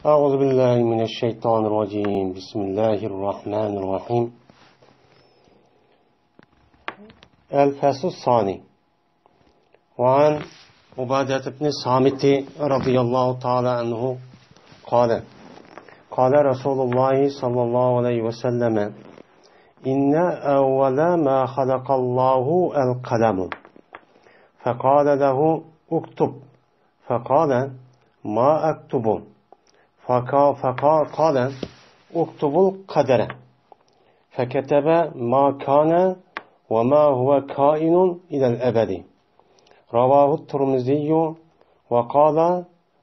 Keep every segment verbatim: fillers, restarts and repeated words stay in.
أعوذ بالله من الشيطان الرجيم. بسم الله الرحمن الرحيم. الفصل الثاني. وعن عبادة بن الصامت رضي الله تعالى عنه قال: قال رسول الله صلى الله عليه وسلم: إن أول ما خلق الله القلم، فقال له: اكتب، فقال: ما أكتب؟ فقا-، فقا-، قال: اكتب القدر. فكتب ما كان وما هو كائن إلى الأبد. رواه الترمذي وقال،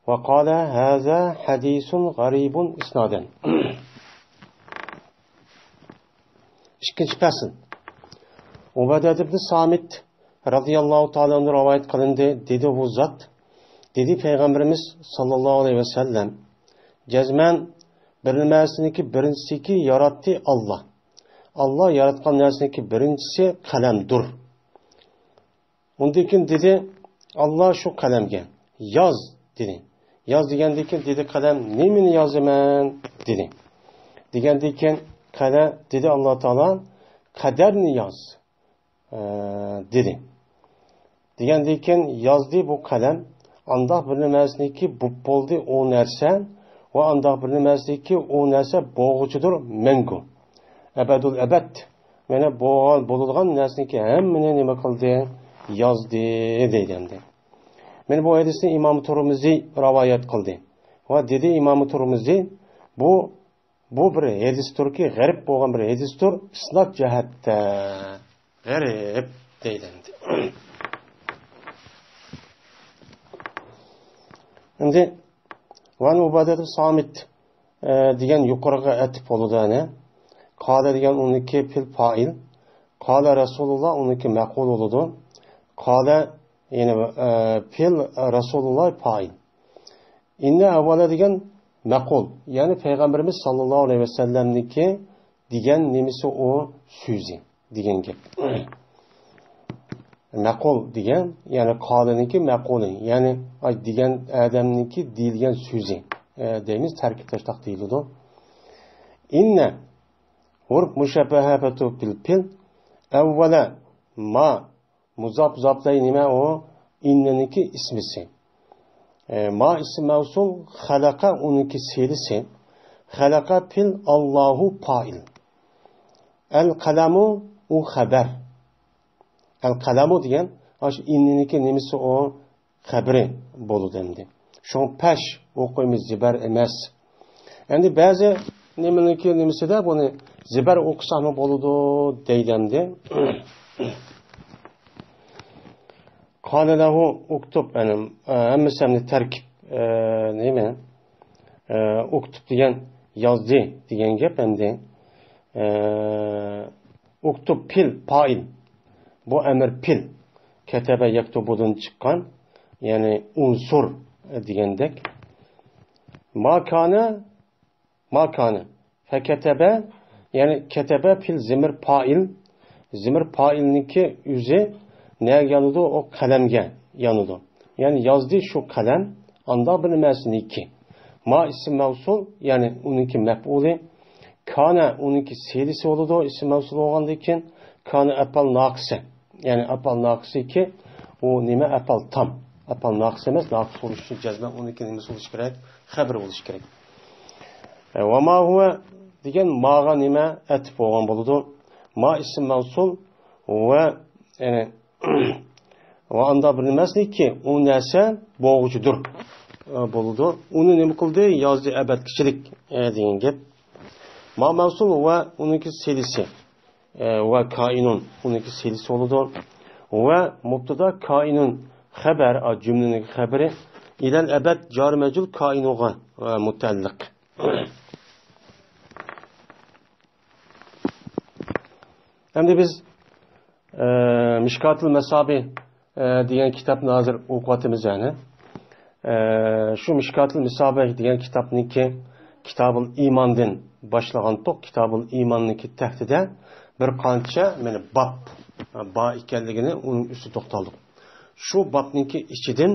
وقال: هذا حديث غريب إسنادا. ئىككىنچى پەسىل. ئۇبادەت ئىبنى سامىت رەزىياللاھۇ تائالا ئەنھۇ رىۋايەت قىلىندى، دېدى بۇ زات، دېدى پەيغەمبىرىمىز ساللاللاھۇ ئەلەيھى ۋەسەللەم: جەزمەن بىر نەرسىنىڭكى بىرىنچىسىكى ياراتتى ئاللا. ئاللا ياراتقان نەرسىنىڭكى بىرىنچىسى قەلەمدۇر. ئۇندىن كېيىن دېدى، ئاللا شۇ قەلەمگە: ياز، دېدى. ياز دېگەندىن كېيىن دېدى قەلەم: نېمىنى يازىمەن؟ دېدى. دېگەندىن كېيىن قەلەم، دېدى ئاللا تائالا: قەدەرنى ياز، ئە، دېدى. دېگەندىن كېيىن يازدى بۇ قەلەم. ئانداق بىر نەرسىنىڭكى بوپ بولدى ئۇ نەرسە، ۋە ئانداق بىر نەرسىنىڭكى ئۇ نەرسە بولغۇچىدۇر مەڭگۈ. ئەبەدۇل ئەبەد. مانا بولغان، بولىدىغان نەرسىنىڭكى ھەممىنى نېمە قىلدى؟ يازدى، دەيدۇ ئەمدى. مانا بۇ ھەدىسنى ئىمام تۇرمۇزى رىۋايەت قىلدى. ۋە دېدى ئىمام تۇرمۇزى: بۇ، بۇ بىر ھەدىستۇركى، غەرىب بولغان بىر ھەدىستۇر، ئىسناد جەھەتتە غەرىب، دەيدۇ ئەمدى. ئەمدى ۋەن ئۇبادەت سامىت، ئە، دېگەن يۇقىرىقىغا ئەتىپ بولىدۇ، يەنى. قالە دېگەن ئۇنىڭكى پېئىل پائىل. قالە رەسۇلۇللا ئۇنىڭكى مەقۇل بولىدۇ. قالە، يەنى، ئە، پېئىل رەسۇلۇللا پائىل. ئىننە ئەۋۋەلە دېگەن مەقۇل. يەنى پەيغەمبىرىمىز ساللاللاھۇ ئەلەيھى ۋەسەللەمنىڭكى دېگەن نېمىسى ئۇ سۆزى. دېگەن گەپ. مەقۇل دېگەن، يەنى قالىنىڭكى مەقۇلى، يەنى ئاي دېگەن ئادەمنىڭكى دېيىلگەن سۆزى، ئە، دەيمىز، تەركىب تاشلاق دېيىلىدۇ. ئىننە، ھۇرۇپ مۇشەببەھەتۇ بىل پېئىل، ئەۋۋەلە، ما، مۇزاپ، مۇزاپلەي نېمە ئۇ؟ ئىننىنىڭكى ئىسمىسى. ئە، ما ئىسىم مەۋسۇل، خەلەقە ئۇنىڭكى سىلىسى. خەلەقە پېئىل، ئاللاھۇ پائىل. ئەل قەلەمۇ، ئۇ خەۋەر. ئەل قەلەمۇ دېگەن، ئاشۇ ئىننىنىڭكى نېمىسى ئۇ؟ خەۋىرى بولىدۇ ئەمدى. شۇڭا پەش ئوقۇيمىز، زىبەر ئەمەس. ئەمدى بەزى نېمىنىڭكى نېمىسىدە بۇنى زىبەر ئوقۇساقمۇ بولىدۇ دەيدۇ ئەمدى. قالە لەھۇ ئۇكتۇب، يەنى، ئە، ھەممىسى ئەمدى تەركىب، ئە، نېمە؟ ئە، ئۇكتۇب دېگەن يازدى دېگەن گەپ ئەمدى. ئە، ئۇكتۇب پېئىل، پائىل. بۇ ئەمر پېئىل. كەتەبە يەكتۇبۇدىن چىققان، يەنى ئۇنسۇر دېگەندەك. ما كانە، ما كانە. فەكەتەبە، يەنى كەتەبە پېئىل زىمىر پائىل. زىمىر پائىلنىڭكى ئۆزى نەگە يانىدۇ؟ ئۇ قەلەمگە يانىدۇ. يەنى يازدى شۇ قەلەم، ئانداق بىر نېمىسىنىڭكى. ما ئىسىم مەۋسۇل، يەنى ئۇنىڭكى مەپئۇلى. كانە ئۇنىڭكى سىلىسى بولىدۇ، ئىسىم مەۋسۇل بولغاندىن كېيىن. كانە ئەپئال ناقىسە. يەنى ئەپئال ناقىسىكى ئۇ نېمە؟ ئەپئال تام. ئەپئال ناقىس ئەمەس، ناقىس بولۇش ئۈچۈن جەزمەن ئۇنىڭكى نېمىسى بولۇشى كېرەك؟ خەبىرى بولۇشى كېرەك. ئە، ۋە ما ھۇۋە دېگەن ماغا نېمە؟ ئەتىپ بولغان بولىدۇ. ما ئىسىم مەۋسۇل ۋە، يەنى، ۋە ئاندا بىر نېمە ئەمەسكى، ئۇ نەرسە بولغۇچىدۇر، ئە، بولىدۇ. ئۇنى نېمە قىلدى؟ يازدى ئەبەدكىچىلىك، ئە، دېگەن گەپ. ما مەۋسۇل ۋە ئۇنىڭكى سىلىسى. ئە، ۋە كائىنۇن، ئۇنىڭكى سىلىسى بولىدۇ. ۋە مۇبتەدا كائىنۇن خەبەر، ئا، جۈملىنىڭ خەبىرى. ئىلەل ئەبەد جارى مەجرۇر كائىنۇغا، ئە، مۇتەئەللىق. ئەمدى بىز، ئە، مىشكاتۇل مەسابىھ، ئە، دېگەن كىتابنى ھازىر ئوقۇۋاتىمىز، يەنى. ئە، شۇ مىشكاتۇل مەسابىھ دېگەن كىتابنىڭكى كىتابۇل ئىماندىن باشلىغانتۇق. كىتابۇل ئىماننىڭكى تەھتىدە بىر قانچە، مانا، باب بار ئىكەنلىكىنى ئۇنىڭ ئۈستىدە توختالدۇق. شۇ بابنىڭكى ئىچىدىن،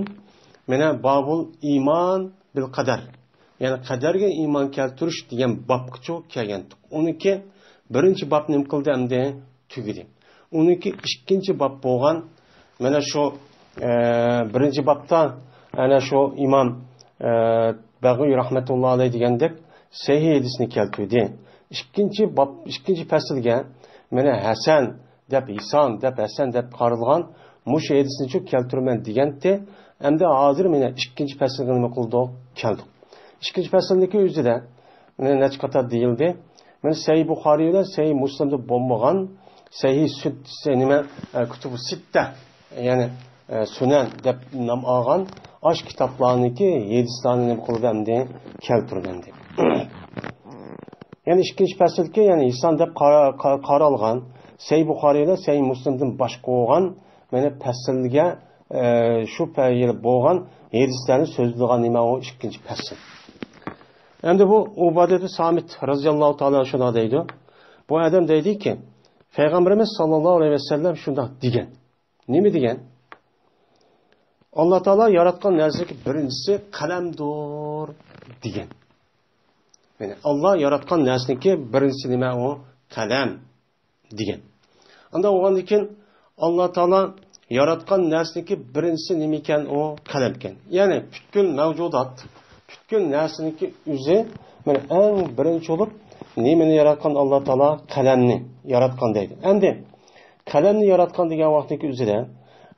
مانا، بابۇل ئىمان بىل قەدەر. يەنى قەدەرگە ئىمان كەلتۈرۈش دېگەن بابقىچۇ كەلگەنتۇق. ئۇنىڭكى بىرىنچى باب نېمە قىلدى ئەمدى؟ تۈگىدى. ئۇنىڭكى ئىككىنچى باب بولغان، مانا شۇ، ئە، بىرىنچى بابتا ئەنە شۇ ئىمام، ئە، بەغۋىي رەھمەتۇللا ئەلەيھ دېگەندەك سەھىھ ھەدىسنى كەلتۈردى. ئىككىنچى باب، ئىككىنچى پەسىلگە مانا ھەسەن دەپ، ھىسان دەپ، ھەسەن دەپ قارالغان مۇشۇ ھەدىسنىچۇ كەلتۈرىمەن دېگەنتى. ئەمدى ھازىر مانا ئىككىنچى پەسىلگە نېمە قىلدۇق؟ كەلدۇق. ئىككىنچى پەسىلدىكى ئۆزىدە مانا نەچچە قاتار دېيىلدى. مانا سەھىھ بۇخارىي بىلەن سەھىھ مۇسلىمدا بولمىغان، سەھىھ سۈت، نېمە، ئە، كۇتۇبۇ سىتتە، يەنى، ئە، سۈنەن دەپ نام ئالغان ئاش كىتابلارنىڭكى ھەدىسلەرنى نېمە قىلدى ئەمدى؟ كەلتۈرگەندى. يەنى ئىككىنچى پەسىلدىكى، يەنى ھىسان دەپ قارا-، قا-، قارالغان سەھىھ بۇخارىي بىلەن سەھىھ مۇسلىمدىن باشقا بولغان مانا پەسىلگە، ئە، شۇ پەيىل بولغان ھەدىسلەرنى سۆزلىگەن نېمە ئۇ ئىككىنچى پەسىل. ئەمدى بۇ ئۇبادە ئىبن سامىت رەزىياللاھۇ تائالا شۇنداق دەيدۇ. بۇ ئادەم دەيدىكى، پەيغەمبىرىمىز ساللاللاھۇ ئەلەيھى ۋەسەللەم شۇنداق دېگەن. نېمە دېگەن؟ ئاللا تائالا ياراتقان نەرسىنىڭكى بىرىنچىسى قەلەمدۇر دېگەن. يەنى ئاللا ياراتقان نەرسىنىڭكى بىرىنچىسى نېمە ئۇ؟ قەلەم دېگەن. ئاندا بولغاندىن كېيىن ئاللا تائالا ياراتقان نەرسىنىڭكى بىرىنچىسى نېمە ئىكەن؟ ئۇ قەلەم ئىكەن. يەنى پۈتكۈل مەۋجۇدات، پۈتكۈل نەرسىنىڭكى ئۆزى، مانا ئەڭ بىرىنچى بولۇپ نېمىنى ياراتقان؟ ئاللا تائالا قەلەمنى ياراتقان دەيدۇ. ئەمدى قەلەمنى ياراتقان دېگەن ۋاقىتنىڭكى ئۆزىدە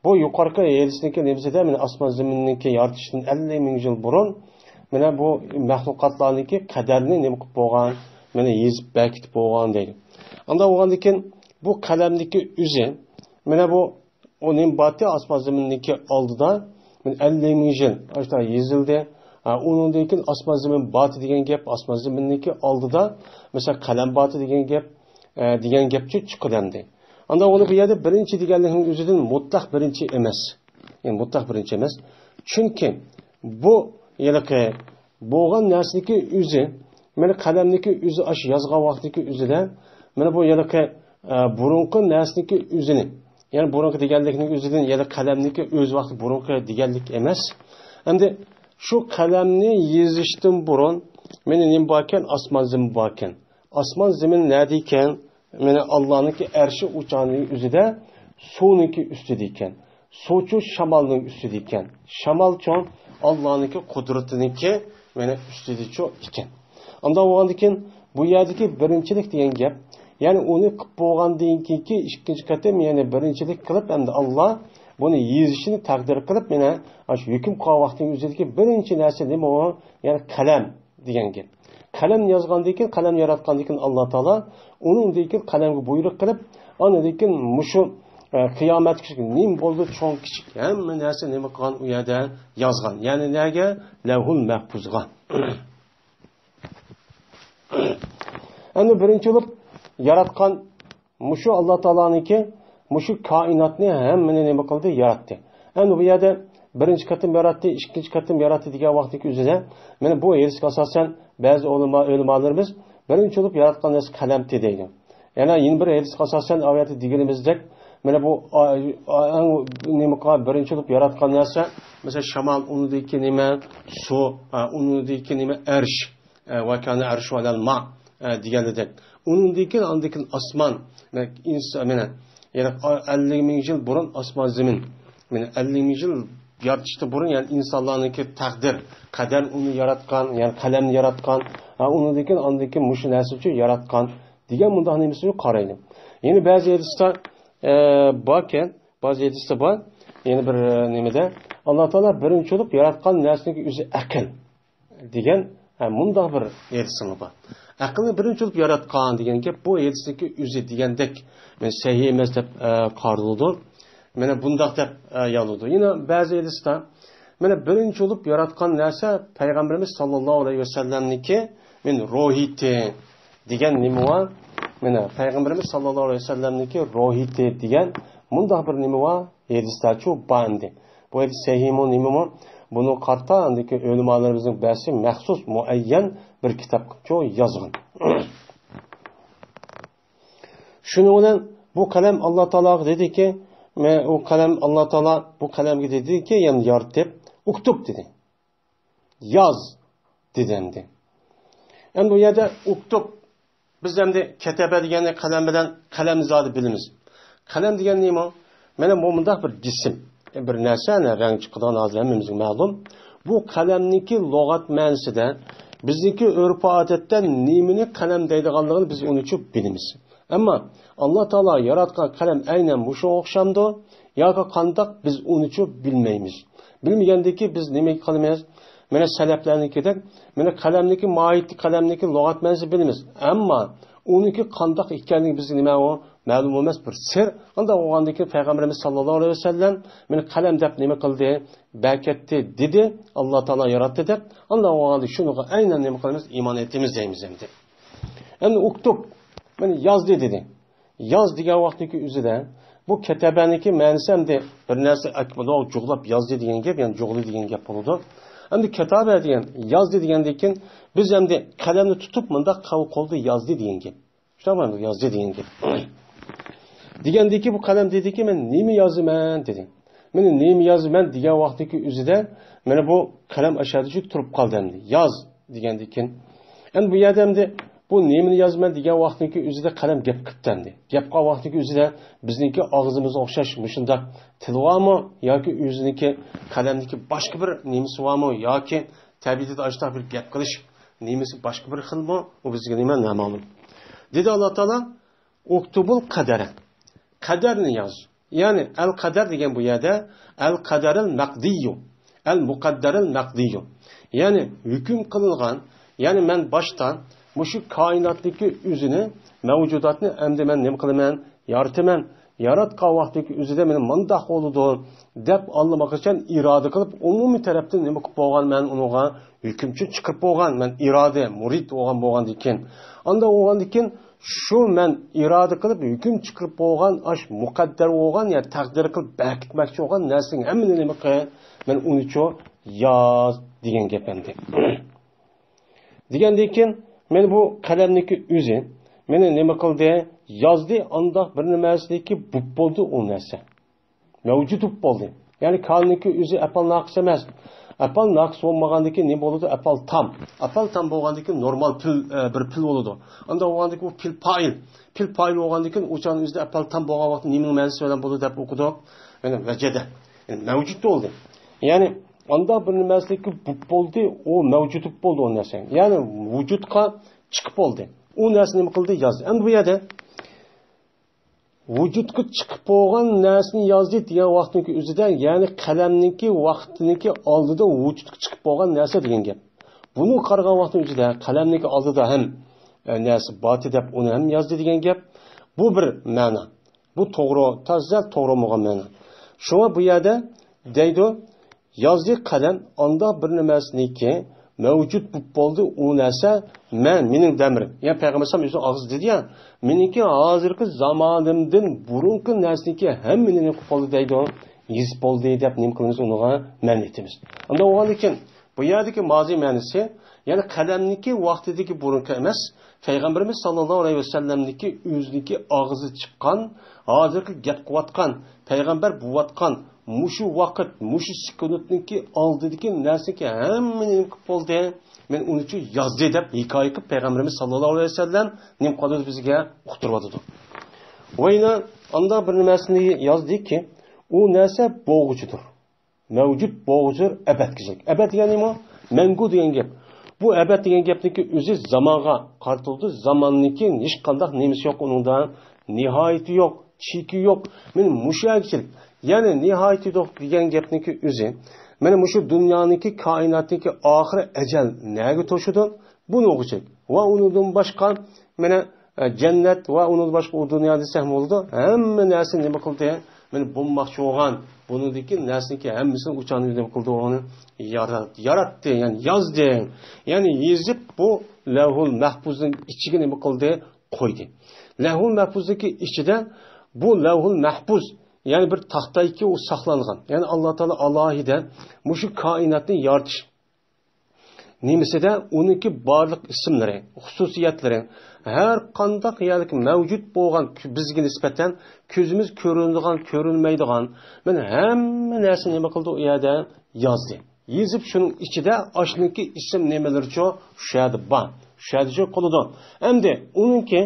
بۇ يۇقىرىقى ھەدىسنىڭكى نېمىسىدە، مانا ئاسمان زېمىننىڭكى يارىتىشتىن ئەللىك مىڭ يىل بۇرۇن مانا بۇ مەخلۇقاتلارنىڭكى قەدەرنى نېمە قىلىپ بولغان؟ مانا يېزىپ بەكىتىپ بولغان دەيدۇ. ئاندا بولغاندىن كېيىن بۇ قەلەمنىڭكى ئۆزى، مانا بۇ ئۇ نېمە بارتى ئاسمان زېمىننىڭكى ئالدىدا، مانا ئەللىك مىڭ يىل ئاشۇنداق يېزىلدى. ھە، ئۇنىڭدىن كېيىن ئاسمان زېمىن بارتى دېگەن گەپ، ئاسمان زېمىننىڭكى ئالدىدا، مەسىلەن، قەلەم بارتى دېگەن گەپ، ئە، دېگەن گەپچۇ چىقىدۇ ئەمدى. ئاندا ئۇنى بۇ يەردە بىرىنچى دېگەنلىكنىڭ ئۆزىدىن مۇتلەق بىرىنچى ئەمەس. يەنى مۇتلەق بىرىنچى ئەمەس. چۈنكى بۇ ھېلىقى بولغان نەرسىنىڭكى ئۆزى، مانا قەلەمنىڭكى ئۆزى، ئاشۇ يازغان ۋاقتىنىڭكى ئۆزىدە، مانا بۇ ھېلىقى، ئە، بۇرۇنقى نەرسىنىڭكى ئۆزىنى، يەنى بۇرۇنقى دېگەنلىكنىڭ ئۆزىدىن، يەنى قەلەمنىڭكى ئۆز ۋاقتى بۇرۇنقى دېگەنلىك ئەمەس. ئەمدى شۇ قەلەمنى يېزىشتىن بۇرۇن مانا نېمە باركەن؟ ئاسمان زېمىن باركەن. ئاسمان زېمىن نەدىكەن؟ مانا ئاللانىڭكى ئەرشى ئوچاقنىڭ ئۆزىدە، سۇنىڭكى ئۈستىدىكەن. سۇچۇ شامالنىڭ ئۈستىدىكەن. شامالچۇ ئاللانىڭكى قۇدرىتىنىڭكى مانا ئۈستىدىچۇ ئىكەن. ئاندا بولغاندىكىن بۇ يەردىكى بىرىنچىلىك دېگەن گەپ، يەنى ئۇنى قىلىپ بولغاندىن كېيىنكى ئىككىنچى قېتىم يەنى بىرىنچىلىك قىلىپ، ئەمدى ئاللا بۇنى يېزىشىنى تەقدىر قىلىپ، مانا شۇ ھۆكۈم قىلغان ۋاقتىنىڭ ئۆزىدىكى بىرىنچى نەرسە نېمە ئۇ؟ يەنى قەلەم دېگەن گەپ. قەلەمنى يازغاندىن كېيىن، قەلەمنى ياراتقاندىن كېيىن ئاللا تائالا ئۇنىڭدىن كېيىن قەلەمگە بۇيرۇق قىلىپ، ئاندىن كېيىن مۇشۇ، ئە، قىيامەتكىچە نېمە بولدى، چوڭ كىچىك ھەممە نەرسە نېمە قىلغان؟ ئۇ يەردە يازغان. يەنى نەگە؟ لەۋھۇل مەھپۇزغا. ئەمدى بىرىنچى بولۇپ ياراتقان مۇشۇ ئاللا تائالانىڭكى مۇشۇ كائىناتنى ھەممىنى نېمە قىلدى؟ ياراتتى. ئەمدى بۇ يەردە بىرىنچى قېتىم ياراتتى، ئىككىنچى قېتىم ياراتتى دېگەن ۋاقىتتىكى ئۆزىدە، مانا بۇ ھەدىسكە ئاساسەن بەزى ئۆلىما، ئۆلىمالىرىمىز بىرىنچى بولۇپ ياراتقان نەرسە قەلەمتى دەيدۇ. يەنە يەنە بىر ھەدىسكە ئاساسەن ئايەتتە دېگىنىمىزدەك، مانا بۇ ئا-، ئا-، ئەڭ نېمە قىلغان، بىرىنچى بولۇپ ياراتقان نەرسە، مەسىلەن، شامال، ئۇنىڭدىن كېيىن نېمە؟ سۇ، ئا، ئۇنىڭدىن كېيىن نېمە؟ ئەرش. ئە، ۋە كان ئەرشۇ ئەلەل ما، ئە، دېگەنىدەك. ئۇنىڭدىن كېيىن، ئاندىن كېيىن ئاسمان، ئە، ئىنس-، مانا، يەنى ئەللىك مىڭ يىل بۇرۇن ئاسمان زېمىن. مانا ئەللىك مىڭ يىل يارىتىشتىن بۇرۇن، يەنى ئىنسانلارنىڭكى تەقدىر، قەدەر ئۇنى ياراتقان، يەنى قەلەمنى ياراتقان، ھە، ئۇنىڭدىن كېيىن، ئاندىن كېيىن مۇشۇ نەرسە ئۈچۈن ياراتقان دېگەن مۇنداق نېمىسىگە قارايدۇ. يەنە بەزى ھەدىستە، ئە، باركەن، بەزى ھەدىستە بار. يەنە بىر، ئە، نېمىدە، ئاللا تائالا بىرىنچى بولۇپ ياراتقان نەرسىنىڭكى ئۆزى ئەقىل. دېگەن، ھە، مۇنداق بىر ھەدىسىمۇ بار. ئەقىلنى بىرىنچى بولۇپ ياراتقان دېگەن گەپ، بۇ ھەدىسنىڭكى ئۆزى دېگەندەك، مانا سەھىھ ئەمەس دەپ، ئە، قارىلىدۇ. مانا بۇنداق دەپ، ئە، يالىدۇ. يەنە بەزى ھەدىستە، مانا بىرىنچى بولۇپ ياراتقان نەرسە پەيغەمبىرىمىز ساللاللاھۇ ئەلەيھى ۋەسەللەمنىڭكى، مانا روھىيىتى دېگەن نېمە بار؟ مانا پەيغەمبىرىمىز ساللاللاھۇ ئەلەيھى ۋەسەللەمنىڭكى روھىيىتى دېگەن مۇنداق بىر نېمە بار؟ ھەدىسلەرچۇ بار ئەمدى. بۇ ھەدىس سەھىھمۇ، نېمىمۇ؟ بۇنىڭغا قارىتا ئاندىكى ئۆلىمالىرىمىزنىڭ بەزىسى مەخسۇس مۇئەييەن بىر كىتابچۇ يازغان. شۇنىڭ بىلەن بۇ قەلەم ئاللا تائالاغا دېدىكى، مە-، ئۇ قەلەم ئاللا تائالا بۇ قەلەمگە دېدىكى، يەنى يارىتىپ، ئۇكتۇب دېدى. ياز. دېدى ئەمدى. ئەمدى بۇ يەردە ئۇكتۇب، بىز ئەمدى كەتەبە دېگەننى قەلەم بىلەن، قەلەمنى زادى بىلىمىز. قەلەم دېگەن نېمە؟ مانا بۇ مۇنداق بىر جىسىم، بىر نەرسە، رەڭ چىقىدىغان، ھازىر ھەممىمىزگە مەلۇم. بۇ قەلەمنىڭكى لۇغەت مەنىسىدە بىزنىڭكى ئۆرپ-ئادەتتە نېمىنى قەلەم دەيدىغانلىقىنى بىز ئۇنىچۇ بىلىمىز. ئەمما ئاللا تائالا ياراتقان قەلەم ئەينەن مۇشۇغا ئوخشامدۇ ياكى قانداق، بىز ئۇنىچۇ بىلمەيمىز. بىلمىگەندىكى بىز نېمە قىلىمىز؟ مانا سەلەپلەرنىڭكىدەك، مانا قەلەمنىڭكى ماھىيىتى، قەلەمنىڭكى لۇغەت مەنىسى بىلىمىز. ئەمما ئۇنىڭكى قانداق ئىكەنلىكى بىزگە نېمە ئۇ؟ مەلۇم ئەمەس، بىر سىر. ئانداق بولغاندىن كېيىن پەيغەمبىرىمىز ساللاللاھۇ ئەلەيھى ۋەسەللەم مانا قەلەم دەپ نېمە قىلدى؟ بەركەتتى دېدى، ئاللا تائالا ياراتتى دەپ. ئانداق بولغاندا شۇنىڭغا ئەينەن نېمە قىلىمىز؟ ئىمان ئېيتىمىز دەيمىز ئەمدى. ئەمدى ئۇكتۇب، مانا يازدى دېدى. ياز دېگەن ۋاقىتتىكى ئۆزىدە بۇ كەتەبەنىڭكى مەنىسى ئەمدى بىر نەرسە ئەكمىدۇ، جۇغلاپ يازدى دېگەن گەپ، يەنى جۇغلى دېگەن گەپ بولىدۇ. ئەمدى كەتابە دېگەن، يازدى دېگەندىن كېيىن بىز ئەمدى قەلەمنى تۇتۇپ مۇنداق قول-، قولدا يازدى دېگەن گەپ. شۇنداقمۇ يازدى دېگەن گەپ. دېگەندىن كېيىن بۇ قەلەم دېدىكى، مەن نېمە يازىمەن دېدى. مانا نېمە يازىمەن دېگەن ۋاقىتتىكى ئۆزىدە مانا بۇ قەلەم ئاشۇ يەردە تۇرۇپ قالدى ئەمدى. ياز دېگەندىن كېيىن. ئەمدى بۇ يەردە ئەمدى بۇ نېمىنى يازىمەن دېگەن ۋاقىتتىكى ئۆزىدە قەلەم گەپ قىپتۇ ئەمدى. گەپ قىلغان ۋاقىتتىكى ئۆزىدە بىزنىڭكى ئاغزىمىزغا ئوخشاش مۇشۇنداق تىل بارمۇ ياكى ئۆزىنىڭكى قەلەمدىكى باشقا بىر نېمىسى بارمۇ ياكى تەبىئىتىدە ئاشۇنداق بىر گەپ قىلىش نېمىسى باشقا بىر خىلمۇ؟ ئۇ بىزگە نېمە نامەلۇم. دېدى ئاللا تائالا، ئۇكتۇبۇل قەدەرە. قەدەرنى ياز. يەنى ئەل قەدەر دېگەن بۇ يەردە ئەل قەدەرىل مەقدىييۇ، ئەل مۇقەددەرىل مەقدىييۇ. يەنى ھۆكۈم قىلىنغان، يەنى مەن باشتا مۇشۇ كائىناتنىڭكى ئۆزىنى، مەۋجۇداتنى ئەمدى مەن نېمە قىلىمەن؟ يارىتىمەن. ياراتقان ۋاقتىدىكى ئۆزىدە مېنى مۇنداق بولىدۇ دەپ ئاللىماقىچان ئىرادە قىلىپ، ئومۇمىي تەرەپتىن نېمە قىلىپ بولغان، مەن ئۇنىڭغا ھۆكۈمچى چىقىرىپ بولغان، مەن ئىرادە، مۇرىت بولغان بولغاندىن كېيىن، ئانداق بولغاندىن كېيىن شۇ مەن ئىرادە قىلىپ ھۆكۈم چىقىرىپ بولغان، ئاش مۇقەددەر بولغان، يا تەقدىر قىلىپ بەركىتمەكچى بولغان نەرسىنىڭ ھەممىنى نېمە قىل، مەن ئۇنىچۇ ياز دېگەن گەپ ئەمدى. دېگەندىن كېيىن مانا بۇ قەلەمنىڭكى ئۆزى مېنى نېمە قىلدى؟ يازدى، ئانداق بىر نېمەسىدىكى بۇپ بولدى ئۇ نەرسە. مەۋجۇت بولۇپ بولدى. يەنى كالنىڭكى ئۆزى ئەپئال ناقىس ئەمەس. ئەپئال ناقىس بولمىغاندىن كېيىن نېمە بولىدۇ؟ ئەپئال تام. ئەپئال تام بولغاندىن كېيىن نورمال پىل، ئە، بىر پىل بولىدۇ. ئانداق بولغاندىن كېيىن ئۇ پىل پائىل. پىل پائىل بولغاندىن كېيىن ئۇ چاغنىڭ ئۆزىدە ئەپئال تام بولغان ۋاقىتتا نېمىنىڭ مەنىسى بىلەن بولىدۇ دەپ ئوقۇدۇق. يەنى ۋەجەدە. يەنى مەۋجۇت بولدى. يەنى ئانداق بىر نېمەسىدىكى بۇپ بولدى، ئۇ مەۋجۇت بولدى ئۇ نەرسە. يەنى ۋۇجۇدقا چىقىپ بولدى. ئۇ نەرسە نېمە قىلدى؟ يازدى. ئەمدى بۇ يەردە ۋۇجۇدقا چىقىپ بولغان نەرسىنى يازدى دېگەن ۋاقىتنىڭكى ئۆزىدە، يەنى قەلەمنىڭكى ۋاقتىنىڭكى ئالدىدا ۋۇجۇدقا چىقىپ بولغان نەرسە دېگەن گەپ. بۇنى قارىغان ۋاقىتنىڭ ئۆزىدە قەلەمنىڭكى ئالدىدا ھەم، ئە، نەرسە بارتى دەپ ئۇنى ھەم يازدى دېگەن گەپ. بۇ بىر مەنا. بۇ توغرا، تازا توغرا بولغان مەنا. شۇڭا بۇ يەردە دەيدۇ، يازدى قەلەم ئانداق بىر نېمەسىنىكى مەۋجۇت بولۇپ بولدى، ئۇ نەرسە مەن، مېنىڭ دەمرىم. يەنى پەيغەمبەر ئەلەيھىسسالام ئۆزىنىڭ ئاغزىدا دېدى يا، مېنىڭكى ھازىرقى زامانىمدىن بۇرۇنقى نەرسىنىكى ھەممىنى نېمە قىلىپ بولدى دەيدۇ، يېزىپ بولدى دەپ نېمە قىلىمىز ئۇنىڭغا؟ مەن ئېيتىمىز. ئانداق بولغاندىن كېيىن بۇ يەردىكى مازى مەنىسى، يەنى قەلەمنىكى ۋاقتىدىكى بۇرۇنقى ئەمەس، پەيغەمبىرىمىز ساللاللاھۇ ئەلەيھى ۋەسەللەمنىكى ئۆزىنىڭكى ئاغزىدىن چىققان، ھازىرقى گەپ قىلىۋاتقان، پەيغەمبەر بولۇۋاتقان مۇشۇ ۋاقىت، مۇشۇ سېكۇنتنىڭكى ئالدىدىكى نەرسىنىڭكى ھەممىنى نېمە قىلىپ بولدى؟ مەن ئۇنىڭ ئۈچۈن يازدى دەپ ھېكايە قىلىپ پەيغەمبىرىمىز ساللاللاھۇ ئەلەيھى ۋەسەللەم نېمە قىلىۋاتىدۇ؟ بىزگە ئۇقتۇرۇۋاتىدۇ. ۋە يەنە ئانداق بىر نەرسىنى يازدىكى، ئۇ نەرسە بولغۇچىدۇر. مەۋجۇت بولغۇچىدۇر ئەبەدكىچىلىك. ئەبەد دېگەن نېمە؟ مەڭگۈ دېگەن گەپ. بۇ ئەبەد دېگەن گەپنىڭكى ئۆزى زامانغا قارىتىلىدۇ. زاماننىڭكى ھېچقانداق نېمىسى يوق ئۇنىڭدا. نىھايىتى يوق، چېكى يوق. مانا مۇشۇ يەرگىچىلىك. يەنى نىھايىتى يوق دېگەن گەپنىڭكى ئۆزى. مانا مۇشۇ دۇنيانىڭكى، كائىناتنىڭكى ئاخىرى ئەجەل نەگە توشىدۇ؟ بۇنىڭغىچىلىك. ۋە ئۇنىڭدىن باشقا، مانا، ئە، جەننەت ۋە ئۇنىڭدىن باشقا ئۇ دۇنيا دېسەكمۇ بولىدۇ. ھەممە نەرسە نېمە قىلدى؟ مانا بولماقچى بولغان، بۇنىڭدىكى نەرسىنىڭكى ھەممىسىنى ئۇچانى نېمە قىلدى؟ ئۇنى يارات-، ياراتتى، يەنى يازدى. يەنى يېزىپ بۇ لەۋھۇل مەھپۇزنىڭ ئىچىگە نېمە قىلدى؟ قويدى. لەۋھۇل مەھپۇزنىڭكى ئىچىدە بۇ لەۋھۇل مەھپۇز، يەنى بىر تاختايكى ئۇ ساقلانغان. يەنى ئاللا تائالا ئالاھىدە مۇشۇ كائىناتنى يارىتىش نېمىسىدە ئۇنىڭكى بارلىق ئىسىملىرى، خۇسۇسىيەتلىرى، ھەر قانداق يەرلىك مەۋجۇت بولغان بىزگە نىسبەتەن كۆزىمىز كۆرۈنىدىغان، كۆرۈنمەيدىغان، مانا ھەممە نەرسە نېمە قىلدى؟ ئۇ يەردە يازدى. يېزىپ، شۇنىڭ ئىچىدە ئاشۇنىڭكى ئىسىم نېمىلىرىچۇ شۇ يەردە بار. شۇ يەردىچۇ قىلىدۇ. ئەمدى ئۇنىڭكى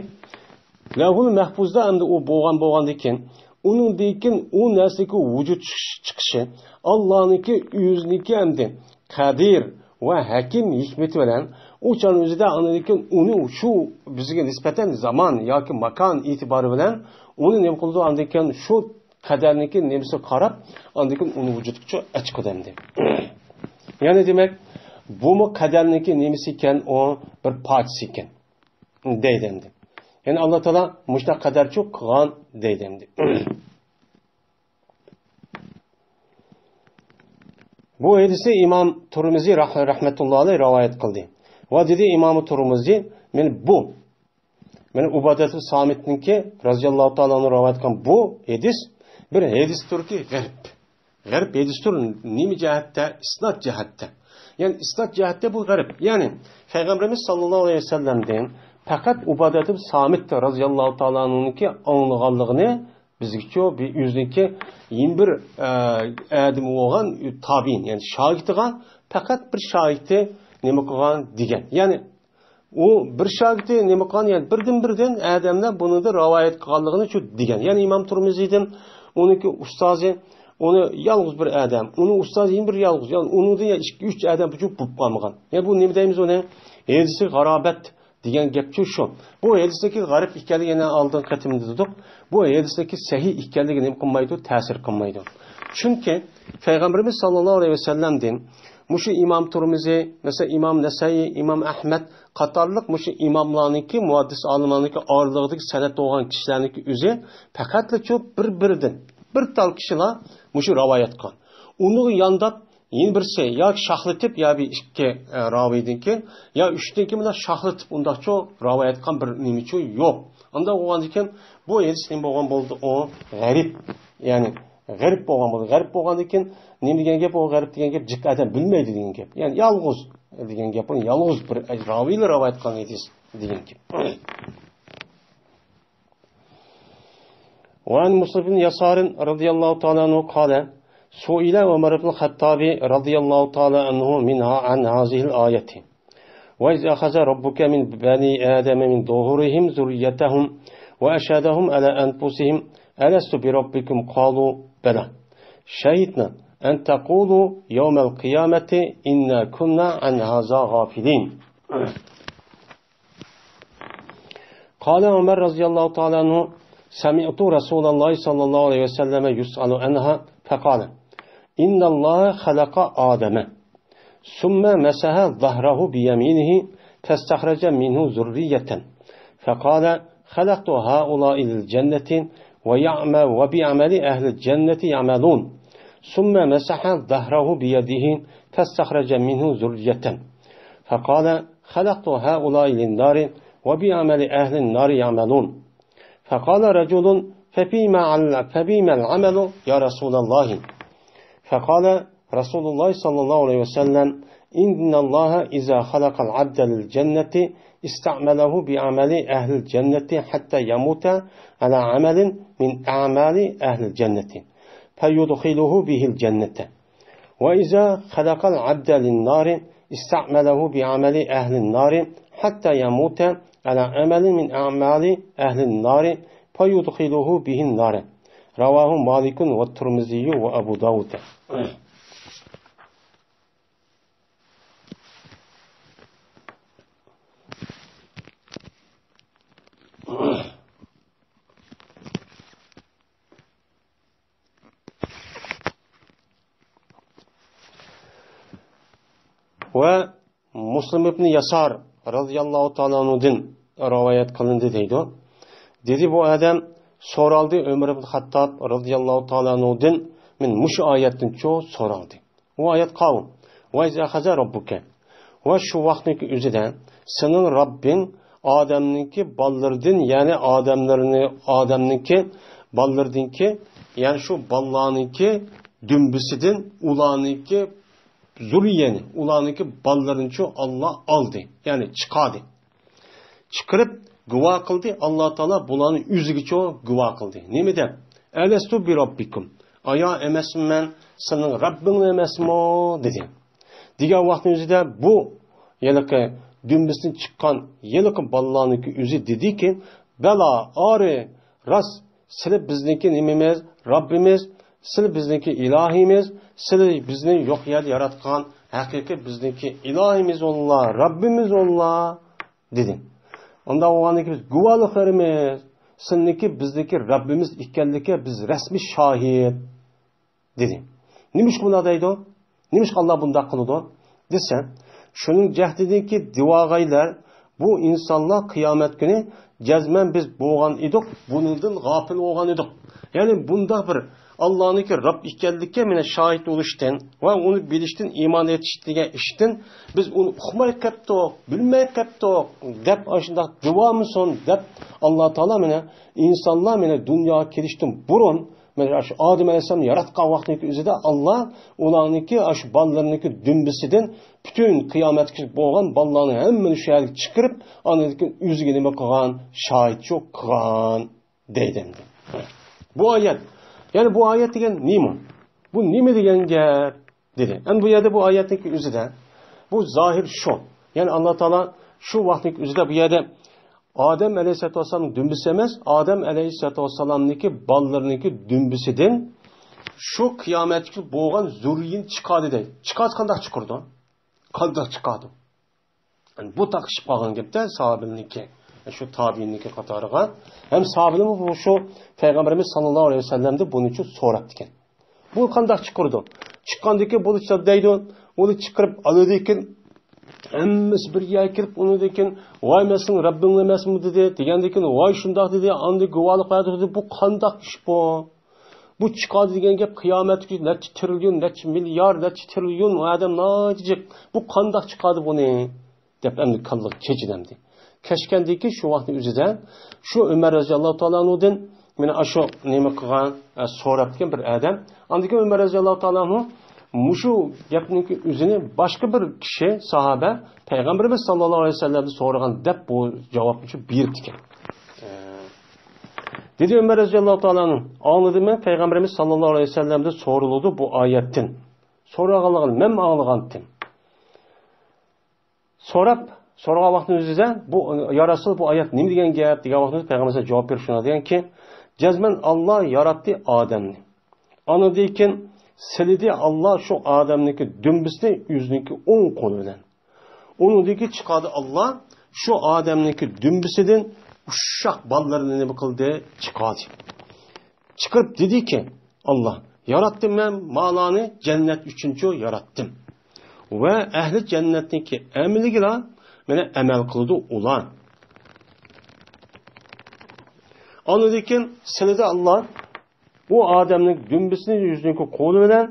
لەۋھۇل مەھپۇزدا ئەمدى ئۇ بولغان، بولغاندىن كېيىن، ئۇنىڭدىن كېيىن ئۇ نەرسىنىڭكى ۋۇجۇد چىقىشى، ئاللانىڭكى ئۆزىنىڭكى ئەمدى قەدىر ۋە ھەكىم ھېكمىتى بىلەن ئۇ چاغنىڭ ئۆزىدە ئاندىن كېيىن ئۇنى شۇ بىزگە نىسبەتەن زامان ياكى ماكان ئېتىبارى بىلەن ئۇنى نېمە قىلىدۇ؟ ئاندىن كېيىن شۇ قەدەرنىڭكى نېمىسىگە قاراپ، ئاندىن كېيىن ئۇنى ۋۇجۇدقا ئەچىقىدۇ ئەمدى. يەنى دېمەك، بۇمۇ قەدەرنىڭكى نېمىسى ئىكەن؟ ئۇ بىر پارچىسى ئىكەن. دەيدۇ ئەمدى. يەنى ئاللا تائالا مۇشۇنداق قەدەرچۇ قىلغان دەيدۇ ئەمدى. بۇ ھەدىسنى ئىمام تۇرمۇزى راھ-، رەھمەتۇللا ئەلەيھ رىۋايەت قىلدى. ۋە دېدى ئىمام تۇرمۇزى، مانا بۇ، مانا ئۇبادەتۇ سامىتنىڭكى رازىياللاھۇ تائالا ئەنھۇ رىۋايەت قىلغان بۇ ھەدىس بىر ھەدىستۇركى غەرىب. غەرىب ھەدىستۇر. نېمە جەھەتتە؟ ئىسناد جەھەتتە. يەنى ئىسناد جەھەتتە بۇ غەرىب. يەنى پەيغەمبىرىمىز ساللاللاھۇ ئەلەيھى ۋەسەللەمدىن پەقەت ئۇبادەت ئىبن سامىت رازىياللاھۇ تائالا ئەنھۇنىڭكى ئاڭلىغانلىقىنى بىزگىچۇ بىر ئۆزىنىڭكى يەنە بىر، ئە، ئادىمى بولغان تابىئىن، يەنى شاگىرتىغا پەقەت بىر شاگىرتى نېمە قىلغان دېگەن. يەنى ئۇ بىر شاگىرتى نېمە قىلغان، يەنى بىردىن-بىردىن ئادەملەر بۇنىڭدىن رىۋايەت قىلغانلىقىنى شۇ دېگەن. يەنى ئىمام تۇرمۇزىدىن ئۇنىڭكى ئۇستازى، ئۇنى يالغۇز بىر ئادەم، ئۇنىڭ ئۇستازى يەنە بىر يالغۇز، يەنى ئۇنىڭدىن يەنە ئىككى، ئۈچ ئادەم بۇ بولۇپ قالمىغان. يەنى بۇ نېمە دەيمىز ئۇنى؟ ھەدىسى غارابەت دېگەن گەپچۇ شۇ. بۇ ھەدىستىكى غەرىب ئىكەنلىكى يەنە ئالدىنقى قېتىمدا دېدۇق. بۇ ھەدىستىكى سەھىھ ئىكەنلىكى نېمە قىلمايدۇ؟ تەسىر قىلمايدۇ. چۈنكى پەيغەمبىرىمىز ساللاللاھۇ ئەلەيھى ۋەسەللەمدىن مۇشۇ ئىمام تۇرمۇزى، مەسىلەن، ئىمام نەسەئىي، ئىمام ئەھمەد قاتارلىق مۇشۇ ئىماملارنىڭكى، مۇھەددىس ئالىملارنىڭكى ئارىلىقىدىكى سەنەد بولغان كىشىلەرنىڭكى ئۆزى پەقەتلا شۇ بىر-بىرىدىن بىر تال كىشىلا مۇشۇ رىۋايەت قىلغان. ئۇنىڭغا يانداپ يەنە بىرسى ياكى شاخلىتىپ يا بىر ئىككى، ئە، راۋىيدىن كېيىن يا ئۈچتىن كېيىن مۇنداق شاخلىتىپ ئۇنداقچۇ رىۋايەت قىلغان بىر نېمىچۇ يوق. ئۇنداق بولغاندىكىن بۇ ھەدىس نېمە بولغان بولدى؟ ئۇ غەرىب، يەنى غەرىب بولغان بولدى. غەرىب بولغاندىن كېيىن نېمە دېگەن گەپ؟ ئۇ غەرىب دېگەن گەپ جىق ئادەم بىلمەيدۇ دېگەن گەپ. يەنى يالغۇز دېگەن گەپ. بۇنى يالغۇز بىر راۋىيلا رىۋايەت قىلغان ھەدىس دېگەن گەپ. وعن مسلم بن يسار رضي الله تعالى عنه قال: سئل عمر بن الخطاب رضي الله تعالى عنه منها عن هذه الآية: وإذ أخذ ربك من بني آدم من ظهورهم ذريتهم وأشهدهم على أنفسهم ألست بربكم؟ قالوا: بلى، شهدنا، أن تقولوا يوم القيامة: إنا كنا عن هذا غافلين. قال عمر رضي الله تعالى عنه: سمعت رسول الله صلى الله عليه وسلم يسأل عنها فقال: إن الله خلق آدم ثم مسح ظهره بيمينه فاستخرج منه ذرية فقال: خلقت هؤلاء للجنة ويعم-، وبعمل أهل الجنة يعملون. ثم مسح ظهره بيده فاستخرج منه ذرية فقال: خلقت هؤلاء للنار وبعمل أهل النار يعملون. فقال رجل: فبما عل-، فبما العمل يا رسول الله؟ فقال رسول الله صلى الله عليه وسلم: إن الله إذا خلق العبد للجنة استعمله بعمل أهل الجنة حتى يموت على عمل من أعمال أهل الجنة فيدخله به الجنة. وإذا خلق العبد للنار استعمله بعمل أهل النار حتى يموت على عمل من أعمال أهل النار فيدخله به النار. رواه مالك والترمذي وأبو داود. ۋە مۇسلىم ئىبنى ياسار رازىياللاھۇ تائالا ئەنھۇدىن رىۋايەت قىلىندى دەيدۇ. دېدى، بۇ ئادەم سورالدى، ئۆمەر ئىبن خاتتاب رازىياللاھۇ تائالا ئەنھۇدىن، مەن مۇشۇ ئايەتتىنچۇ سورالدى. ئۇ ئايەت قاۋۇ. ۋە ئىز ئەخەزە رەببۇكە. ۋە شۇ ۋاقىتنىڭكى ئۆزىدە سېنىڭ رەببىڭ ئادەمنىڭكى بالىلىرىدىن، يەنى ئادەملىرىنى، ئادەمنىڭكى بالىلىرىدىنكى، يەنى شۇ بالىلارنىڭكى دۈمبىسىدىن ئۇلارنىڭكى زۇررىيەنى، ئۇلارنىڭكى بالىلىرىنىچۇ ئاللا ئالدى، يەنى چىقاردى. چىقىرىپ گۇۋاھ قىلدى، ئاللا تائالا بۇلارنى ئۆزىگىچۇ گۇۋاھ قىلدى. نېمە دەپ؟ ئەلەستۇ بىرەببىكۇم. ئايا ئەمەسمەن مەن سېنىڭ رەببىڭ ئەمەسمۇ؟ دېدى. دېگەن ۋاقىتنىڭ ئۆزىدە بۇ ھېلىقى دۈمبىسىدىن چىققان ھېلىقى بالىلارنىڭكى ئۆزى دېدىكى، بالا، ئارى، راست، سىلى بىزنىڭكى نېمىمىز، رەببىمىز، سىلى بىزنىڭكى ئىلاھىمىز، سىلى بىزنى يوق يەردە ياراتقان ھەقىقىي بىزنىڭكى ئىلاھىمىز ئوللا، رەببىمىز ئوللا، دېدى. ئۇنداق بولغاندىكىن بىز گۇۋاھلىق بېرىمىز، سىلىنىڭكى بىزنىڭكى رەببىمىز ئىكەنلىكى بىز رەسمىي شاھىت. دېدى. نېمىشقا بۇنداق دەيدۇ؟ نېمىشقا ئاللا بۇنداق قىلىدۇ؟ دېسە، شۇنىڭ جەھىتىدىنكى دېۋاغايلار، بۇ ئىنسانلار قىيامەت كۈنى جەزمەن بىز بولغان ئىدۇق، بۇنىڭدىن غاپىل بولغان ئىدۇق. يەنى بۇنداق بىر ئاللانىڭكى رەب ئىكەنلىكى مانا شاھىت بولۇشتىن ۋە ئۇنى بىلىشتىن، ئىمان ئېيتىش دېگەن ئىشتىن بىز ئۇنى ئۇقماي قاپتۇق، بىلمەي قاپتۇق دەپ ئاشۇنداق دېۋامىسۇن دەپ ئاللا تائالا مانا ئىنسانلار مانا دۇنياغا كېلىشتىن بۇرۇن مانا شۇ ئادەم ئەلەيھىسسالامنى ياراتقان ۋاقتىنىڭكى ئۆزىدە ئاللا ئۇلارنىڭكى، ئاشۇ بالىلىرىنىڭكى دۈمبىسىدىن پۈتۈن قىيامەتكىچە بولغان بالىلارنى ھەممىنى شۇ يەرگە چىقىرىپ، ئاندىن كېيىن ئۆزىگە نېمە قىلغان؟ شاھىتچى قىلغان دەيدۇ ئەمدى. بۇ ئايەت، يەنى بۇ ئايەت دېگەن نېمە؟ بۇ نېمە دېگەن گەپ؟ دېدى. ئەمدى بۇ يەردە بۇ ئايەتنىڭكى ئۆزىدە، بۇ زاھىر شۇ. يەنى ئاللا تائالا شۇ ۋاقىتنىڭكى ئۆزىدە بۇ يەردە ئادەم ئەلەيھىسسالاتۇ ۋەسسالامنىڭ دۈمبىسى ئەمەس، ئادەم ئەلەيھىسسالاتۇ ۋەسسالامنىڭكى بالىلىرىنىڭكى دۈمبىسىدىن شۇ قىيامەتكە بولغان زۇررىيىنى چىقاردى دەيدۇ. چىقارسا قانداق چىقىرىدۇ؟ قانداق چىقاردى؟ يەنى بۇ تاقىشىپ قالغان گەپتە ساھابىنىڭكى، شۇ تابىئىننىڭكى قاتارىغا. ھەم ساھابىنىمۇ بۇ شۇ پەيغەمبىرىمىز ساللاللاھۇ ئەلەيھى ۋەسەللەمدىن بۇنى شۇ سوراپتىكەن. بۇ قانداق چىقىرىدۇ؟ چىققاندىن كېيىن بۇنى چا-، دەيدۇ، ئۇنى چىقىرىپ ئالىدىكىن، ھەممىسى بىر يەرگە كېلىپ، ئۇنىڭدىن كېيىن، ۋاي، مەن سېنىڭ رەببىڭ ئەمەسمۇ دېدى، دېگەندىن كېيىن، ۋاي، شۇنداق دېدى، ئاندىن گۇۋاھلىق بەردى دېدى. بۇ قانداق ئىش بۇ؟ بۇ چىقاردى دېگەن گەپ قىيامەتتىكى نەچچە تىرىليون، نەچچە مىليارد، نەچچە تىرىليون ئادەم ناھايىتى جىق. بۇ قانداق چىقاردى بۇنى؟ دەپ ئەمدى كاللىغا كېچىدەمدى. كەچكەندىن كېيىن شۇ ۋاقىتنىڭ ئۆزىدە شۇ ئۆمەر رەزىياللاھۇ تائالا ئەنھۇدىن مانا ئاشۇ نېمە قىلغان، ئە، سوراپتىكەن بىر ئادەم. ئاندىن كېيىن ئۆمەر رەزىياللاھۇ تائالا ئەنھۇ مۇشۇ گەپنىڭكى ئۆزىنى باشقا بىر كىشى، ساھابە، پەيغەمبىرىمىز ساللاللاھۇ ئەلەيھى ۋەسەللەمدىن سورىغان دەپ بۇ جاۋابنى شۇ بېرىپتىكەن. دېدى ئۆمەر رەزىياللاھۇ تائالا ئەنھۇ، ئاڭلىدىم مەن پەيغەمبىرىمىز ساللاللاھۇ ئەلەيھى ۋەسەللەمدىن سورىلىدۇ بۇ ئايەتتىن. سورالغانلىقىنى مەنمۇ ئاڭلىغانتىم. سوراپ، سورىغان ۋاقتىمىزدا بۇ، يا رەسۇل، بۇ ئايەت نېمە دېگەن گەپ دېگەن ۋاقتىمىزدا پەيغەمبەرىمىز جاۋاب بېرىپ شۇنداق دېگەنكى، جەزمەن ئاللا ياراتتى ئادەمنى. ئاندىن كېيىن سىلىدى ئاللا شۇ ئادەمنىڭكى دۈمبىسىنى ئۆزىنىڭكى ئوڭ قولى بىلەن. ئۇنىڭدىن كېيىن چىقاردى ئاللا شۇ ئادەمنىڭكى دۈمبىسىدىن ئۇششاق بالىلىرىنى نېمە قىلدى؟ چىقاردى. چىقىرىپ دېدىكى، ئاللا، ياراتتىم مەن مالارنى جەننەت ئۈچۈنچۇ ياراتتىم. ۋە ئەھلى جەننەتنىڭكى ئەمىلىگىلا مانا ئەمەل قىلىدۇ ئۇلار. ئاندىن كېيىن سىلىدى ئاللا ئۇ ئادەمنىڭ دۈمبىسىنى ئۆزىنىڭكى قولى بىلەن،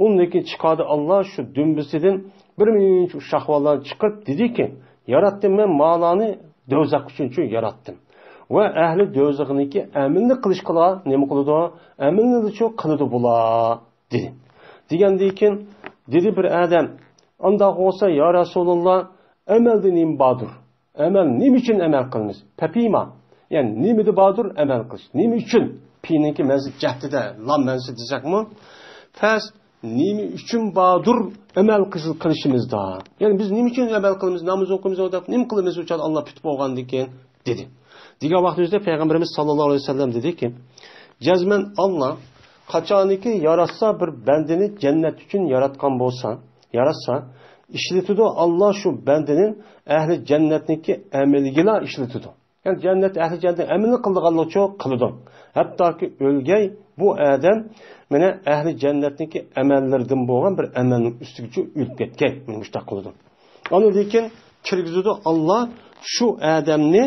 ئۇندىن كېيىن چىقاردى ئاللا شۇ دۈمبىسىدىن بىر مۇنچە ئۇششاق بالىلارنى چىقىرىپ دېدىكى، ياراتتىم مەن مالارنى دوزاخ ئۈچۈنچۇ ياراتتىم. ۋە ئەھلى دوزاخنىڭكى ئەمىلىنى قىلىشقىلا نېمە قىلىدۇ؟ ئەمىلنىچۇ قىلىدۇ بۇلار، دېدى. دېگەندىن كېيىن دېدى بىر ئادەم، ئانداق بولسا، يا رەسۇلاللا، ئەمەلدە نېمە باردۇر؟ ئەمەل نېمە ئۈچۈن ئەمەل قىلىمىز؟ پەپىما، يەنى نېمىدە باردۇر ئەمەل قىلىش؟ نېمە ئۈچۈن؟ پىنىڭكى مەنزىل جەھدىدە، لام مەنزىل دېسەكمۇ، پەس نېمە ئۈچۈن باردۇر ئەمەل قىل-، قىلىشىمىزدا؟ يەنى بىز نېمە ئۈچۈن ئەمەل قىلىمىز، ناماز ئوقۇيمىز دەپ نېمە قىلىمىز ئۇ چاغدا ئاللا پۈتۈپ بولغاندىن كېيىن؟ دېدى. دېگەن ۋاقتىمىزدا پەيغەمبىرىمىز ساللاللاھۇ ئەلەيھى ۋەسەللەم دېدىكى، جەزمەن ئاللا قاچانكى ياراتسا بىر بەندىنى جەننەت ئۈچۈن ياراتقان بولسا، ياراتسا، ئىشلىتىدۇ ئاللا شۇ بەندىنى ئەھلى جەننەتنىڭكى ئەمىلىگىلا ئىشلىتىدۇ. يەنى جەننەت ئەھلى جەننەت ئەمىلى قىلىدىغانلىقچۇ قىلىدۇ. ھەتتاكى ئۆلگەي بۇ ئادەم مانا ئەھلى جەننەتنىڭكى ئەمەللىرىدىن بولغان بىر ئەمەلنىڭ ئۈستىگىچۇ ئۆلۈپ كەتكەي، مانا مۇشتاق قىلىدۇ. ئاندىن كېيىن كىرگۈزىدۇ ئاللا شۇ ئادەمنى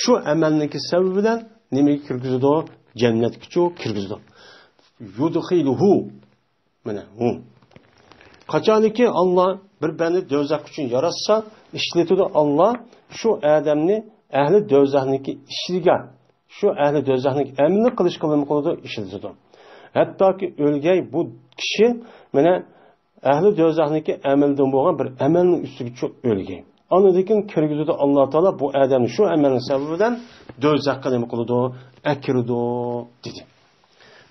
شۇ ئەمەلنىڭكى سەۋەبى بىلەن نېمىگە كىرگۈزىدۇ؟ جەننەتكىچۇ كىرگۈزىدۇ. يۇدخىلۇھۇ. مانا، ھۇ. قاچانكى ئاللا بىر بەندە دوزاخ ئۈچۈن ياراتسا، ئىشلىتىدۇ ئاللا شۇ ئادەمنى ئەھلى دوزاخنىڭكى ئىشىگە، شۇ ئەھلى دوزاخنىڭكى ئەمىلىنى قىلىشقا نېمە قىلىدۇ؟ ئىشلىتىدۇ. ھەتتاكى ئۆلگەي بۇ كىشى، مانا، ئەھلى دوزاخنىڭكى ئەمىلىدىن بولغان بىر ئەمەلنىڭ ئۈستىگىچۇ ئۆلگەي. ئاندىن كېيىن كىرگۈزىدۇ ئاللا تائالا بۇ ئادەمنى شۇ ئەمەلنىڭ سەۋەبى بىلەن دوزاخقا نېمە قىلىدۇ؟ ئەكىرىدۇ، دېدى.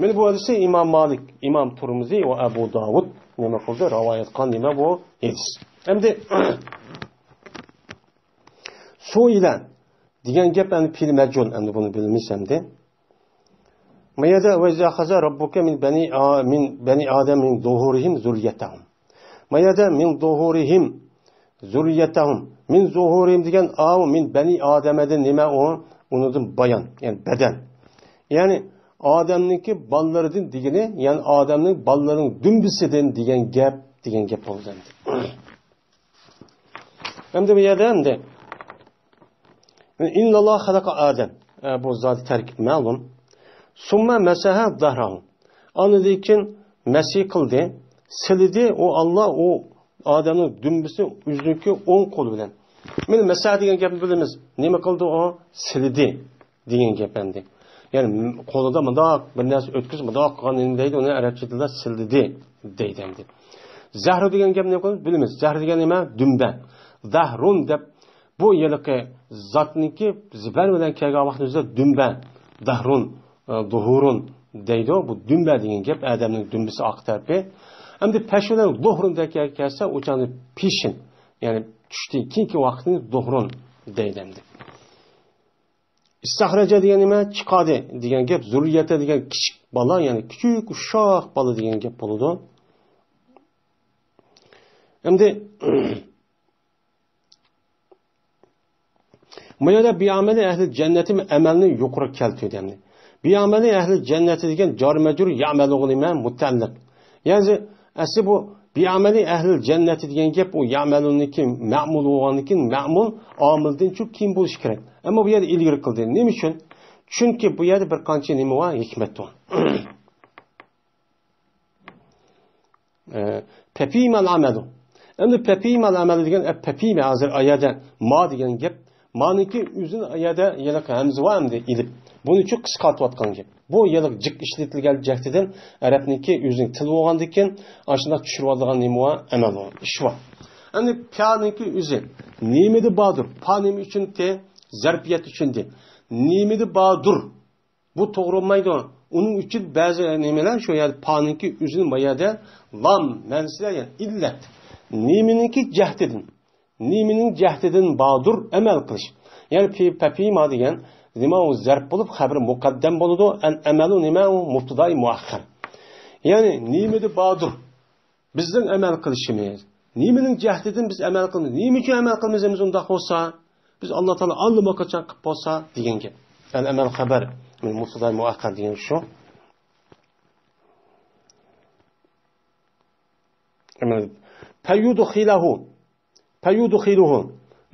مانا بۇ ھەدىسنى ئىمام مالىك، ئىمام تۇرمۇزى ۋە ئەبۇ داۋۇد نېمە قىلدى؟ رىۋايەت قىلغان نېمە بۇ؟ ھەدىس. ئەمدى سۇئىلە دېگەن گەپ، ئەمدى پېئىل مەجھۇل، ئەمدى بۇنى بىلىمىز ئەمدى. ما يەردە ۋە ئىز ئەخەزە رەببۇكە مىن بەنى ئا-، مىن بەنى ئادەم مىن زۇھۇرىھىم زۇررىيەتەھۇم. ما يەردە مىن زۇھۇرىھىم زۇررىيەتەھۇم. مىن زۇھۇرىھىم دېگەن ئاۋۇ مىن بەنى ئادەمەدىن نېمە ئۇ؟ ئۇنىڭدىن بايان، يەنى بەدەل. يەنى ئادەمنىڭكى بالىلىرىدىن دېگىنى، يەنى ئادەمنىڭ بالىلىرىنىڭ دۈمبىسىدىن دېگەن گەپ، دېگەن گەپ بولىدۇ ئەمدى. ئەمدى بۇ يەردە ئەمدى ئىنناللاھ خەلەقە ئادەم. ئە، بۇ زادى تەركىب مەلۇم. سۇممە مەسەھە زەھرەھۇ. ئاندىن كېيىن مەسى قىلدى، سىلىدى ئۇ ئاللا ئۇ ئادەمنىڭ دۈمبىسىنى ئۆزىنىڭكى ئوڭ قولى بىلەن. مانا مەسەھە دېگەن گەپنى بىلىمىز. نېمە قىلدى ئۇ؟ سىلىدى دېگەن گەپ ئەمدى. يەنى قولىدا مۇنداق بىر نەرسە ئۆتكۈزۈپ مۇنداق قىلغان نېمە دەيدۇ، ئۇنى ئەرەبچە تىلدا سىلىدى دەيدۇ ئەمدى. زەھرۇ دېگەن گەپنى بىلىمىز. زەھرۇ دېگەن نېمە؟ دۈمبە. زەھرۇن دەپ بۇ ھېلىقى زاتنىڭكى زىبەر بىلەن كەلگەن ۋاقتىمىزدا دۈمبە، دەھرۇن، ئە، دۇھۇرۇن دەيدۇ. بۇ دۈمبە دېگەن گەپ ئادەمنىڭ دۈمبىسى ئارقا تەرىپى. ئەمدى پەش بىلەن دۇھرۇن دەپ كەلسە، ئۇ چاغدا پېشىن، يەنى چۈشتىن كېيىنكى ۋاقىتنى دۇھرۇن دەيدۇ ئەمدى. ئىستەخرەجە دېگەن نېمە؟ چىقاردى دېگەن گەپ. زۇررىيەتە دېگەن كىچىك بالا، يەنى كىچىك ئۇششاق بالا دېگەن گەپ بولىدۇ. ئەمدى ما يەردە بىئەمەلى ئەھلى جەننەتى ئەمەلنى يۇقىرى كەلتۈردى ئەمدى. بىئەمەلى ئەھلى جەننەتى دېگەن جار مەجرۇر يەئمەلۇغا نېمە؟ مۇتەئەللىق. يەنى ئەسلى بۇ بىئەمەلى ئەھلى جەننەتى دېگەن گەپ ئۇ يەئمەلۇنىڭكى مەئمۇل بولغاندىن كېيىن مەئمۇل ئامىلدىن چوڭ كېيىن بولۇشى كېرەك. ئەمما بۇ يەردە ئىلگىرى قىلدى. نېمە ئۈچۈن؟ چۈنكى بۇ يەردە بىر قانچە نېمە بار؟ ھېكمەت بار. ئە، پەپىمەل ئەمەلۇ. ئەمدى پەپىمەل ئەمەلۇ دېگەن، ئە، پەپىمە ھازىر ئايەدە ما دېگەن گەپ. مانىڭكى ئۆزىنى ئايەدە يەنە ھەمزە ۋە ئەمدى ئېلىپ. بۇنى چۈ قىسقارتىۋاتقان گەپ. بۇ يەنە جىق ئىشلىتىلگەن جەھەتتىن ئەرەبنىڭكى ئۆزىنىڭ تىل بولغاندىكىن، ئاشۇنداق چۈشۈرۈۋالىدىغان نېمە ۋە ئەمەل ۋە ئىش ۋە. ئەمدى پەنىڭكى ئۆزى نېمىدە باردۇر؟ پا نېمە ئۈچۈن تى؟ زەرپىيەت ئۈچۈن دى. نېمىدە باردۇر؟ بۇ توغرا بولمايدۇ. ئۇنىڭ ئۈچۈن بەزى نېمىلەر شۇ يەردە پانىڭكى ئۆزىنى ما يەردە لام مەنىسىدە، يەنى ئىللەت. نېمىنىڭكى جەھىتىدىن؟ نېمىنىڭ جەھىتىدىن باردۇر ئەمەل قىلىش. يەنى پى-، پەپىما دېگەن نېمە ئۇ زەرپ بولۇپ خەبىرى مۇقەددەم بولىدۇ. ئەن ئەمەلۇ نېمە ئۇ مۇبتىدائى مۇئەخخەر. يەنى نېمىدە باردۇر؟ بىزنىڭ ئەمەل قىلىشىمىز. نېمىنىڭ جەھىتىدىن بىز ئەمەل قىلىمىز؟ نېمە ئۈچۈن ئەمەل قىلىمىز بىز ئۇنداق بولسا؟ بىز ئاللا تائالا ئاللىماقاچان قىلىپ بولسا دېگەن گەپ. ئەل ئەمەل خەبەر. مۇبتىدا مۇئەخخەر دېگەن شۇ. پەيۇدخىلەھۇ. پەيۇدخىلۇھۇ.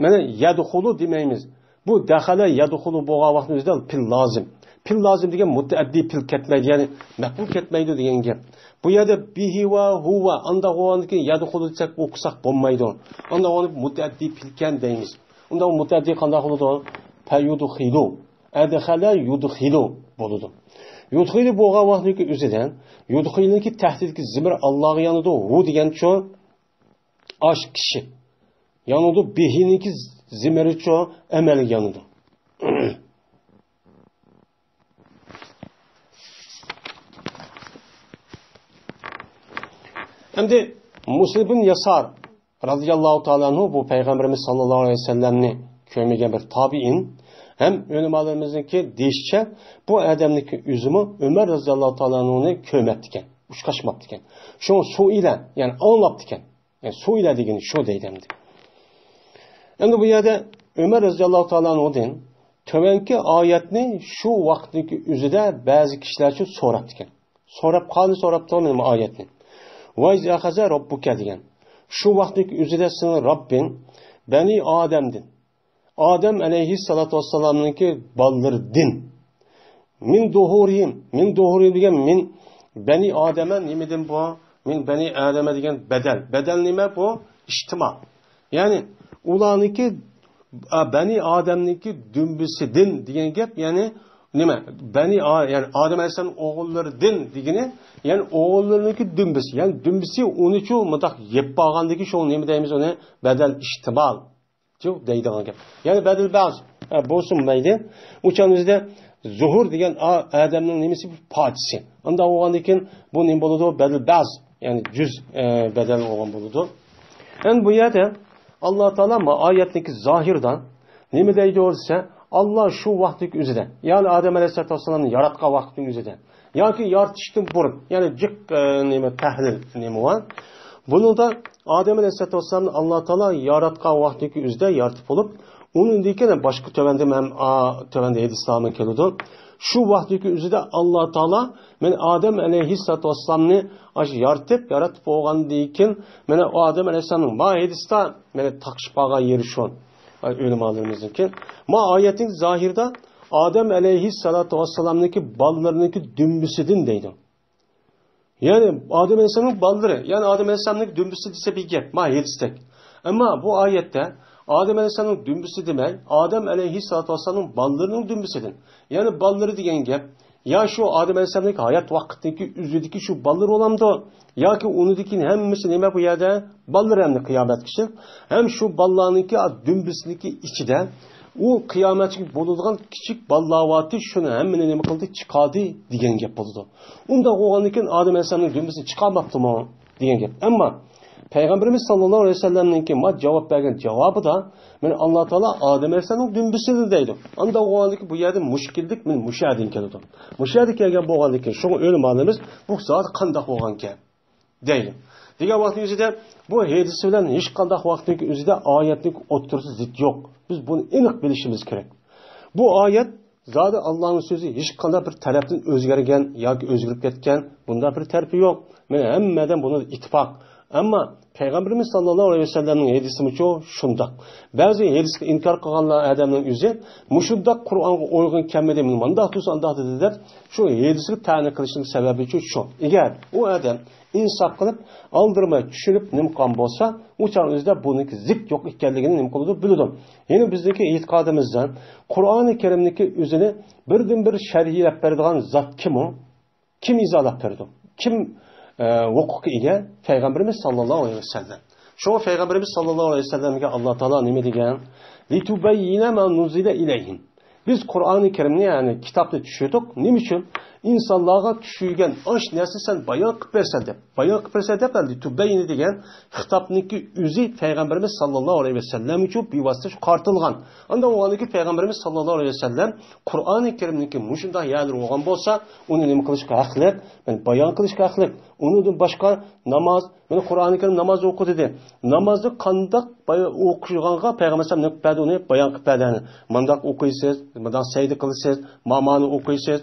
مانا يەدخۇلۇ دېمەيمىز. بۇ دەخەلە يەدخۇلۇ بولغان ۋاقتىمىزدا پىل لازىم. پىل لازىم دېگەن مۇتەئەددى پىل كەتمەيدۇ، يەنى مەپئۇل كەتمەيدۇ دېگەن گەپ. بۇ يەردە بىھى ۋە ھۇۋە ئانداق بولغاندىن كېيىن يەدخۇلۇ دېسەك ئوقۇساق بولمايدۇ. ئانداق بولغاندا مۇتەئەددى پىلكەن دەيمىز. ئۇنداق مۇتەئەددى قانداق بولىدۇ؟ پەيۇدخىلۇ. ئەدخەلە يۇدخىلۇ بولىدۇ. يۇدخىلۇ بولغان ۋاقتىدىكى ئۆزىدە يۇدخىلۇنىڭكى تەھتىدىكى زىمىر ئاللاغا يانىدۇ. ھۇ دېگەنچۇ؟ ئاش كىشى. يانىدۇ. بىھىنىڭكى زىمىرىچۇ؟ ئەمەلگە يانىدۇ. ئەمدى مۇسلىم بىن ياسار رازىياللاھۇ تائالا ئەنھۇ بۇ پەيغەمبىرىمىز ساللاللاھۇ ئەلەيھى ۋەسەللەمنى كۆرمىگەن بىر تابىئىن ھەم ئۆلىمالىرىمىزنىڭكى دېيىشىچە، بۇ ئادەمنىڭكى ئۆزىمۇ ئۆمەر رازىياللاھۇ تائالا ئەنھۇنى كۆرمەپتىكەن، ئۇچراشماپتىكەن. شۇڭا سۇئىلە، يەنى ئاڭلاپتىكەن. يەنى سۇئىلە دېگىنى شۇ دەيدۇ ئەمدى. ئەمدى بۇ يەردە ئۆمەر رازىياللاھۇ تائالا ئەنھۇدىن تۆۋەنكى ئايەتنى شۇ ۋاقىتنىڭكى ئۆزىدە بەزى كىشىلەر شۇ سوراپتىكەن. سوراپ، قانى سوراپتۇ نېمە ئايەتنى. ۋە ئىز ئەخەزە رەببۇكە دېگەن. شۇ ۋاقىتنىڭكى ئۆزىدە سېنىڭ رەببىڭ بەنى ئادەمدىن، ئادەم ئەلەيھىسسالاتۇ ۋەسسالامنىڭكى بالىلىرىدىن. مىن زۇھۇرىھىم، مىن زۇھۇرىھىم دېگەن مىن بەنى ئادەمە نېمىدىن بۇ؟ مىن بەنى ئادەمە دېگەن بەدەل. بەدەل نېمە بۇ؟ ئىھتىمال. يەنى ئۇلارنىڭكى، ئا، بەنى ئادەمنىڭكى دۈمبىسىدىن دېگەن گەپ، يەنى نېمە؟ بەنى ئا-، يەنى ئادەم ئەلەيھىسسالام ئوغۇللىرىدىن دېگىنى، يەنى ئوغۇللىرىنىڭكى دۈمبىسى. يەنى دۈمبىسى ئۇنىچۇ مۇنداق يەپ بارغاندىكىن شۇڭا نېمە دەيمىز ئۇنى؟ بەدەل ئىھتىمال. جۇ دەيدىغان گەپ. يەنى بەدىل بەز، ئە، بولسۇن مەيلى. ئۇ چاغنىڭ ئۆزىدە زۇھۇر دېگەن ئا-، ئادەمنىڭ نېمىسى؟ بىر پارچىسى. ئانداق بولغاندىن كېيىن بۇ نېمە بولىدۇ؟ بەدىل بەز يەنى جۈز، ئە، بەدەل بولغان بولىدۇ. ئەمدى بۇ يەردە ئاللا تائالا ما ئايەتنىڭكى زاھىرىدا نېمە دەيدۇ دېسە، ئاللا شۇ ۋاقىتتىكى ئۆزىدە، يەنى ئادەم ئەلەيھىسسالاتۇ ۋەسسالامنى ياراتقان ۋاقىتنىڭ ئۆزىدە ياكى يارىتىشتىن بۇرۇن، يەنى جىق، ئە، نېمە، تەھلىل نېمە بار. بۇنىڭدا ئادەم ئەلەيھىسسالاتۇ ۋەسسالامنى ئاللا تائالا ياراتقان ۋاقىتتىكى ئۆزىدە يارىتىپ بولۇپ، ئۇنىڭدىن كېيىن باشقا تۆۋەندە مەن، ئا، تۆۋەندە ھەدىسلەرمۇ كېلىدۇ. شۇ ۋاقىتتىكى ئۆزىدە ئاللا تائالا مەن ئادەم ئەلەيھىسسالاتۇ ۋەسسالامنى ئاشۇ يارىتىپ، يارىتىپ بولغاندىن كېيىن، مانا ئادەم ئەلەيھىسسالامنىڭ ما ھەدىستە مانا تاقىشىپ قالغان يېرى شۇ. ئۆلىمالىرىمىزنىڭكى. ما ئايەتنىڭ زاھىرىدا ئادەم ئەلەيھىسسالاتۇ ۋەسسالامنىڭكى بالىلىرىنىڭكى دۈمبىسىدىن دەيدۇ. يەنى ئادەم ئەلەيھىسسالامنىڭ بالىلىرى، يەنى ئادەم ئەلەيھىسسالامنىڭ دۈمبىسى دېسە بىر گەپ، ما ھەدىستەك. ئەمما بۇ ئايەتتە ئادەم ئەلەيھىسسالامنىڭ دۈمبىسى دېمەي، ئادەم ئەلەيھىسسالاتۇ ۋەسسالامنىڭ بالىلىرىنىڭ دۈمبىسىدىن. يەنى بالىلىرى دېگەن گەپ، يا شۇ ئادەم ئەلەيھىسسالامنىڭ ھايات ۋاقتىدىكى ئۆزىدىكى شۇ بالىلىرى بولامدۇ؟ ياكى ئۇنىڭدىن كېيىن ھەممىسى نېمە بۇ يەردە؟ بالىلىرى ھەمدە قىيامەتكىچە. ھەم شۇ بالىلارنىڭكى دۈمبىسىنىڭكى ئىچىدە ئۇ قىيامەتكىچە بولىدىغان كىچىك بالىلار بارتى، شۇنى ھەممىنى نېمە قىلدى؟ چىقاردى دېگەن گەپ بولىدۇ. ئۇنداق بولغاندىن كېيىن ئادەم ئەلەيھىسسالامنىڭ دۈمبىسىنى چىقارماپتىمۇ دېگەن گەپ. ئەمما پەيغەمبىرىمىز ساللاللاھۇ ئەلەيھى ۋەسەللەمنىڭكى ما جاۋاب بەرگەن جاۋابىدا، مانا ئاللا تائالا ئادەم ئەلەيھىسسالامنىڭ دۈمبىسىدىن دەيدۇ. ئانداق بولغاندىن كېيىن بۇ يەردە مۇشكىللىق مانا مۇشۇ يەردىن كېلىدۇ. مۇشۇ يەردە كەلگەن بولغاندىن كېيىن شۇڭا ئۆلىمالىرىمىز بۇ زادى قانداق بولغانكەن دەيدۇ. دېگەن ۋاقىتنىڭ ئۆزىدە بۇ ھەدىس بىلەن ھېچقانداق ۋاقىتنىڭ ئۆزىدە ئايەتنىڭ ئوتتۇرىسى زىت يوق. بىز بۇنى ئېنىق بىلىشىمىز كېرەك. بۇ ئايەت زادى ئاللانىڭ سۆزى ھېچقانداق بىر تەرەپتىن ئۆزگەرگەن ياكى ئۆزگىرىپ كەتكەن بۇنداق بىر تەرىپى يوق. مانا ھەممە ئادەم بۇنىڭدا ئىتتىپاق. ئەمما پەيغەمبىرىمىز ساللاللاھۇ ئەلەيھى ۋەسەللەمنىڭ ھەدىسىمۇچۇ شۇنداق. بەزى ھەدىسكە ئىنكار قىلغانلار ئادەمنىڭ ئۆزى مۇشۇنداق قۇرئانغا ئۇيغۇن كەلمىدى، مۇنداق تۇرسا ئانداق دېدى دەپ، شۇ ھەدىسكە تەنە قىلىشنىڭ سەۋەبىچۇ شۇ. ئەگەر ئۇ ئادەم ئىنساپ قىلىپ، ئالدىرىماي چۈشىنىپ نېمە قىلغان بولسا، ئۇ چاغ ئۆزىدە بۇنىڭكى زىت يوق ئىكەنلىكىنى نېمە قىلىدۇ، بىلىدۇ. يەنە بىزنىڭكى ئېتىقادىمىزدا قۇرئانى كەرىمنىڭكى ئۆزىنى بىردىنبىر شەرھلەپ بېرىدىغان زات كىم ئۇ؟ كىم ئىزاھلاپ بېرىدۇ؟ كىم، ئە، ھوقۇققا ئىگە؟ پەيغەمبىرىمىز ساللاللاھۇ ئەلەيھى ۋەسەللەم. شۇڭا پەيغەمبىرىمىز ساللاللاھۇ ئەلەيھى ۋەسەللەمگە ئاللا تائالا نېمە دېگەن؟ لىتۇبەييىنە ما نۇززىلە ئىلەيھىم. بىز قۇرئانى كەرىمنى، يەنى كىتابنى چۈشۈردۇق. نېمە ئۈچۈن؟ ئىنسانلارغا چۈشۈرگەن ئاش نەرسىنى سەن بايان قىلىپ بەرسەن دەپ. بايان قىلىپ بەرسەن دەپ، لىتۇبەييىنە دېگەن خىتابنىڭكى ئۆزى پەيغەمبىرىمىز ساللاللاھۇ ئەلەيھى ۋەسەللەم ئۈچۈن بىۋاسىتە شۇ قارىتىلغان. ئاندىن ئۇ ھالدىكى پەيغەمبىرىمىز ساللاللاھۇ ئەلەيھى ۋەسەللەم قۇرئانى كەرىمنىڭكى مۇشۇنداق يەرلىرى بولغان بولسا، ئۇنى نېمە قىلىشقا ھەقلىق؟ يەنى بايان قىلىشقا ھەقلىق. ئۇنىڭدىن باشقا ناماز، مانا قۇرئانى كەرىم ناماز ئوقۇ دېدى. نامازنى قانداق باي-، ئوقۇشىغانغا پەيغەمبەر ئەلەيھىسسالام نېمە قىلىپ بەردى ئۇنى؟ بايان قىلىپ بەردى. مانداق ئوقۇيسىز، مانداق سەجدە قىلىسىز، مانى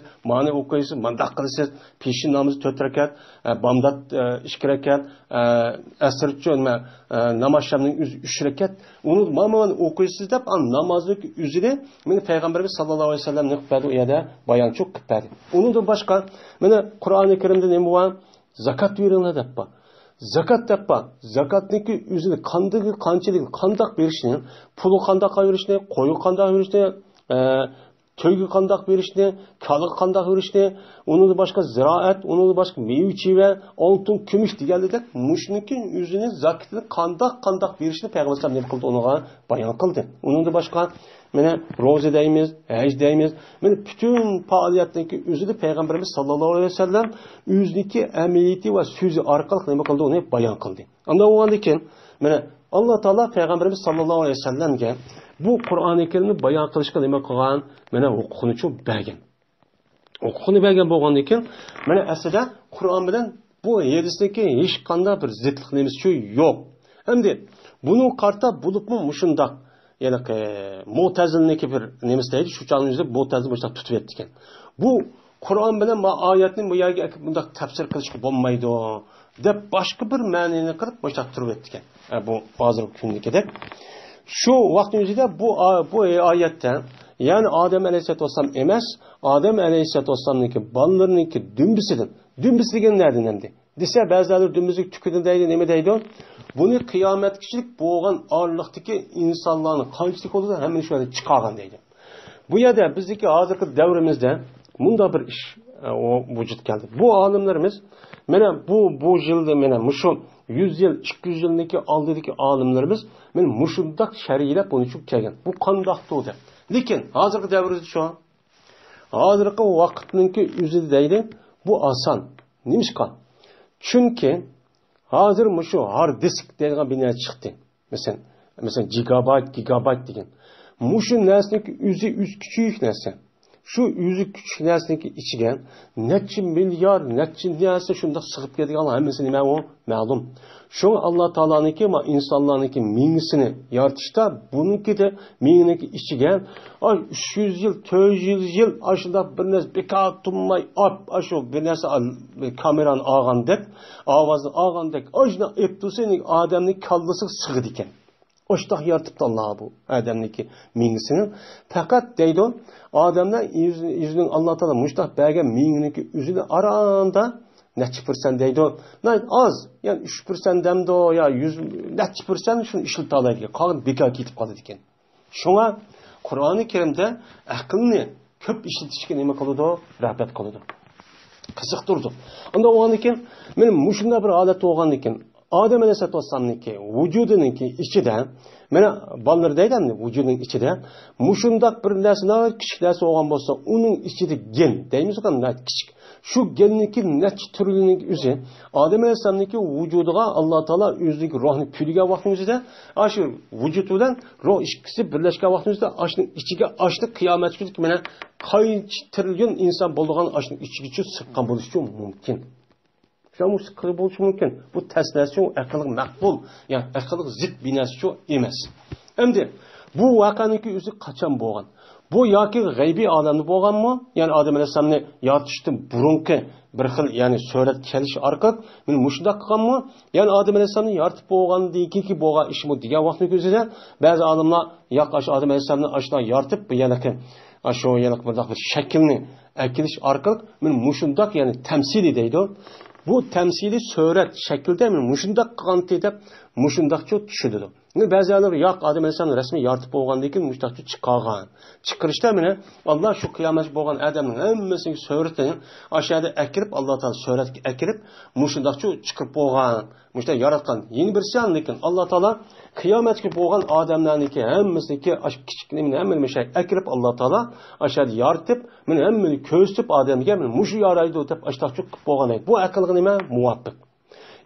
ئوقۇيسىز، مانداق قىلىسىز، پېشىن نامىزى تۆت رەكەت، ئە، بامدات، ئە، ئىككى رەكەت، ئە، ئەسىرچۇ نېمە، ئە، ناماز شامنىڭ ئۆزى ئۈچ رەكەت. ئۇنى مانا ئوقۇيسىز دەپ، ئا، نامازنىڭ ئۆزىنى مانا پەيغەمبىرىمىز ساللاللاھۇ ئەلەيھى ۋەسەللەم نېمە قىلىپ بەردى ئۇ يەردە؟ بايانچۇ قىلىپ بەردى. ئۇنىڭدىن باشقا، مانا قۇرئانى كەرىمدە نېمە بار؟ زاكات بېرىڭلار دەپ بار. زاكات دەپ بار. زاكاتنىڭكى ئۆزىنى قاندىقى، قانچىلىك، قانداق بېرىشنى، پۇلغا قانداق بېرىشنى، قويغا قانداق بېرىشنى، ئە، تۆگىگە قانداق بېرىشنى، كالىغا قانداق بېرىشنى، ئۇنىڭدىن باشقا زىرائەت، ئۇنىڭدىن باشقا مېۋە-چېۋە، ئالتۇن، كۈمۈش دېگەنلىدەك، مۇشۇنىڭكى ئۆزىنى زاكىتىنى قانداق، قانداق بېرىشنى پەيغەمبەر ئەلەيھىسسالام نېمە قىلدى، ئۇنىڭغا بايان قىلدى. ئۇنىڭدىن باشقا، مانا، روزا دەيمىز، ھەج دەيمىز، مانا، پۈتۈن پائالىيەتنىڭكى ئۆزىدە پەيغەمبىرىمىز ساللاللاھۇ ئەلەيھى ۋەسەللەم ئۆزىنىڭكى ئەمەلىيىتى ۋە سۆزى ئارقىلىق نېمە قىلدى، ئۇنى بايان قىلدى. ئاندىن بولغاندىن كېيىن، مانا، ئاللا تائالا پەيغەمبىرىمىز ساللاللاھۇ ئەلەيھى ۋەسەللەمگە بۇ قۇرئانى كەرىمنى بايان قىلىشقا نېمە قىلغان؟ مانا، ھوقۇقنىچۇ بەرگەن. ھوقۇقنى بەرگەن بولغاندىن كېيىن، مانا، ئەسلىدە قۇرئان بىلەن بۇ ھەدىسنىڭكى ھېچقانداق بىر زىتلىق نېمىسىچۇ يوق. ئەمدى بۇنىڭغا قارىتا بولۇپمۇ مۇشۇنداق، يەنى، ئە، مۇتەزىلىنىڭكى بىر نېمىسى دەيدۇ، شۇ چاغنىڭ ئۆزىدە مۇتەزىل مۇشۇنداق تۇتۇپ يەتتىكەن. بۇ قۇرئان بىلەن ما ئايەتنى بۇ يەرگە ئەكىپ بۇنداق تەپسىر قىلىشقا بولمايدۇ، دەپ باشقا بىر مەنىنى قىلىپ مۇشۇنداق تۇرۇپ يەتتىكەن. ئە، بۇ ھازىرقى كۈندىكىدەك. شۇ ۋاقىتنىڭ ئۆزىدە بۇ ئا-، بۇ ئايەتتە، يەنى ئادەم ئەلەيھىسسالاتۇ ۋەسسالام ئەمەس، ئادەم ئەلەيھىسسالاتۇ ۋەسسالامنىڭكى بالىلىرىنىڭكى دۈمبىسىدىن، دۈمبىسى دېگەن نەدىن ئەمدى؟ دېسە، بەزىلەر دۈمبىسىدىكى تۈكىدىن دەيدۇ، نېمە دەيدۇ؟ بۇنى قىيامەتكىچىلىك بولغان ئارىلىقتىكى ئىنسانلارنى قانچىلىك بولىدۇ، ھەممىنى شۇ يەردە چىقارغان دەيدۇ. بۇ يەردە بىزدىكى ھازىرقى دەۋرىمىزدە مۇنداق بىر ئىش، ئە، ئو-، ۋۇجۇدقا كەلدى. بۇ ئالىملىرىمىز، مانا بۇ، بۇ يىلدا، مانا مۇشۇ يۈز يىل، ئىككى يۈز يىلدىكى ئالدىدىكى ئالىملىرىمىز، مانا مۇشۇنداق شەرھلەپ بۇنى چۈشۈپ كەلگەن. بۇ قانداقتۇ دەپ. لېكىن ھازىرقى دەۋردە شۇ، ھازىرقى ۋاقىتنىڭكى ئۆزىدە دەيلى، بۇ ئاسان. نېمىشقا؟ چۈنكى ھازىر مۇشۇ ھارد دىسك دەيدىغان بىر نەرسە چىقتى. مەسىلەن، مەسىلەن، جىگابايت، گىگابايت دېگەن. مۇشۇ نەرسىنىڭكى ئۆزى، ئۆزى كۈچلۈك نەرسە. شۇ ئۆزى كۈچلۈك نەرسىنىڭكى ئىچىگە نەچچە مىليارد، نەچچە نەرسە شۇنداق سىغىپ كېتىدىغان ھەممىسى نېمە ئۇ؟ مەلۇم. شۇڭا ئاللا تائالانىڭكى، ما، ئىنسانلارنىڭكى مېڭىسىنى يارىتىشتا، بۇنىڭكىدە مېڭىنىڭكى ئىچىگە، ئاي، ئۈچ يۈز يىل، تۆت يۈز يىل ئاشۇنداق بىر نەرسە بىكار تۇرماي ئاپ، ئاشۇ بىر نەرسە ئال-، كامېرانى ئالغاندەك، ئاۋازنى ئالغاندەك، ئاشۇنداق ئېپ تۇرسا، ئادەمنىڭ كاللىسىغا سىغىدىكەن. ئاشتاق يارىتىپتۇ ئاللا بۇ ئادەمنىڭكى مېڭىسىنى. پەقەت دەيدۇ، ئادەملەر يۈز-، يۈزىنىڭ ئاللا تائالا مۇشتاق بەرگەن مېڭىنىڭكى ئۆزىنى ئاراندا نەچچە پىرسەنت دەيدۇ. ناھايىتى ئاز، يەنى ئۈچ پىرسەنت دەمدۇ يا يۈز، نەچچە پىرسەنت شۇنى ئىشلىتالايدىكەن. قالغىنى بىكار كېتىپ قالىدىكەن. شۇڭا قۇرئانى كەرىمدە ئەقىلنى كۆپ ئىشلىتىشكە نېمە قىلىدۇ؟ رىغبەت قىلىدۇ. قىزىقتۇرىدۇ. ئۇنداق بولغاندىن كېيىن، مانا مۇشۇنداق بىر ھالەت بولغاندىن كېيىن، ئادەم ئەلەيھىسسالاتۇ ۋەسسالامنىڭكى ۋۇجۇدىنىڭكى ئىچىدە، مانا بالىلىرى دەيدۇ ئەمدى، ۋۇجۇدىنىڭ ئىچىدە مۇشۇنداق بىر نەرسە، ناھايىتى كىچىك نەرسە بولغان بولسا، ئۇنىڭ ئىچىدە گېن دەيمىز، ناھايىتى كىچىك. شۇ گېننىڭكى نەچچە تۈرلۈكىنىڭ ئۆزى ئادەم ئەلەيھىسسالامنىڭكى ۋۇجۇدىغا ئاللا تائالا ئۆزىنىڭكى روھىنى پۈۋلىگەن ۋاقتىنىڭ ئۆزىدە، ئاشۇ ۋۇجۇد بىلەن روھ ئىككىسى بىرلەشكەن ۋاقتىنىڭ ئۆزىدە، ئاشۇنىڭ ئىچىگە، ئاشۇ قىيامەتكىچە مانا قانچە تىرىليون ئىنسان بولىدىغان ئاشۇنىڭ ئىچىگىچە سىغقان بولۇشى مۇمكىن. شۇ بولۇشى مۇمكىن. بۇ تەس نەرسىچۇ، ئەقىلگە مەقبۇل، يا ئەقىلگە زىت بىر نەرسىچۇ ئەمەس. ئەمدى بۇ ۋەقەنىڭكى ئۆزى قاچان بولغان؟ بۇ ياكى غەيبىي ئالەمدە بولغانمۇ؟ يەنى ئادەم ئەلەيھىسسالامنى يارىتىشتىن بۇرۇنقى بىر خىل، يەنى سۈرەت كېلىش ئارقىلىق مانا مۇشۇنداق قىلغانمۇ؟ يەنى ئادەم ئەلەيھىسسالامنى يارىتىپ بولغاندىن كېيىنكى بولغان ئىشمۇ دېگەن ۋاقىتنىڭ ئۆزىدە بەزى ئالىملار ياق، ئاشۇ ئادەم ئەلەيھىسسالامنى ئاشۇنداق يارىتىپ، بۇ يەنىكى، ئاشۇ يەنىكى بۇنداق بىر شەكىلنى ئەكېلىش ئارقىلىق مانا مۇشۇنداق، يەنى تەمسىلىي دەيدۇ. بۇ تەمسىلىي سۈرەت شەكىلدە مانا مۇشۇنداق قىلغانتى دەپ مۇشۇنداقچۇ چۈشىنىدۇ. يەنە بەزى ئالىملار ياق، ئادەم ئەلەيھىسسالام رەسمىي يارىتىپ بولغاندىن كېيىن مۇشۇنداقچۇ چىقارغان. چىقىرىشتا مانا ئاللا شۇ قىيامەتكە بولغان ئادەمنىڭ ھەممىسىنىڭ سۈرىتىنى ئاشۇ يەردە ئەكىرىپ، ئاللا تائالا سۈرەتكە ئەكىرىپ مۇشۇنداقچۇ چىقىرىپ بولغان. مۇشۇنداق ياراتقان. يەنە بىرسى، لېكىن ئاللا تائالا قىيامەتكە بولغان ئادەملەرنىڭكى ھەممىسىنىڭكى ئاشۇ كىچىك نېمىنى ھەممىنى مۇشۇ ئەكىرىپ، ئاللا تائالا ئاشۇ يەردە يارىتىپ، مانا ھەممىنى كۆرسىتىپ ئادەمگە، مانا مۇشۇ يارايدۇ دەپ ئاشۇنداقچۇ قىلىپ بولغان. بۇ ئەقىلگە نېمە؟ مۇۋاپىق.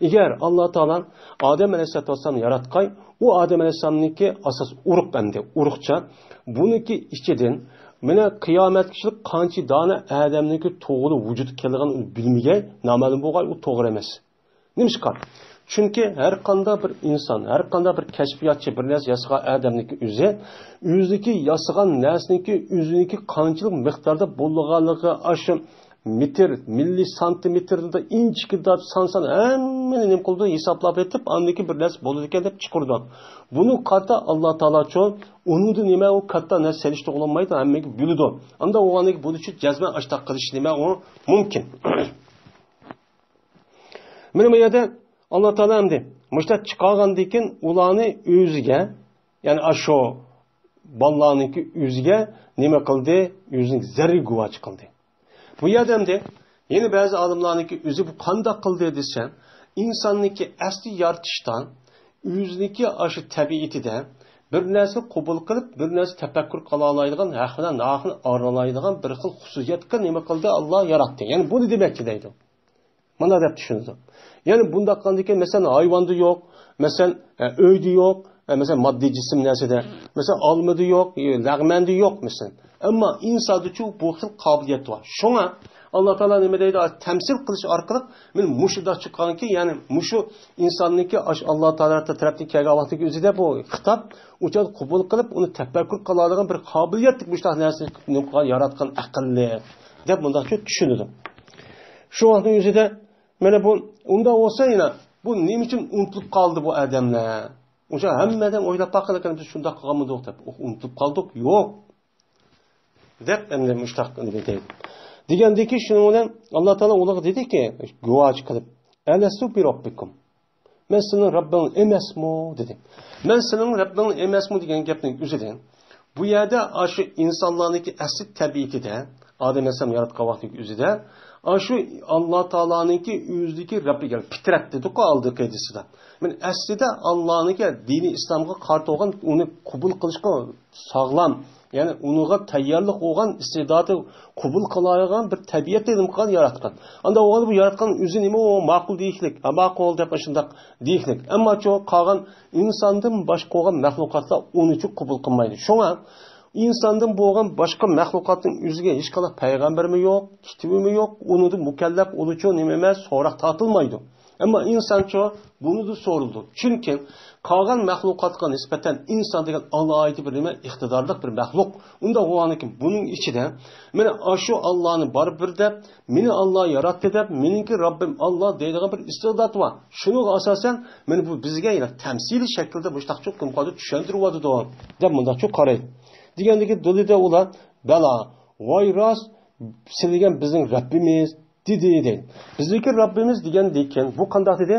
ئەگەر ئاللا تائالا ئادەم ئەلەيھىسسالاتۇ ۋەسسالامنى ياراتقاي، ئۇ ئادەم ئەلەيھىسسالامنىڭكى ئاساس ئۇرۇق ئەمدى، ئۇرۇقچە، بۇنىڭكى ئىچىدىن مانا قىيامەتكىچىلىك قانچە دانە ئادەمنىڭكى توغرا ۋۇجۇدقا كېلىدىغىنىنى ئۇ بىلمىگەي، نامەلۇم بولغاي، ئۇ توغرا ئەمەس. نېمىشقا؟ چۈنكى ھەر قانداق بىر ئىنسان، ھەر قانداق بىر كەشپىياتچى بىر نەرسە ياسىغان ئادەمنىڭكى ئۆزى، ئۆزىنىڭكى ياسىغان نەرسىنىڭكى ئۆزىنىڭكى قانچىلىك مىقداردا بولىدىغانلىقى، ئاشۇ مېتىر، مىللىي سانتىمېتىردا ئىنچىكىدە سان-سان ھەممىنى نېمە قىلىدۇ؟ ھېسابلاپ ئېتىپ، ئاندىن كېيىن بىر نەرسە بولىدىكەن دەپ چىقىرىدۇ. بۇنى قارىتا ئاللا تائالاچۇ، ئۇنىڭدا نېمە ئۇ كاتتا نەرسە سېلىشتۇرغىلى بولمايدۇ، ھەممىگە بۆلىدۇ. ئاندا بولغاندىن كېيىن بۇنىچۇ جەزمەن ئاشتاق قىلىش نېمە ئۇ مۇمكىن. مانا بۇ يەردە ئاللا تائالا ئەمدى مۇشۇنداق چىقارغاندىن كېيىن ئۇلارنى ئۆزىگە، يەنى ئاشۇ بالىلارنىڭكى ئۆزىگە نېمە قىلدى؟ ئۆزىنىڭ زەررىگە گۇۋاچى قىلدى. بۇ يەردە ئەمدى يەنە بەزى ئالىملارنىڭكى ئۆزى بۇ قانداق قىلدى دېسە، ئىنساننىڭكى ئەسلى يارىتىشتا ئۆزىنىڭكى ئاشۇ تەبىئىتىدە بىر نەرسىنى قوبۇل قىلىپ، بىر نەرسە تەپەككۇر قىلالايدىغان، ھەق بىلەن ناھەقنى ئايرىلالايدىغان بىر خىل خۇسۇسىيەتكە نېمە قىلدى؟ ئاللا ياراتتى. يەنى بۇنى دېمەكچى دەيدۇ. مانا دەپ چۈشىنىدۇ. يەنى بۇنداق قىلغاندىن كېيىن، مەسىلەن، ھايۋاندا يوق، مەسىلەن، ئە، ئۆيدە يوق، ئە، مەسىلەن، ماددىي جىسىم نەرسىدە، مەسىلەن، ئالمىدا يوق، ئە، لەغمەندە يوق، مەسىلەن. ئەمما ئىنساندىچۇ بۇ خىل قابىلىيەت بار. شۇڭا ئاللا تائالا نېمە دەيدۇ؟ تەمسىل قىلىش ئارقىلىق مانا مۇشۇنداق چىققانكى، يەنى مۇشۇ ئىنساننىڭكى ئاش-، ئاللا تائالا تەرەپتىن كەلگەن ۋاقتىدىكى ئۆزىدە بۇ خىتاب ئۇچان قوبۇل قىلىپ، ئۇنى تەپەككۇر قىلالايدىغان بىر قابىلىيەتلىك مۇشۇنداق نەرسىنى نېمە قىلغان، ياراتقان ئەقىللىك دەپ مۇنداقچە چۈشىنىدۇ. شۇ ۋاقىتنىڭ ئۆزىدە مانا بۇ ئۇنداق بولسا، يەنە بۇ نېمە ئۈچۈن ئۇنتۇلۇپ قالدى بۇ ئادەملەر؟ ئۇنچە ھەممە ئادەم ئويلاپ باققىلى، بىز شۇنداق قىلغانمىدۇق دەپ، ئۇنتۇلۇپ قالدۇق؟ يوق. دەپ ئەمدى مۇشتاق دېگەندىكى، شۇنىڭ بىلەن ئاللا تائالا ئۇلارغا دېدىكى، گۇۋاچى قىلىپ، ئەلەستۇ بىراببىكۇم؟ مەن سېنىڭ رەببىڭ ئەمەسمۇ؟ دېدى. مەن سېنىڭ رەببىڭ ئەمەسمۇ دېگەن گەپنىڭ ئۆزىدىن، بۇ يەردە ئاشۇ ئىنسانلارنىڭكى ئەسلى تەبىئىتىدە، ئادەم ئەلەيھىسسالام ياراتقان ۋاقتىدىكى ئۆزىدە، ئاشۇ ئاللا تائالانىڭكى ئۆزىدىكى رەببى، يەنى پىترەت دېدۇققۇ ئالدىقى ھەدىسىدە. مەن ئەسلىدە ئاللانىڭكى دىنى ئىسلامغا قارىتىۋالغان، ئۇنى قوبۇل قىلىشقا ساغلام، يەنى ئۇنىڭغا تەييارلىق بولغان، ئىستىداتى قوبۇل قىلالايدىغان بىر تەبىئەتنى نېمە قىلغان؟ ياراتقان. ئاندا بولغاندا بۇ ياراتقان ئۆزى نېمە؟ ئۇ ماقۇل دېيىشلىك، ھە، ماقۇل دەپ ئاشۇنداق دېيىشلىك. ئەمماچۇ قالغان ئىنساندىن باشقا بولغان مەخلۇقاتلار ئۇنىچۇ قوبۇل قىلمايدۇ. شۇڭا ئىنساندىن بولغان باشقا مەخلۇقاتنىڭ ئۆزىگە ھېچقانداق پەيغەمبەرمۇ يوق، كىتابىمۇ يوق، ئۇنىڭدىن مۇكەللەپ ئۇلىچۇ نېمە ئەمەس، سوراق تارتىلمايدۇ. ئەمما ئىنسانچۇ بۇنىدۇ سورىلىدۇ. چۈنكى قالغان مەخلۇقاتقا نىسبەتەن ئىنسان دېگەن ئالاھىدە بىر نېمە، ئىقتىدارلىق بىر مەخلۇق. ئۇنداق بولغاندىكىن بۇنىڭ ئىچىدە مانا ئاشۇ ئاللانى بار بىر دەپ، مېنى ئاللا ياراتتى دەپ، مېنىڭكى رەببىم ئاللا دەيدىغان بىر ئىستىدات بار. شۇنىڭغا ئاساسەن مانا بۇ بىزگە يەنە تەمسىلىي شەكىلدە مۇشتاقچۇ قىلىپ چۈشەندۈرۈۋاتىدۇ دەپ مۇنداقچۇ قارايدۇ. دېگەندىكى دۇلىدا ئۇلار، بەلا، ۋاي راست، سىلىگەن بىزنىڭ رەببىمىز دېدى، دەيدۇ. بىزنىڭكى رەببىمىز دېگەندىكىن بۇ قانداق دېدى؟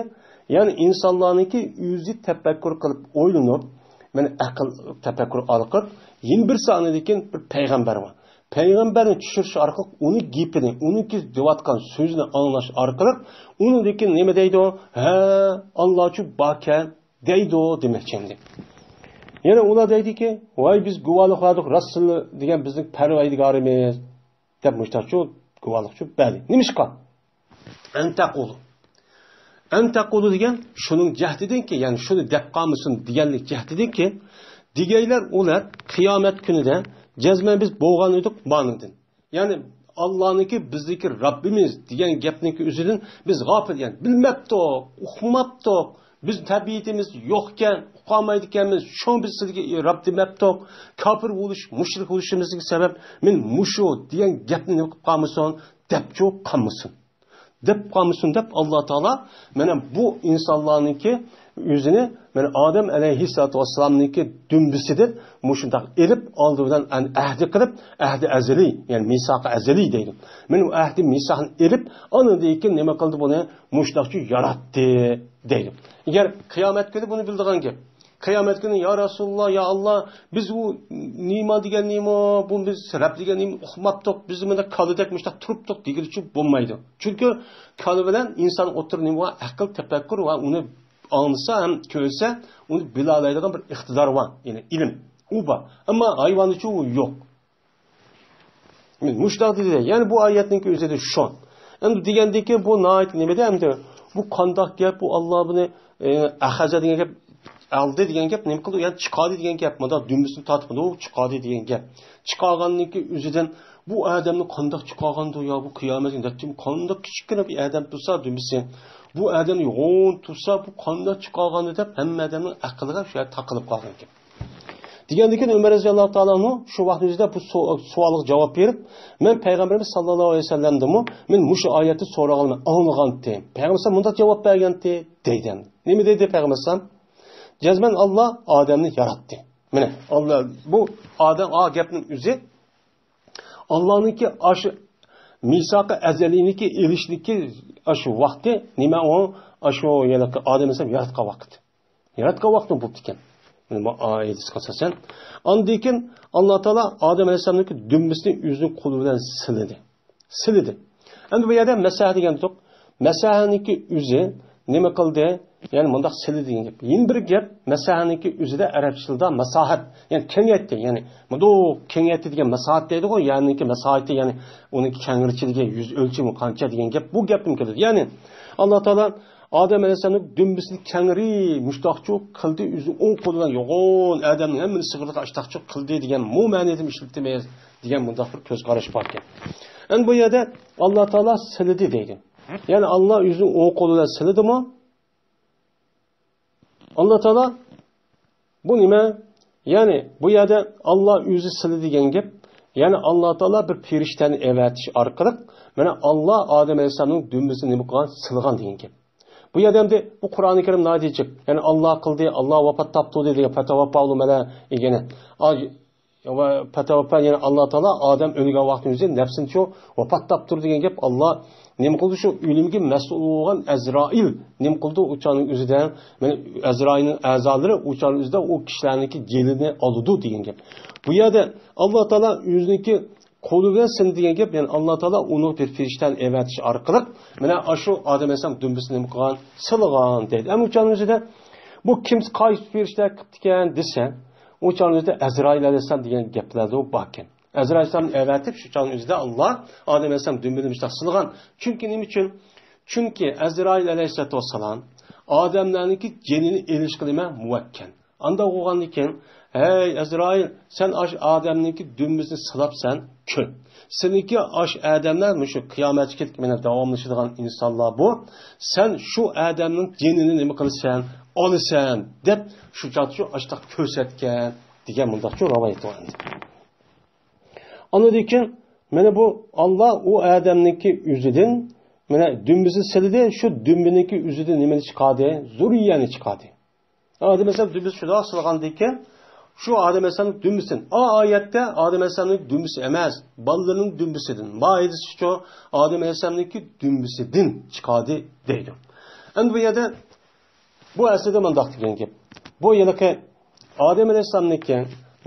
يەنى ئىنسانلارنىڭكى ئۆزى تەپەككۇر قىلىپ ئويلىنىپ، مانا ئەقىل تەپەككۇر ئارقىلىق، يەنە بىرسى ئاندىن كېيىن بىر پەيغەمبەر بار. پەيغەمبەرنى چۈشۈرۈش ئارقىلىق ئۇنىڭ گېپىنى، ئۇنىڭكى دەۋاتقان سۆزىنى ئاڭلاش ئارقىلىق ئۇنىڭدىن كېيىن نېمە دەيدۇ؟ ھە، ئاللاچۇ باركەن دەيدۇ دېمەكچى ئەمدى. يەنە ئۇلار دەيدىكى، ۋاي بىز گۇۋاھلىق بەردۇق، راست سىلى دېگەن بىزنىڭ پەرۋەردىگارىمىز. دەپ مۇشتاقچۇ گۇۋاھلىقچۇ بەردى. نېمىشقا؟ ئەن تەقۇلۇ. ئەن تەقۇلۇ دېگەن شۇنىڭ جەھىتىدىنكى، يەنى شۇنى دەپ قالمىسۇن دېگەنلىك جەھىتىدىنكى، دېگەيلەر ئۇلار قىيامەت كۈنىدە جەزمەن بىز بولغان ئىدۇق مانىدىن. يەنى ئاللانىڭكى بىزنىڭكى رەببىمىز دېگەن گەپنىڭكى ئۆزىدىن بىز غاپىل، يەنى بىلمەپتۇق، ئۇقماپتۇق. بىز تەبىئىتىمىز يوقكەن، ئۇقالمايدىكەنمىز، شۇڭا بىز سىزگە رەب دېمەپتۇق. كاپىر بولۇش، مۇشرىك بولۇشىمىزدىكى سەۋەب، مەن مۇشۇ دېگەن گەپنى نېمە قىلىپ قالمىسۇن، دەپچۇ قالمىسۇن. دەپ قالمىسۇن دەپ، ئاللا تائالا مانا بۇ ئىنسانلارنىڭكى ئۆزىنى، مانا ئادەم ئەلەيھىسسالاتۇ ۋەسسالامنىڭكى دۈمبىسىدىن مۇشۇنداق ئېلىپ، ئالدى بىلەن ئەن-، ئەھدى قىلىپ، ئەھدى ئەزەلىي، يەنى مىساقى ئەزەلىي دەيدۇ. مانا ئۇ ئەھدى مىساقنى ئېلىپ، ئاندىن كېيىن نېمە قىلدى بۇنى؟ مۇشۇنداقچۇ ياراتتى دەيدۇ. ئەگەر قىيامەت كۈنى بۇنى بىلىدىغان گەپ. قىيامەت كۈنى، يا رەسۇلاللا، يا ئاللا، بىز ئۇ نېمە دېگەن نېمە، بۇ بىز رەب دېگەن نېمە ئۇقماپتۇق، بىز مۇنداق كالىدەك مۇشۇنداق تۇرۇپتۇق دېگىلىچۇ بولمايدۇ. چۈنكى كالا بىلەن ئىنسان ئوتتۇرا نېمە بار؟ ئەقىل، تەپەككۇر ۋە ئۇنى ئاڭلىسا ھەم كۆرسە، ئۇنى بىلالايدىغان بىر ئىقتىدار بار، يەنى ئىلىم. ئۇ بار. ئەمما ھايۋاندىچۇ ئۇ يوق. مۇشۇنداق دېدى. يەنى بۇ ئايەتنىڭكى ئۆزىدە شۇ. ئەمدى دېگەندىن كېيىن بۇ ناھايىتى نېمىدە ئەمدى؟ بۇ قانداق گەپ؟ بۇ ئاللا بۇنى، ئە، ئەخەزە دېگەن گەپ، ئالدى دېگەن گەپ، نېمە قىلدى؟ يەنى چىقاردى دېگەن گەپ. مۇنداق دۈمبىسىنى تارتىپ، مۇنداق چىقاردى دېگەن گەپ. چىقارغاندىن كېيىن ئۆزىدىن بۇ ئادەمنى قانداق چىقارغاندۇ يا؟ بۇ قىيامەتكە نەچچە قانداق كىچىككىنە بىر ئادەم تۇرسا دۈمبىسى. بۇ ئادەمنى يوغان تۇرسا، بۇ قانداق چىقارغاندۇ دەپ ھەممە ئادەمنىڭ ئەقلىگە شۇ يەردە تاقىلىپ قالغان گەپ. دېگەندىكىن ئۆمەر رەزىياللاھۇ تائالا ئەنھۇ شۇ ۋاقىتنىڭ ئۆزىدە بۇ سو-، سوئالغا جاۋاب بېرىپ، مەن پەيغەمبىرىمىز ساللاللاھۇ ئەلەيھى ۋەسەللەمدىنمۇ مەن مۇشۇ ئايەتنى سورىغانلىقىنى ئاڭلىغانتىم. پەيغەمبەر مۇنداق جاۋاب بەرگەنتى دەيدۇ. نېمە دەيدۇ پەيغەمبەر ئەلەيھىسسالام؟ جەزمەن ئاللا ئادەمنى ياراتتى. مانا ئاللا، بۇ ئادەم، ئا گەپنىڭ ئۆزى ئاللانىڭكى ئاشۇ مىساقى ئەزەلىينىكى ئېلىشنىكى ئاشۇ ۋاقتى نېمە ئۇ؟ ئاشۇ يەنە ئادەم ئەلەيھىسسالام ياراتقان ۋاقىت. ياراتقان ۋاقتىدا بوپتىكەن. مانا بۇ ئايەتكە ئاساسەن. ئاندىن كېيىن ئاللا تائالا ئادەم ئەلەيھىسسالامنىڭكى دۈمبىسىنى ئۆزىنىڭ قولى بىلەن سىلىدى. سىلىدى. ئەمدى بۇ يەردە مەسەھە دېگەن تۇق. مەسەھەنىڭكى ئۆزى نېمە قىلدى؟ يەنى مۇنداق سىلىدى دېگەن گەپ. يەنە بىر گەپ، مەسەھەنىڭكى ئۆزىدە ئەرەبچە تىلدا مەساھەت. يەنى كېڭەيتتى. يەنى مۇنداق كېڭەيتتى دېگەن مەساھەت دەيدىغۇ. يەرنىڭكى مەساھىتى، يەنى ئۇنىڭ كەڭرىچىلىكى، يۈز ئۆلچىمى قانچە دېگەن گەپ. بۇ گەپتىن كېلىدۇ. يەنى ئاللا تائالا ئادەم ئەلەيھىسسالامنىڭ دۈمبىسىنى كەڭرى مۇشتاقچۇ قىلدى، ئۆزى ئوڭ قولى بىلەن يوغان ئادەمنىڭ ھەممىنى سىغىرىدىغان ئاشتاقچۇ قىلدى دېگەن مۇ مەنىدىمۇ ئىشلىتىمىز دېگەن مۇنداق بىر كۆز قاراش باركەن. ئەمدى بۇ يەردە ئاللا تائالا سىلىدى دەيدۇ. يەنى ئاللا ئۆزىنىڭ ئوڭ قولى بىلەن سىلىدىمۇ؟ ئاللا تائالا بۇ نېمە؟ يەنى بۇ يەردە ئاللا ئۆزى سىلىدى دېگەن گەپ. يەنى ئاللا تائالا بىر پېرىشتەنى ئەۋەتىش ئارقىلىق، مانا ئاللا ئادەم ئەلەيھىسسالامنىڭ دۈمبىسىنى نېمە قىلغان؟ سىلىغان دېگەن گەپ. بۇ يەردە ئەمدى بۇ قۇرئانى كەرىم ناھايىتى جىق. يەنى ئاللا قىلدى، ئاللا ۋاپات تاپتۇردى دېگەن، فتوفاه دېگەن ئىگىنى. ۋە پەتەۋەپپە، يەنى ئاللا تائالا ئادەم ئۆلگەن ۋاقىتنىڭ ئۆزى نەپسىنى شۇ ۋاپات تاپتۇر دېگەن گەپ. ئاللا نېمە قىلدى؟ شۇ ئۆلۈمگە مەسئۇل بولغان ئەزرائىل نېمە قىلدى؟ ئۇ چاغنىڭ ئۆزىدە، مانا، ئەزرائىلنىڭ ئەزالىرى ئۇ چاغنىڭ ئۆزىدە ئۇ كىشىلەرنىڭكى جېنىنى ئالىدۇ دېگەن گەپ. بۇ يەردە ئاللا تائالا ئۆزىنىڭكى قولى بىلەن سىلدى دېگەن گەپ، يەنى ئاللا تائالا ئۇنىڭ بىر پېرىشتەنى ئەۋەتىش ئارقىلىق، مانا، ئاشۇ ئادەم ئەلەيھىسسالام دۈمبىسىنى نېمە قىلغان؟ سىلىغان دەيدۇ. ئەمما ئۇ چاغنىڭ ئۆزىدە بۇ كىم، قايسى پېرىشتە قىپتىكەن دېسە، ئۇ چاغنىڭ ئۆزىدە ئەزرائىل ئەلەيھىسسالام دېگەن گەپلەردە ئۇ باركەن. ئەزرائىل ئەلەيھىسسالامنى ئەۋەتىپ، شۇ چاغنىڭ ئۆزىدە ئاللا ئادەم ئەلەيھىسسالام دۈمبىنى مۇشۇنداق سىلىغان. چۈنكى نېمە ئۈچۈن؟ چۈنكى ئەزرائىل ئەلەيھىسسالاتۇ ۋەسسالام ئادەملەرنىڭكى جېنىنى ئېلىشقا نېمە؟ مۇۋەككەل. ئانداق بولغاندىكىن، ھەي ئەزرائىل، سەن ئاش ئادەمنىڭكى دۈمبىسىنى سىلاپسەن، كۆن. سېنىڭكى ئاش ئادەملەر مۇشۇ قىيامەتكە كېلىپ مانا داۋاملىشىدىغان ئىنسانلار بۇ. سەن شۇ ئادەمنىڭ جېنىنى نېمە قىلىسەن؟ ئالىسەن، دەپ شۇ چاغدا شۇ ئاشتاق كۆرسەتكەن دېگەن مۇنداقچۇ رىۋايەت بار ئەمدى. ئاندىن كېيىن مانا بۇ ئاللا ئۇ ئادەمنىڭكى ئۆزىدىن مانا دۈمبىسى سېلىدى، شۇ دۈمبىنىڭكى ئۆزىدىن نېمىنى چىقاردى؟ زۇررىيەنى چىقاردى. ئادەم ئەلەيھىسسالام دۈمبىسى شۇنداق سىلىغاندىكىن، شۇ ئادەم ئەلەيھىسسالامنىڭ دۈمبىسىدىن، ئا ئايەتتە ئادەم ئەلەيھىسسالامنىڭ دۈمبىسى ئەمەس، بالىلىرىنىڭ دۈمبىسىدىن، ما ھەدىسىچۇ ئادەم ئەلەيھىسسالامنىڭكى دۈمبىسىدىن چىقاردى دەيدۇ. ئەمدى بۇ يەردە بۇ ئەسلىدە مۇنداق دېگەن گەپ. بۇ ھېلىقى ئادەم ئەلەيھىسسالامنىڭكى،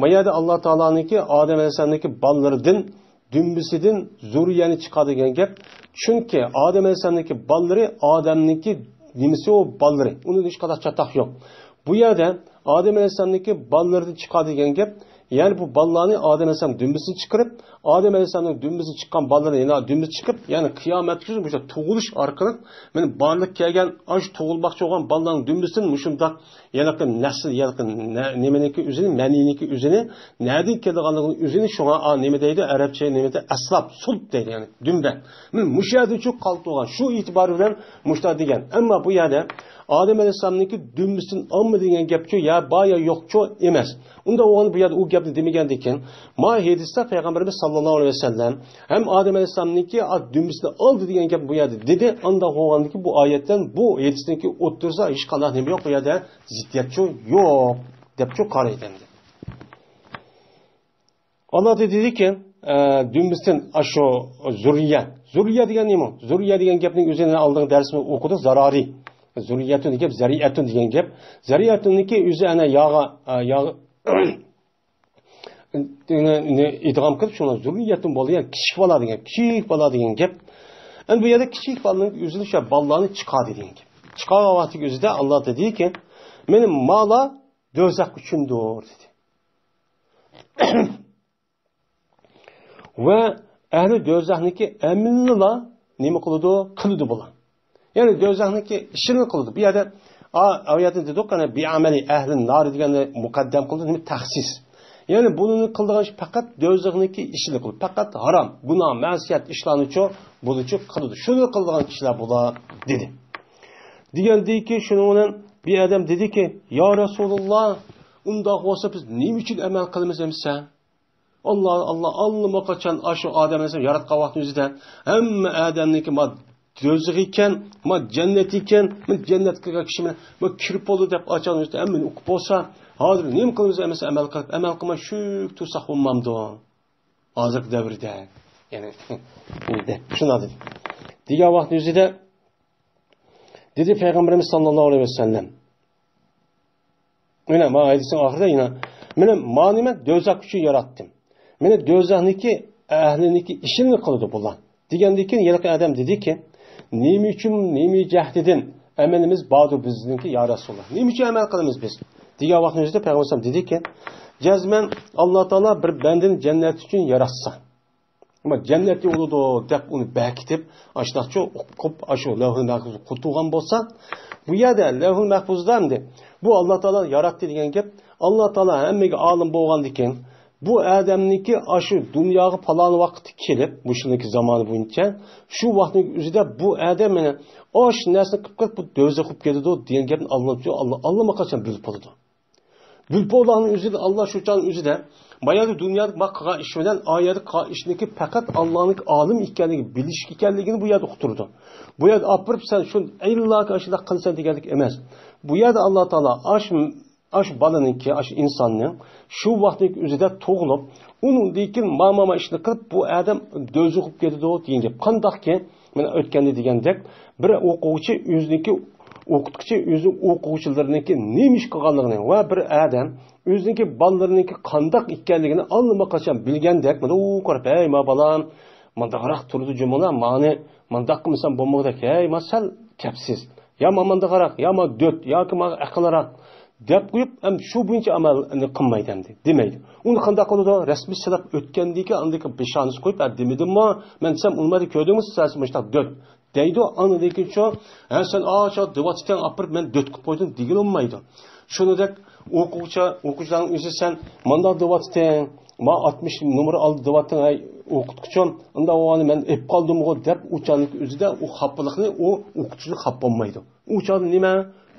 ما يەردە ئاللا تائالانىڭكى ئادەم ئەلەيھىسسالامنىڭكى بالىلىرىدىن دۈمبىسىدىن زۇررىيەنى چىقار دېگەن گەپ. چۈنكى ئادەم ئەلەيھىسسالامنىڭكى بالىلىرى ئادەمنىڭكى نېمىسى ئۇ بالىلىرى. ئۇنىڭ ھېچقانداق چاتاق يوق. بۇ يەردە ئادەم ئەلەيھىسسالامنىڭكى بالىلىرىدىن چىقار دېگەن گەپ. يەنى بۇ بالىلارنى ئادەم ئەلەيھىسسالام دۈمبىسىدىن چىقىرىپ، ئادەم ئەلەيھىسسالامنىڭ دۈمبىسىدىن چىققان بالىلىرى يەنە دۈمبىسى چىقىپ، يەنى قىيامەتكىچە مۇشۇ تۇغۇلۇش ئارقىلىق مانا بارلىققا كەلگەن ئاشۇ تۇغۇلماقچى بولغان بالىلارنىڭ دۈمبىسىدىن مۇشۇنداق ھېلىقى نەسىل، ھېلىقى نە-، نېمىنىڭكى ئۆزىنى، مەنىينىڭكى ئۆزىنى، نەدىن كېلىدىغانلىقىنىڭ ئۆزىنى، شۇڭا، ئا، نېمە دەيدۇ؟ ئەرەبچە نېمىدە؟ ئەسلاپ، سۇلب دەيدۇ، يەنى دۈمبە. مانا مۇشۇ يەردىن چىقىپ قالىدىغان، شۇ ئېتىبارى بىلەن مۇشۇنداق دېگەن. ئەمما بۇ يەردە ئادەم ئەلەيھىسسالامنىڭكى دۈمبىسىدىن ئالما دېگەن گەپچۇ، يا بار يا يوقچۇ ئەمەس. ئۇنداق بولغاندا بۇ يەردە ئۇ گەپنى دېمىگەندىكىن، ما ھەدىستە پەيغەمبىرىمىز ساللاللاھۇ ئەلەيھى ۋەسەللەم ھەم ئادەم ئەلەيھىسسالامنىڭكى ئا-، دۈمبىسىنى ئالدى دېگەن گەپ بۇ يەردە دېدى. ئانداق بولغاندىكىن بۇ ئايەتتىن بۇ ھەدىسنىڭكى ئوتتۇرىسىدا ھېچقانداق نېمە يوق، بۇ يەردە زىددىيەتچۇ يوق دەپچۇ قارايدۇ ئەمدى. ئاللا دېدىكى، ئە، دۈمبىسىدىن ئاشۇ زۇررىيە. زۇررىيە دېگەن نېمە؟ زۇررىيە دېگەن گەپنىڭ ئۆزىنى ئالدىنقى دەرسىمىزدە ئوقۇدۇق. زارارى. زۇررىيەتۇن دېگەن گەپ، زەرىئەتۇن دېگەن گەپ. زەرىئەتۇننىڭكى ئۆزى ئەنە ياغا، ئە، ياغ-، ئىدغام قىلىپ، شۇڭا زۇررىيەتۇن بولدى. يەنى كىچىك بالا دېگەن، كىچىك بالا دېگەن گەپ. ئەمدى بۇ يەردە كىچىك بالىنىڭ ئۆزىنى شۇ بالىلارنى چىقاردى دېگەن گەپ. چىقارغان ۋاقتىدىكى ئۆزىدە ئاللا دېدىكى، مانا مالا دوزاخ ئۈچۈندۇر دېدى. ۋە ئەھلى دوزاخنىڭكى ئەمىلىلا نېمە قىلىدۇ؟ قىلىدۇ بۇلار. يەنى دوزاخنىڭكى ئىشىنى قىلىدۇ. بۇ يەردە، ئا، ئايەتتە دېدۇق، يەنى بىئەمەلى ئەھلى نارى دېگەننى مۇقەددەم قىلدى، نېمە؟ تەخسىس. يەنى بۇنى قىلىدىغان ئىش پەقەت دوزاخنىڭكى ئىشىنى قىلىدۇ. پەقەت ھارام، گۇناھ، مەسىيەت ئىشلارنىچۇ، بۇنىچۇ قىلىدۇ. شۇنى قىلىدىغان كىشىلەر بۇلار، دېدى. دېگەندىكى، شۇنىڭ بىلەن بىر ئادەم دېدىكى، يا رەسۇلۇللا، ئۇنداق بولسا بىز نېمە ئۈچۈن ئەمەل قىلىمىز ئەمىسە؟ ئاللا، ئاللا ئاللىماقاچان ئاشۇ ئادەم ئەلەيھىسسالام ياراتقان ۋاقتىنىڭ ئۆزىدە ھەممە ئادەمنىڭكى ما دوزىخى ئىكەن، ما جەننىتى ئىكەن، ما جەننەتكە كىرگەن كىشى مانا ما كىرىپ بولدى دەپ ئاچان ئۆزىدە ھەممىنى ئۇقۇپ بولسا، ھازىر نېمە قىلىمىز ئەمەسە ئەمەل قىلىپ، ئەمەل قىلماي شۈك تۇرساق بولمامدۇ؟ ھازىرقى دەۋردە. يەنى، شۇنداق دېدى. دېگەن ۋاقىتنىڭ ئۆزىدە دېدى پەيغەمبىرىمىز ساللاللاھۇ ئەلەيھى ۋەسەللەم. مانا، ما ھەدىسنىڭ ئاخىرىدا يەنە، مانا، مانى مەن دوزاخ ئۈچۈن ياراتتىم. مانا دوزاخنىڭكى ئەھلىنىڭكى ئىشىنى قىلىدۇ بۇلار. دېگەندىن كېيىن ھېلىقى ئادەم دېدىكى، نېمە ئۈچۈن، نېمە جەھەتتىن ئەمەلىمىز باردۇر بىزنىڭكى، يا رەسۇلاللا؟ نېمە ئۈچۈن ئەمەل قىلىمىز بىز؟ دېگەن ۋاقىتنىڭ ئۆزىدە پەيغەمبەر ئەلەيھىسسالام دېدىكى، جەزمەن ئاللا تائالا بىر بەندىنى جەننەت ئۈچۈن ياراتسا، ئەمما جەننەتتە بولىدۇ دەپ ئۇنى بەكىتىپ، ئاشۇنداقچۇ ئۇقۇپ، ئاشۇ لەۋھۇل مەھفۇزغا قوتۇلغان بولسا، بۇ يەردە لەۋھۇل مەھفۇزدا ئەمدى بۇ ئاللا تائالا ياراتتى دېگەن گەپ، ئاللا تائالا ھەممىگە ئالىم بولغاندىكىن، بۇ ئادەمنىڭكى ئاشۇ دۇنياغا پالان ۋاقىتتا كېلىپ، مۇشۇنىڭكى زامانى بويىچە، شۇ ۋاقىتنىڭ ئۆزىدە بۇ ئادەم مانا ئاشۇ نەرسىنى قىلىپ قىلىپ، بۇ دوزاخ بولۇپ كېتىدۇ دېگەن گەپنى ئاللا، ئاللا، ئاللىماقاچان بىلىپ بولىدۇ. بىلىپ بولغاننىڭ ئۆزىدە، ئاللا شۇ چاغنىڭ ئۆزىدە، بايادا دۇنيادا ما قىلغان ئىش بىلەن ئايەتتە قىلغان ئىشنىڭكى پەقەت ئاللانىڭكى ئالىم ئىكەنلىكى، بىلىش ئىكەنلىكىنى بۇ يەردە ئۇقتۇرىدۇ. بۇ يەردە ئاپىرىپ سەن شۇ ئىللاكى ئاشۇنداق قىلىسەن دېگەنلىك ئەمەس. بۇ يەردە ئاللا تائالا ئاش، ئاش بالىنىڭكى، ئاش ئىنساننىڭ شۇ ۋاقىتنىڭ ئۆزىدە تۇغۇلۇپ، ئۇنىڭدىن كېيىن ما، ما، ما ئىشنى قىلىپ، بۇ ئادەم دوزاخ بولۇپ كېتىدۇ دېگەن گەپ. قانداقكى؟ مانا ئۆتكەندە دېگەندەك، بىر ئوقۇغۇچى ئۆزىنىڭكى ئوقۇتقۇچى ئۆزى ئوقۇغۇچىلىرىنىڭكى نېمە ئىش قىلغانلىقىنى ۋە بىر ئادەم ئۆزىنىڭكى بالىلىرىنىڭكى قانداق ئىكەنلىكىنى ئاللىماقاچان بىلگەندەك، مانا ئۇ قاراپ، ھەي، ما بالام، مانداقراق تۇرىدۇ جۇمۇلا، مانى مانداق قىلمىسام بولمىغۇدەك، ھەي، ما سەل كەپسىز، يا ما مانداقراق، يا ما دۆت، ياكى ما ئەقىلراق دەپ قويۇپ، ھەم شۇ بويىچە ئەمەلنى قىلمايدۇ ئەمدى، دېمەيدۇ. ئۇنى قانداق قىلىدۇ؟ رەسمىي سىناپ ئۆتكەندىن كېيىن ئاندىن كېيىن بېشانىسى قويۇپ، ھە، دېمىدىممۇ؟ مەن دېسەم، ئۇنىمۇ كۆردۈڭمۇ سىز مۇشۇنداق دۆت دەيدۇ. ئاندىن كېيىن شۇ، ھە، سەن ئاشۇ دەۋاتىتەن ئاپىرىپ مەن دۆت قىلىپ قويدۇم دېگىلى بولمايدۇ. شۇنىدەك ئوقۇغۇچى، ئوقۇغۇچىلارنىڭ ئۆزى سەن مانداق دەۋاتىتەن، ما ئاتمىش نومۇر ئالدى دەۋاتىتەن، ھەي ئوقۇتقۇچىم، ئۇنداق بولغاندا مەن ئېپ قالدىمغۇ دەپ ئۇ چاغنىڭ ئۆزىدە ئۇ خاپىلىقنى ئۇ ئوقۇتقۇچى خاپا بولمايدۇ. ئۇ چاغدا نېمە؟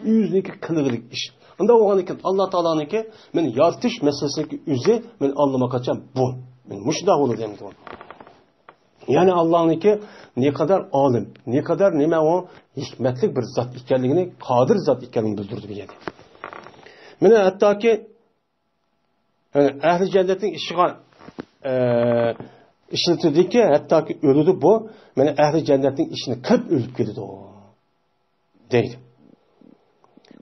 ئۆزىنىڭكى قىلغىلىك ئىش. ئۇنداق بولغاندىكىن ئاللا تائالانىڭكى مېنى يارىتىش مەسىلىسىنىڭكى ئۆزى مېنى ئاللىماقاچان بۇ. مېنى مۇشۇنداق بولىدۇ دەيمەن. يەنى ئاللانىڭكى نەقەدەر ئالىم، نەقەدەر نېمە ئۇ ھېكمەتلىك بىر زات ئىكەنلىكىنى، قادىر زات ئىكەنلىكىنى بىلدۈرىدۇ بۇ يەردە. مانا ھەتتاكى، يەنى ئەھلى جەننەتنىڭ ئىشىغا، ئە، ئىشلىتىدىكى، ھەتتاكى ئۆلىدۇ بۇ، مانا ئەھلى جەننەتنىڭ ئىشىنى قىلىپ ئۆلۈپ كېتىدۇ. دەيدۇ.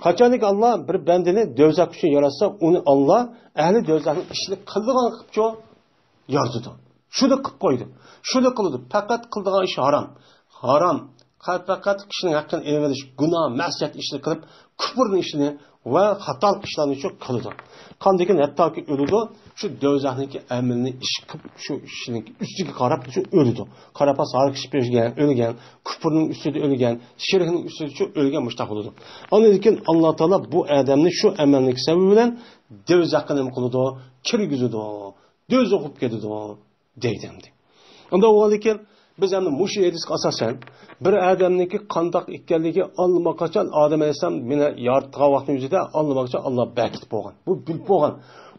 قاچانكى ئاللا بىر بەندىنى دوزاخ ئۈچۈن ياراتسا، ئۇنى ئاللا ئەھلى دوزاخنىڭ ئىشىنى قىلىدىغان قىلىپچۇ يارىتىدۇ. شۇنى قىلىپ قويىدۇ. شۇنى قىلىدۇ. پەقەت قىلىدىغان ئىش ھارام. ھارام. پەقەت كىشىنىڭ ھەققىنى ئېلىۋېلىش، گۇناھ، مەسىيەت ئىشىنى قىلىپ، كۇپۇرنىڭ ئىشىنى ۋە خاتالىق ئىشلارنى شۇ قىلىدۇ. قاندىكىن ھەتتاكى ئۆلىدۇ، شۇ دوزاخنىڭكى ئەمىلىنى ئىش قىلىپ، شۇ ئىشنىڭ ئۈستىگە قاراپ شۇ ئۆلىدۇ. قاراپ قالسا ھاراق ئىچىپ ئۆلگەن، ئۆلگەن، كۇپۇرنىڭ ئۈستىدە ئۆلگەن، شىركنىڭ ئۈستىدە شۇ ئۆلگەن مۇشتاق بولىدۇ. ئاندىن كېيىن ئاللا تائالا بۇ ئادەمنى شۇ ئەمەلنىڭ سەۋەبى بىلەن دوزاخقا نېمە قىلىدۇ؟ كىرگۈزىدۇ. دوزاخ بولۇپ كېتىدۇ. دەيدۇ ئەمدى. ئۇنداق بولغاندىكىن، بىز ئەمدى مۇشۇ ھەدىسكە ئاساسەن، بىر ئادەمنىڭكى قانداق ئىكەنلىكى ئاللىماقاچان ئادەم ئەلەيھىسسالام مېنى ياراتقان ۋاقتىنىڭ ئۆزىدە ئاللىماقاچان ئاللا بەكىتىپ بولغان. بۇ بىلىپ بولغان.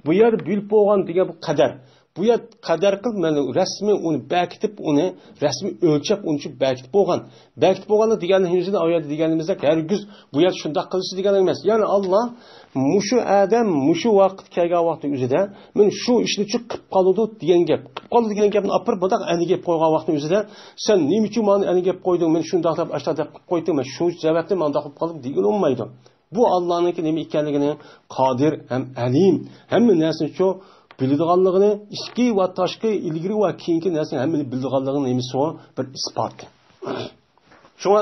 بۇ يەردە بىلىپ بولغان دېگەن بۇ قەدەر. بۇ يەر قەدەر قىلىپ، مانا رەسمىي ئۇنى بەكىتىپ، ئۇنى رەسمىي ئۆلچەپ، ئۇنى بەكىتىپ بولغان. بەكىتىپ بولغانلىق دېگەننىڭ ئۆزىدە ئۇ يەردە دېگىنىمىزدەك ھەرگىز بۇ يەر شۇنداق قىلىشى دېگەن ئەمەس. يەنى ئاللا مۇشۇ ئادەم مۇشۇ ۋاقىت كەلگەن ۋاقىتنىڭ ئۆزىدە مەن شۇ ئىشنى شۇ قىلىپ قالىدۇ دېگەن گەپ. قىلىپ قالىدۇ دېگەن گەپنى ئاپىرىپ بۇنداق ئەنە گەپ قويغان ۋاقىتنىڭ ئۆزىدە سەن نېمە ئۈچۈن مانا ئەنە گەپ قويدۇڭ، مەن شۇنداق دەپ ئاشۇنداق دەپ قىلىپ قويدۇم، مەن شۇ سەۋەبتىن مانداق قىلىپ قالدىم دېگىلى بولمايدۇ. بۇ ئاللانىڭكى نېمە ئىكەنلىكىنى، قادىر ھەم ئەلىم، ھەممە نەرسىنى شۇ بىلىدىغانلىقىنى، ئىچكى ۋە تاشقى، ئىلگىرى ۋە كېيىنكى نەرسىنى ھەممىنى بىلىدىغانلىقىنىڭ نېمىسى بۇ؟ بىر ئىسپاتى. شۇڭا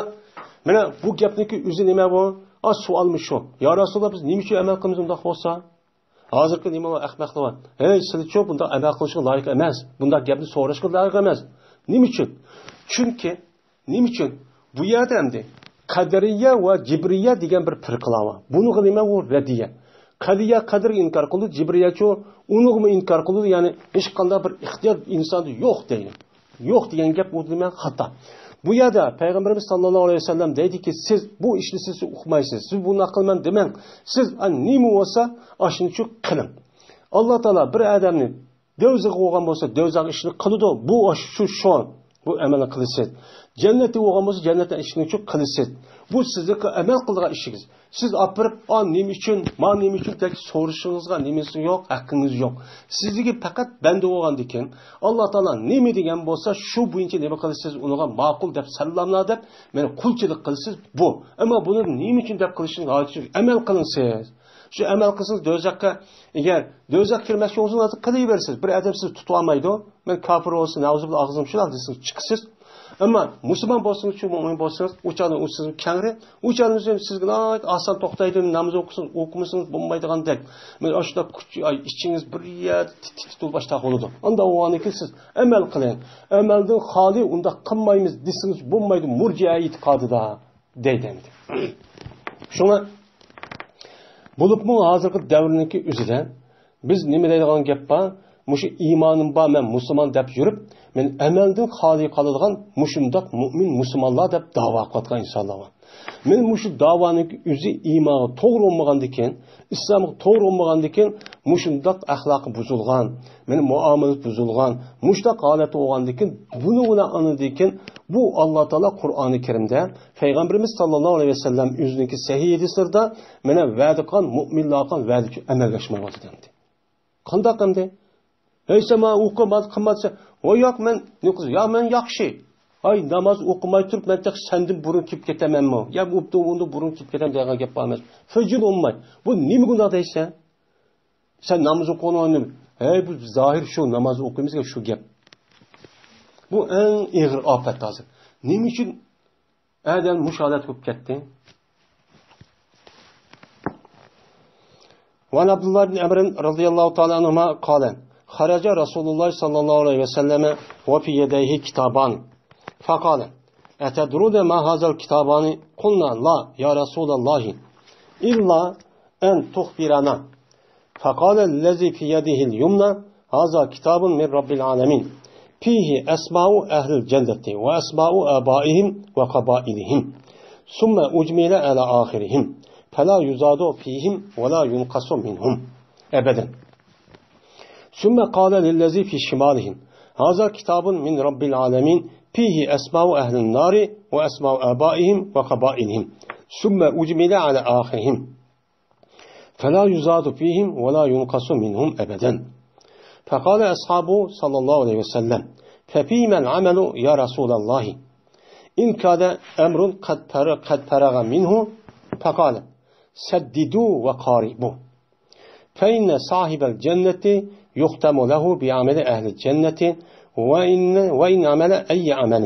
مانا بۇ گەپنىڭكى ئۆزى نېمە بۇ؟ ئا، سوئالمۇ شۇ. يا رەسۇلاللا، بىز نېمە ئۈچۈن ئەمەل قىلىمىز ئۇنداق بولسا؟ ھازىرقى نېمە بار؟ ئەخمەقلار بار. ھەي، سىلىچۇ بۇنداق ئەمەل قىلىشقا لايىق ئەمەس. بۇنداق گەپنى سوراشقا لايىق ئەمەس. نېمە ئۈچۈن؟ چۈنكى، نېمە ئۈچۈن؟ بۇ يەردە ئەمدى قەدىرىيە ۋە جىبرىيە دېگەن بىر پىرقىلار بار. بۇنىڭغا نېمە ئۇ؟ رەددىيە. قەدىرىيە قەدىرگە ئىنكار قىلىدۇ، جىبرىيەچۇ ئۇنىڭغىمۇ ئىنكار قىلىدۇ، يەنى ھېچقانداق بىر ئىختىيار ئىنساندا يوق دەيدۇ. يوق دېگەن گەپ ئۇ نېمە؟ خاتا. بۇ يەردە پەيغەمبىرىمىز ساللاللاھۇ ئەلەيھى ۋەسەللەم دەيدىكى، سىز بۇ ئىشنى سىز ئۇقمايسىز، سىز بۇنداق قىلىمەن دېمەڭ. سىز، ئا، نېمە بولسا ئاشۇنى شۇ قىلىڭ. ئاللا تائالا بىر ئادەمنى دوزاخ بولغان بولسا، دوزاخ ئىشىنى قىلىدۇ. بۇ شۇ، شۇ، بۇ ئەمەلنى قىلىسىز. جەننەتتە بولغان بولسا، جەننەتنىڭ ئىشىنى شۇ قىلىسىز. بۇ سىزنىڭ ئەمەل قىلىدىغان ئىشىڭىز. سىز ئاپىرىپ، ئا، نېمە ئۈچۈن، ما نېمە ئۈچۈن دەپ سورىشىڭىزغا نېمىسى يوق، ھەققىڭىز يوق. سىزگە پەقەت بەندە بولغاندىكىن، ئاللا تائالا نېمە دېگەن بولسا، شۇ بويىچە نېمە قىلىسىز، ئۇنىڭغا ماقۇل دەپ ساللاملا دەپ، مېنى قۇلچىلىق قىلىسىز، بۇ. ئەمما بۇنى نېمە ئۈچۈن دەپ قىلىشىڭىز ھاجىتى يوق. ئەمەل قىلىڭ سىز. شۇ ئەمەل قىلسىڭىز دوزاخقا، ئەگەر دوزاخقا كىرمەكچى بولسىڭىز، قىلىۋېرىسىز. بىر ئادەم سىزنى تۇتۇۋالمايدۇ. مەن كاپىر بولسا، نەئۇزۇبىللا، ئاغزىم شۇنداق دېسىڭىز چىقىسىز. ئەمما مۇسۇلمان بولسىڭىز شۇ، مۇئمىن بولسىڭىز، ئۇ چاغدا ئۇ سىزنىڭ كەڭرى، ئۇ چاغدا سىز، سىزگە ناھايىتى ئاسان توختايدۇ، ناماز ئوقۇسىڭىز، ئوقۇمىسىڭىز بولمايدىغاندەك. مانا ئاشۇنداق كۈچ، ئاي، ئىچىڭىز بىر يەردە تىت-، تىت-، تىت بولۇپ باشلاپ بولىدۇ. ئانداق بولغاندىكىن سىز ئەمەل قىلىڭ. ئەمەلدىن خالىي ئۇنداق قىلمايمىز دېسىڭىز بولمايدۇ، مۇرجىئە ئېتىقادىدا. دەيدۇ ئەمدى. شۇڭا بولۇپمۇ ھازىرقى دەۋرنىڭكى ئۆزىدە بىز نېمە دەيدىغان گەپ بار؟ مۇشۇ ئىمانىم بار، مەن مۇسۇلمان دەپ يۈرۈپ، مەن ئەمەلدىن خالىي قالىدىغان مۇشۇنداق مۇئمىن مۇسۇلمانلار دەپ داۋا قىلىۋاتقان ئىنسانلار بار. مەن مۇشۇ داۋانىڭكى ئۆزى ئىمانغا توغرا بولمىغاندىكىن، ئىسلامغا توغرا بولمىغاندىكىن، مۇشۇنداق ئەخلاقى بۇزۇلغان، مېنىڭ مۇئامىلىسى بۇزۇلغان، مۇشۇنداق ھالەتتە بولغاندىكىن، بۇنى ئۇلار ئاندىن كېيىن بۇ ئاللا تائالا قۇرئانى كەرىمدە، پەيغەمبىرىمىز ساللاللاھۇ ئەلەيھى ۋەسەللەم ئۆزىنىڭكى سەھىھ ھەدىسلىرىدە مانا ۋەدە قىلغان مۇئمىنلارغا قىلغان ۋەدە ئۈچۈن ئەمەلگە ئاشمايۋاتىدۇ ئەمدى. قانداق ئەمدى؟ ھەي، سەن ماڭا ئوقۇ، مانا قىلما دېسە، ۋاي ياق، مەن نېمە قىلسا، يا مەن ياخشى. ھاي، ناماز ئوقۇماي تۇرۇپ، مەن تېخى سەندىن بۇرۇن كېلىپ كېتەمەنمۇ؟ يا ئۇندىن بۇرۇن كېلىپ كېتەمەن دېگەن گەپ بار ئەمەس. فىجىل ئۇمماي. بۇ نېمە گۇناھ دەيسەن؟ سەن ناماز ئوقۇغىنىڭ، ھەي، بۇ زاھىر شۇ، ناماز ئوقۇيمىز دېگەن شۇ گەپ. بۇ ئەڭ ئېغىر ئاپەت ھازىر. نېمە ئۈچۈن ئادەم مۇشۇ ھالەتكە بولۇپ كەتتى؟ وعن عبد الله بن عمرو رضي الله تعالى عنهما قال: خرج رسول الله صلى الله عليه وسلم وفي يديه كتابان، فقال: أتدرون ما هذا الكتابان؟ قلنا: لا يا رسول الله، إلا أن تخبرنا. فقال الذي في يده اليمنى: هذا كتاب من رب العالمين، فيه أسماء أهل الجنة وأسماء آبائهم وقبائلهم، ثم أجمل على آخرهم، فلا يزاد فيهم ولا ينقص منهم أبدا. ثم قال للذي في شماله: هذا كتاب من رب العالمين، فيه أسماء أهل النار وأسماء آبائهم وقبائلهم، ثم أجمل على آخرهم، فلا يزاد فيهم ولا ينقص منهم أبدا. فقال أصحابه صلى الله عليه وسلم: ففيما العمل يا رسول الله؟ إن كاد أمر قد فر-، قد فرغ منه، فقال: سددوا وقاربوا، فإن صاحب الجنة يختم له بعمل أهل الجنة، وإن، وإن عمل أي عمل،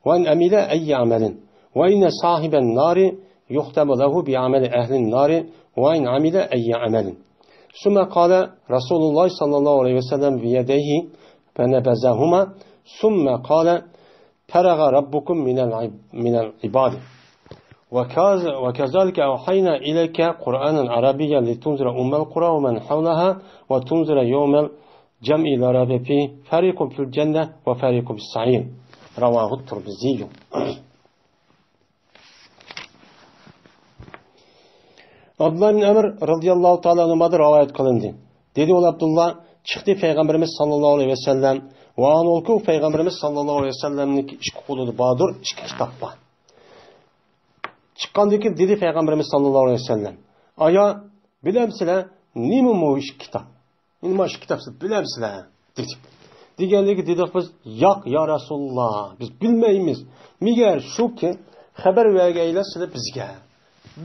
وإن عمل أي عمل، وإن صاحب النار يختم له بعمل أهل النار، وإن عمل أي عمل. ثم قال رسول الله صلى الله عليه وسلم بيديه فنبذهما، ثم قال: فرغ ربكم من العب-، من العباد. وكذ-، وكذلك أوحينا إليك قرآنا عربيا لتنذر أم القرى ومن حولها وتنذر يوم الجمع لا ريب فيه، فريق في الجنة وفريق في السعير. رواه الترمذي. ئابدۇللا ئىبن ئەمر رەزىياللاھۇ تائالا ئەنھۇمادىن رىۋايەت قىلىندى. دېدى ئۇ، ئابدۇللا چىقتى پەيغەمبىرىمىز ساللاللاھۇ ئەلەيھى ۋەسەللەم ۋە ئانىڭكى پەيغەمبىرىمىز ساللاللاھۇ ئەلەيھى ۋەسەللەمنىڭكى ئىككى قولىدا باردۇر ئىككى كىتاب بار. چىققاندىن كېيىن دېدى پەيغەمبىرىمىز ساللاللاھۇ ئەلەيھى ۋەسەللەم: ئايا، بىلەمسىلەر نېمە مۇ ئىككى كىتاب؟ نېمە ئىككى كىتاب سىلەر بىلەمسىلەر؟ دېدى. دېگەندىكى دېدۇق بىز: ياق، يا رەسۇلۇللا، بىز بىلمەيمىز. مەگەر شۇكى، خەۋەر بەرگەيلا سىلەر بىزگە.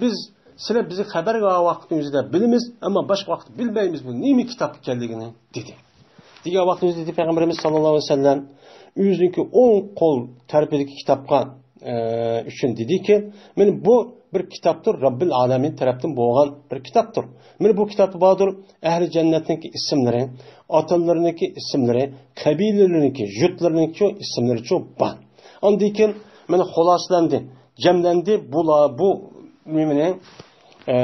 بىز، سىلەر بىزگە خەۋەر بەرگەن ۋاقىتنىڭ ئۆزىدە بىلىمىز، ئەمما باشقا ۋاقىتتا بىلمەيمىز بۇ نېمە كىتاب ئىكەنلىكىنى، دېدى. دېگەن ۋاقىتنىڭ ئۆزىدە دېدى پەيغەمبىرىمىز ساللاللاھۇ ئەلەيھى ۋەسەللەم ئۆزىنىڭكى ئوڭ قول تەرىپىدىكى كىتابقا، ئە، ئۈچۈن دېدىكى، مانا بۇ بىر كىتابتۇر، رەببىل ئالەمىن تەرەپتىن بولغان بىر كىتابتۇر. مانا بۇ كىتابتا باردۇر ئەھلى جەننەتنىڭكى ئىسىملىرى، ئاتىلىرىنىڭكى ئىسىملىرى، قەبىلىلىرىنىڭكى، يۇرتلىرىنىڭكى ئىسىملىرىچۇ بار. ئاندىن كېيىن مانا خۇلاسىلەندى، جەملەندى، بۇلار، بۇ نېمىنى، ئە،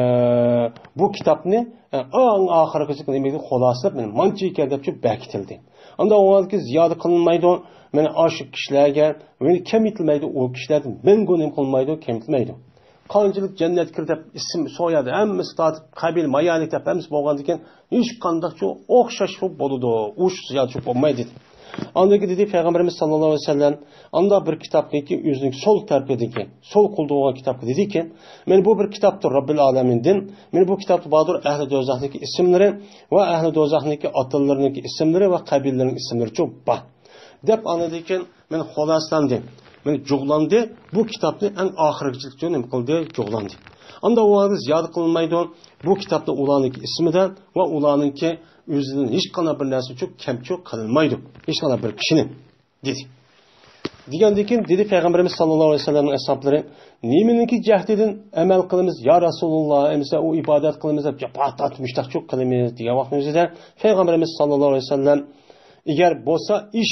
بۇ كىتابنى، ئە، ئەڭ ئاخىرقىسى نېمىگە خۇلاسىلاپ، مانا مانچە ئىكەن دەپ بەكىتىلدى. ئاندا ئۇنىڭدىكى زىيادە قىلىنمايدۇ. مانا ئاشۇ كىشىلەرگە، مانا كېمىتىلمەيدۇ، ئۇ كىشىلەردىن مەڭگۈ نېمە قىلمايدۇ، كېمىتىلمەيدۇ. قانچىلىك جەننەتكە كىر دەپ ئىسىم سويادا ھەممىسى تارتىپ، قەبىلە مايالىك دەپ ھەممىسى بولغاندىن كېيىن، ھېچقانداق شۇ ئوخشاش شۇ بولىدۇ، ئۇ شۇ زىيادە شۇ بولمايدۇ. ئاندىن كېيىن دېدى پەيغەمبىرىمىز ساللاللاھۇ ئەلەيھى ۋەسەللەم، ئاندا بىر كىتابنىڭكى ئۆزىنىڭ سول تەرىپىدىكى، سول قولدا بولغان كىتابقا دېدىكى، مانا بۇ بىر كىتابتۇر رەببىل ئالەمىندىن، مانا بۇ كىتابتا باردۇر ئەھلى دوزاخنىڭكى ئىسىملىرى ۋە ئەھلى دوزاخنىڭكى ئاتىلىرىنىڭكى ئىسىملىرى ۋە قەبىلىلىرىنىڭ ئىسىملىرىچۇ بار، دەپ ئاندىن كېيىن مانا خۇلاسىلاندى، مانا جۇغلاندى، بۇ كىتابنى ئەڭ ئاخىرىغىچىلىك نېمە قىلدى، جۇغلاندى. ئاندا ئۇلارغا زىيادە قىلىنمايدۇ، بۇ كىتابتا ئۇلارنىڭكى ئىسمىدا ۋە ئۇلارنىڭكى ئۆزىدىن ھېچقانداق بىر نەرسىچۇ كەمچۇ قىلىنمايدۇ، ھېچقانداق بىر كىشىنى، دېدى. دېگەندىن كېيىن دېدى پەيغەمبىرىمىز ساللاللاھۇ ئەلەيھى ۋەسەللەمنىڭ ئەسھابلىرى، نېمىنىڭكى جەھىتىدىن ئەمەل قىلىمىز يا رەسۇلۇللا، ئەمىسە ئۇ ئىبادەت قىلىمىز دەپ جاپا تارتىپ مۇشتاقچۇ قىلىمىز، دېگەن ۋاقىتنىڭ ئۆزىدە پەيغەمبىرىمىز ساللاللاھۇ ئەلەيھى ۋەسەللەم، ئەگەر بولسا ئىش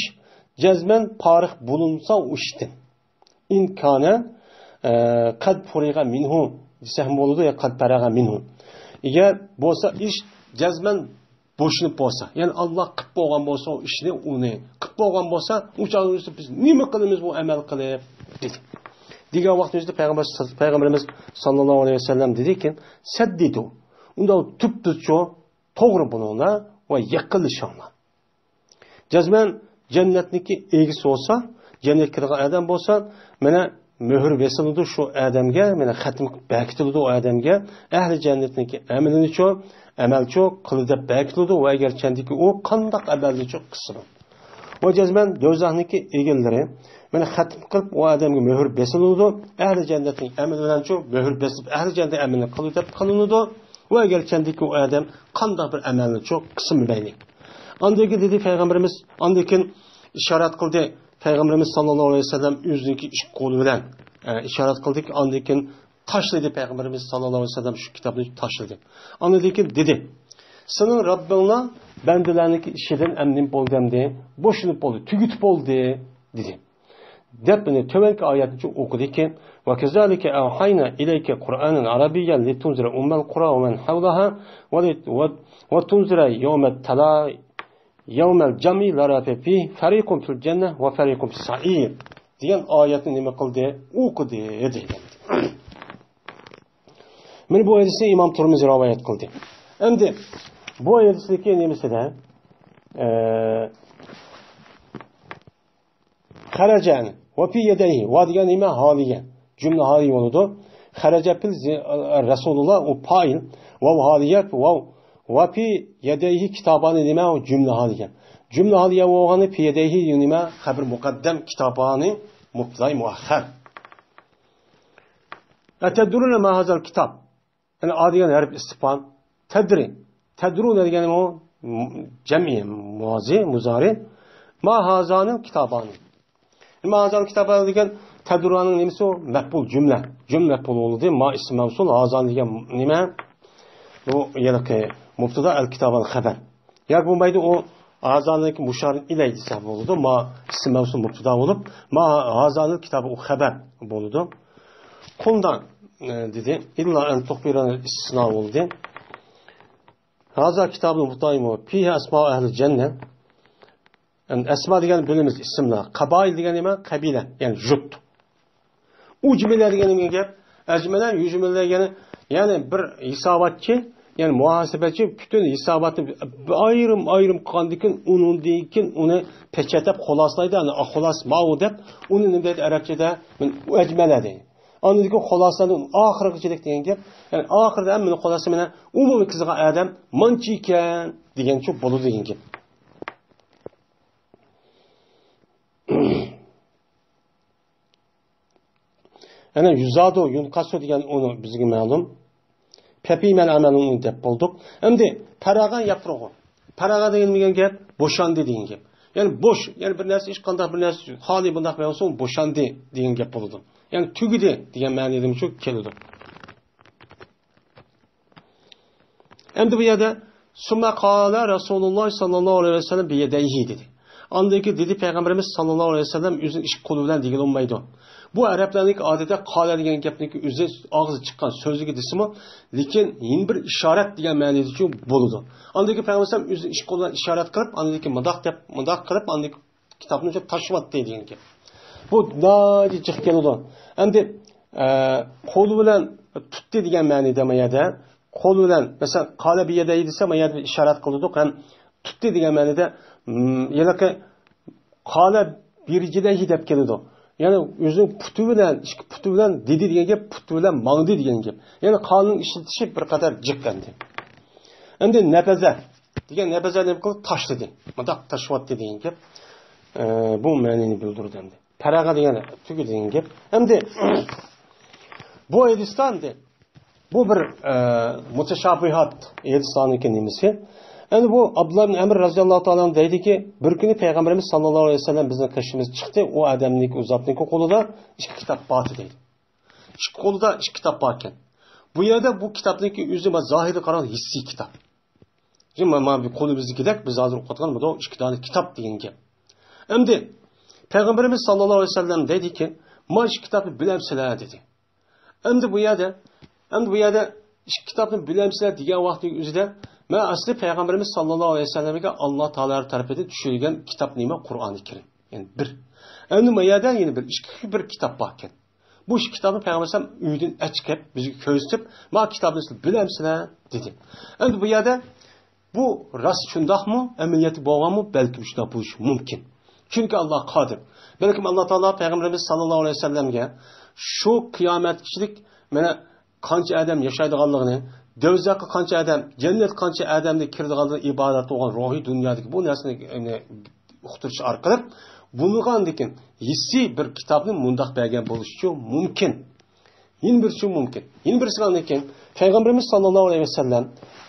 جەزمەن پارىغ بولۇنسا ئۇ ئىشتىن، ئىن كانە، ئە، قەد فۇرىغە مىنھۇ دېسەم بولىدۇ يا قەد پەرەغە مىنھۇ. ئەگەر بولسا ئىش جەزمەن بوشىنىپ بولسا، يەنى ئاللا قىپ بولغان بولسا ئۇ ئىشنى، ئۇنى قىپ بولغان بولسا، ئۇ چاغدا بىز نېمە قىلىمىز بۇ ئەمەل قىلىپ؟ دېدى. دېگەن ۋاقتىمىزدا پەيغەمبەر، پەيغەمبىرىمىز ساللاللاھۇ ئەلەيھى ۋەسەللەم دېدىكى، سەددىدۇ، ئۇنداق تۈپتۈزچۇ توغرا بولۇڭلار ۋە يېقىنلىشىڭلار. جەزمەن جەننەتنىڭكى ئىگىسى بولسا، جەننەتكە كىرىدىغان ئادەم بولسا، مانا مۆھۈر بېسىلىدۇ شۇ ئادەمگە، مانا خەتىم بېكىتىلىدۇ ئۇ ئادەمگە. ئەھلى جەننەتنىڭكى ئەمىلىنىچۇ، ئەمەلچۇ قىلدى دەپ بېكىتىلىدۇ ۋە ئەگەر چەندىكى ئۇ قانداق ئەمەلنىچۇ قىلسىدۇ. ۋە جەزمەن دوزاخنىڭكى ئىگىلىرى، مانا خەتىم قىلىپ ئۇ ئادەمگە مۆھۈر بېسىلىدۇ. ئەھلى جەننەتنىڭ ئەمىلى بىلەنچۇ مۆھۈر بېسىلىپ، ئەھلى جەننەت ئەمىلىنى قىلدى دەپ قىلىنىدۇ. ۋە ئەگەر چەندىكى ئۇ ئادەم قانداق بىر ئەمەلنىچۇ قىلسا مەيلى. ئاندىن كېيىن دېدى پەيغەمبىرىمىز، ئاندىن كېيىن ئىشارەت قىلدى. پەيغەمبىرىمىز ساللاللاھۇ ئەلەيھى ۋەسەللەم ئۆزىنىڭكى ئىككى قولى بىلەن، ئە، ئىشارەت قىلدىكى، ئاندىن كېيىن تاشلىدى پەيغەمبىرىمىز ساللاللاھۇ ئەلەيھى ۋەسەللەم شۇ كىتابنى تاشلىدى. ئاندىن كېيىن دېدى، سېنىڭ رەببىڭلا بەندىلەرنىڭكى ئىشىدىن ئەمدى نېمە بولدى ئەمدى؟ بوشىلىپ بولدى، تۈگىتىپ بولدى، دېدى. دەپ، مانا تۆۋەنكى ئايەتنى ئوقۇدىكى، وكذلك أوحينا إليك قرآنا عربيا لتنذر أم القرى ومن حولها ول-، و-، وتنذر يوم التلا-، يوم الجمع لا ريب فيه فريق في الجنة وفريق في السعير دېگەن ئايەتنى نېمە قىلدى؟ ئوقۇدى، دېگەن. مانا بۇ ھەدىسنى ئىمام تۇرمۇزى رىۋايەت قىلدى. ئەمدى بۇ ھەدىسنىڭكى نېمىسىدە، ئە، خرج، ۋە في يديه، ۋە دېگەن نېمە؟ ھالىيە. جۈملە ھالىيە بولىدۇ. خرج في زى-، رسول الله، ئۇ پائىل. ۋاۋ ھالىيە، ۋاۋ. ۋە في يديه كتابان نېمە؟ ئۇ جۈملە ھالىيە. جۈملە ھالىيە بولغاندا في يديه نېمە؟ خەبىر مۇقەددەم، كتابان مۇبتەدا مۇئەخخەر. أتدرون ما هذا الكتاب؟ يەنى ئا دېگەن ھەرپ ئىستىفھام. تەدرى. تەدرۇنە دېگەن ئۇ جەمئىي مازى، مۇزارى. ما ھازانىل كىتابانى. ما ھازانىل كىتابانى دېگەن تەدرۇنىڭ نېمىسى ئۇ؟ مەپئۇل جۈملە. جۈملە مەپئۇل بولدى. ما ئىسمى مەۋسۇل، ھازانى دېگەن نېمە؟ بۇ ھېلىقى مۇبتىدا، ئەل كىتابان خەبەر. ياكى بولمايدۇ، ئۇ ھازانىكى مۇشارىن ئىلەي دېسە بولىدۇ. ما ئىسمى مەۋسۇل مۇبتىدا بولۇپ، ما ھازانىل كىتابى ئۇ خەبەر بولىدۇ. قۇلنا، ئە، دېدى. ئىللا ئەن تۇخبىرەنە ئىستىسنا بولدى. ھازا كىتابۇن مۇتايىمۇ فىھى ئەسماءۇ ئەھلىل جەننە. يەنى ئەسما دېگەن بىلىمىز ئىسىملار. قابائىل دېگەن نېمە؟ قەبىلە، يەنى يۇرت. ئۇجمىلە دېگەن نېمە گەپ؟ ئەجمىلە، يۇجمىلە دېگەن، يەنى بىر ھېساباتچى، يەنى مۇھاسىبەتچى پۈتۈن ھېساباتنى ئايرىم-ئايرىم قىلغاندىن كېيىن، ئۇنىڭدىن كېيىن ئۇنى پېچەتلەپ خۇلاسىلايدۇ، ئەنە خۇلاس ماۋۇ دەپ، ئۇنى نېمە دەيدۇ ئەرەبچىدە؟ ئەجمىلە دەيدۇ. ئاندىن كېيىن خۇلاسىلەردىن ئاخىرغىچىلىك دېگەن گەپ. يەنى ئاخىرىدا ھەممىنى خۇلاسا مانا ئومۇمىي قىلىدىغان ئادەم مانچە ئىكەن دېگەنچە بولىدۇ دېگەن گەپ. يەنە يۇزادۇ، يۇنقاسۇ دېگەن ئۇنى بىزگە مەلۇم. پەپىمەل ئەمەلۇنى دەپ بولدۇق. ئەمدى پەرەغە ياپتۇرغۇ. پەرەغە دېگەن، دېگەن گەپ بوشاندى دېگەن گەپ. يەنى بوش، يەنى بىر نەرسە، ھېچقانداق بىر نەرسە خالىي بۇنداق بولسا بوشاندى دېگەن گەپ بولىدۇ. يەنى تۈگىدى دېگەن مەنىدىمۇ شۇ كېلىدۇ. ئەمدى بۇ يەردە سۇمما قالە رەسۇلۇللاھ ساللاللاھۇ ئەلەيھى ۋەسەللەم بىيەدەيھى دېدى. ئاندىن كېيىن دېدى پەيغەمبىرىمىز ساللاللاھۇ ئەلەيھى ۋەسەللەم ئۆزىنىڭ ئىككى قولى بىلەن دېگىلى بولمايدۇ. بۇ ئەرەبلەرنىڭكى ئادىتى قالە دېگەن گەپنىڭكى ئۆزى ئاغزى چىققان سۆزىگە دېسىمۇ، لېكىن يەنە بىر ئىشارەت دېگەن مەنىدىچۇ بولىدۇ. ئاندىن كېيىن پەيغەمبەر ئۆزىنىڭ ئىككى قولى بىلەن ئىشارەت قىلىپ، ئاندىن كېيىن مۇنداق دەپ، مۇنداق قىلىپ، ئاندىن كېيىن كىتابنى تاشلىۋەتتى دېگەن گەپ. بۇ ناھايىتى جىق كېلىدۇ. ئەمدى، ئە، قولى بىلەن تۇتتى دېگەن مەنىدە ما يەردە. قولى بىلەن، مەسىلەن، قالە بىيەدەيھى دېسە، ما يەردە ئىشارەت قىلدۇق. ھەم تۇتتى دېگەن مەنىدە، م، ھېلىقى قالە بىرجىلەيھى دەپ كېلىدۇ. يەنى ئۆزىنىڭ پۇتى بىلەن، ئىككى پۇتى بىلەن دېدى دېگەن گەپ، پۇتى بىلەن ماڭدى دېگەن گەپ. يەنى قالىنىڭ ئىشلىتىشى بىر قەدەر جىق ئەمدى. ئەمدى نەبەزە دېگەن، نەبەزە نېمە قىلدى؟ تاشلىدى. مۇنداق تاشلىۋەتتى دېگەن گەپ. ئە، بۇ مەنىنى بىلدۈرىدۇ ئەمدى. پەرەغە دېگەن تۈگىدى دېگەن گەپ. ئەمدى بۇ ھەدىستە ئەمدى بۇ بىر، ئە، مۇتەشابىھات ھەدىسلەرنىڭكى نېمىسى. ئەمدى بۇ ئابدۇللا ئىبن ئەمر رەزىياللاھۇ تائالا ئەنھۇ دەيدىكى، بىر كۈنى پەيغەمبىرىمىز ساللاللاھۇ ئەلەيھى ۋەسەللەم بىزنىڭ قېشىمىزغا چىقتى. ئۇ ئادەمنىڭكى، ئۇ زاتنىڭكى قولىدا ئىككى كىتاب بار ئىدى دەيدۇ. ئىككى قولىدا ئىككى كىتاب بار ئىكەن. بۇ يەردە بۇ كىتابنىڭكى ئۆزى زاھىرىغا قارىغاندا ھېسسىي كىتاب. شۇ ما-، ما بىر قولىمىزدىكىدەك بىز ھازىر ئوقۇۋاتقان بۇ ئىككى دانە كىتاب دېگەن گەپ. ئەمدى پەيغەمبىرىمىز ساللاللاھۇ ئەلەيھى ۋەسەللەم دەيدىكى، ما ئىككى كىتابنى بىلەمسىلەر دېدى. ئەمدى بۇ يەردە، ئەمدى بۇ يەردە ئىككى كىتابنى بىلەمسىلەر دېگەن ۋاقىتنىڭ ئۆزىدە، مەن ئەسلى پەيغەمبىرىمىز ساللاللاھۇ ئەلەيھى ۋەسەللەمگە ئاللا تائالا تەرىپىدىن چۈشۈرۈلگەن كىتاب نېمە؟ قۇرئانى كەرىم. يەنى بىر. ئەمدى ما يەردە يەنە بىر، ئىككى بىر كىتاب بار ئىكەن. بۇ ئىككى كىتابنى پەيغەمبەر ئەلەيھىسسالام ئۆيدىن ئەچىقىپ بىزگە كۆرسىتىپ، ما كىتابنى سىلەر بىلەمسىلەر دېدى. ئەمدى بۇ يەردە بۇ راست شۇنداقمۇ؟ ئەمەلىيەتتە بولغانمۇ؟ بەلكىم شۇنداق بولۇشى مۇمكىن. چۈنكى ئاللا قادىر. بەلكىم ئاللا تائالا پەيغەمبىرىمىز ساللاللاھۇ ئەلەيھى ۋەسەللەمگە شۇ قىيامەتكىچىلىك مانا قانچە ئادەم ياشايدىغانلىقىنى، دوزاخقا قانچە ئادەم، جەننەتكە قانچە ئادەمنى كىرىدىغانلىقى ئىبارەت بولغان روھىي دۇنيادىكى بۇ نەرسىنى، ئۇقتۇرۇش ئارقىلىق بولمىغاندىكىن ھېسسىي بىر كىتابنى مۇنداق بەرگەن بولۇشىچۇ مۇمكىن. يەنە بىرسى مۇمكىن. يەنە بىرسى ئاندىكىن پەيغەمبىرىمىز ساللاللاھۇ ئەلەيھى ۋەسەللەم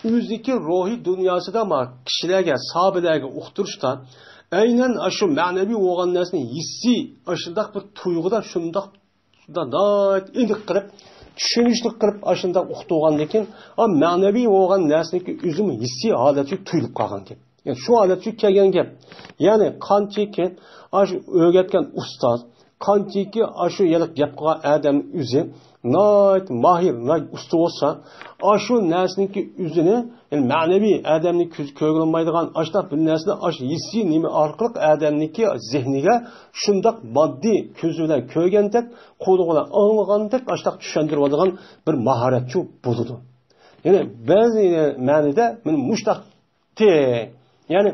ئۆزىدىكى روھىي دۇنياسىدا ما كىشىلەرگە، ساھابىلەرگە ئۇقتۇرۇشتا ئەينەن ئاشۇ مەنىۋى بولغان نەرسىنى ھېسسىي ئاشۇنداق بىر تۇيغۇدا شۇنداق، شۇنداق ناھايىتى ئېنىق قىلىپ چۈشىنىشلىك قىلىپ ئاشۇنداق ئۇقتۇرغاندىن كېيىن، ئا، مەنىۋى بولغان نەرسىنىڭكى ئۆزىمۇ ھېسسىي ھالەتكە تۇيۇلۇپ قالغان گەپ. يەنى شۇ ھالەتكە كەلگەن گەپ. يەنى قانچىكى ئاشۇ ئۆگەتكەن ئۇستاز، قانچىكى ئاشۇ يەنە گەپ قىلغان ئادەم ئۆزى ناھايىتى ماھىر، ناھايىتى ئۇستا بولسا، ئاشۇ نەرسىنىڭكى ئۆزىنى، يەنى مەنىۋى ئادەمنى كۆز كۆرگىلى بولمايدىغان ئاشۇنداق بىر نەرسىنى ئاشۇ ھېسسىي نېمە ئارقىلىق ئادەمنىڭكى زېھنىگە شۇنداق ماددىي كۆزى بىلەن كۆرگەندەك، قۇلىقى بىلەن ئاڭلىغاندەك ئاشۇنداق چۈشەندۈرۈۋالىدىغان بىر ماھارەتچۇ بولىدۇ. يەنى بەزى مەنىدە مانا مۇشۇنداق تى-، يەنى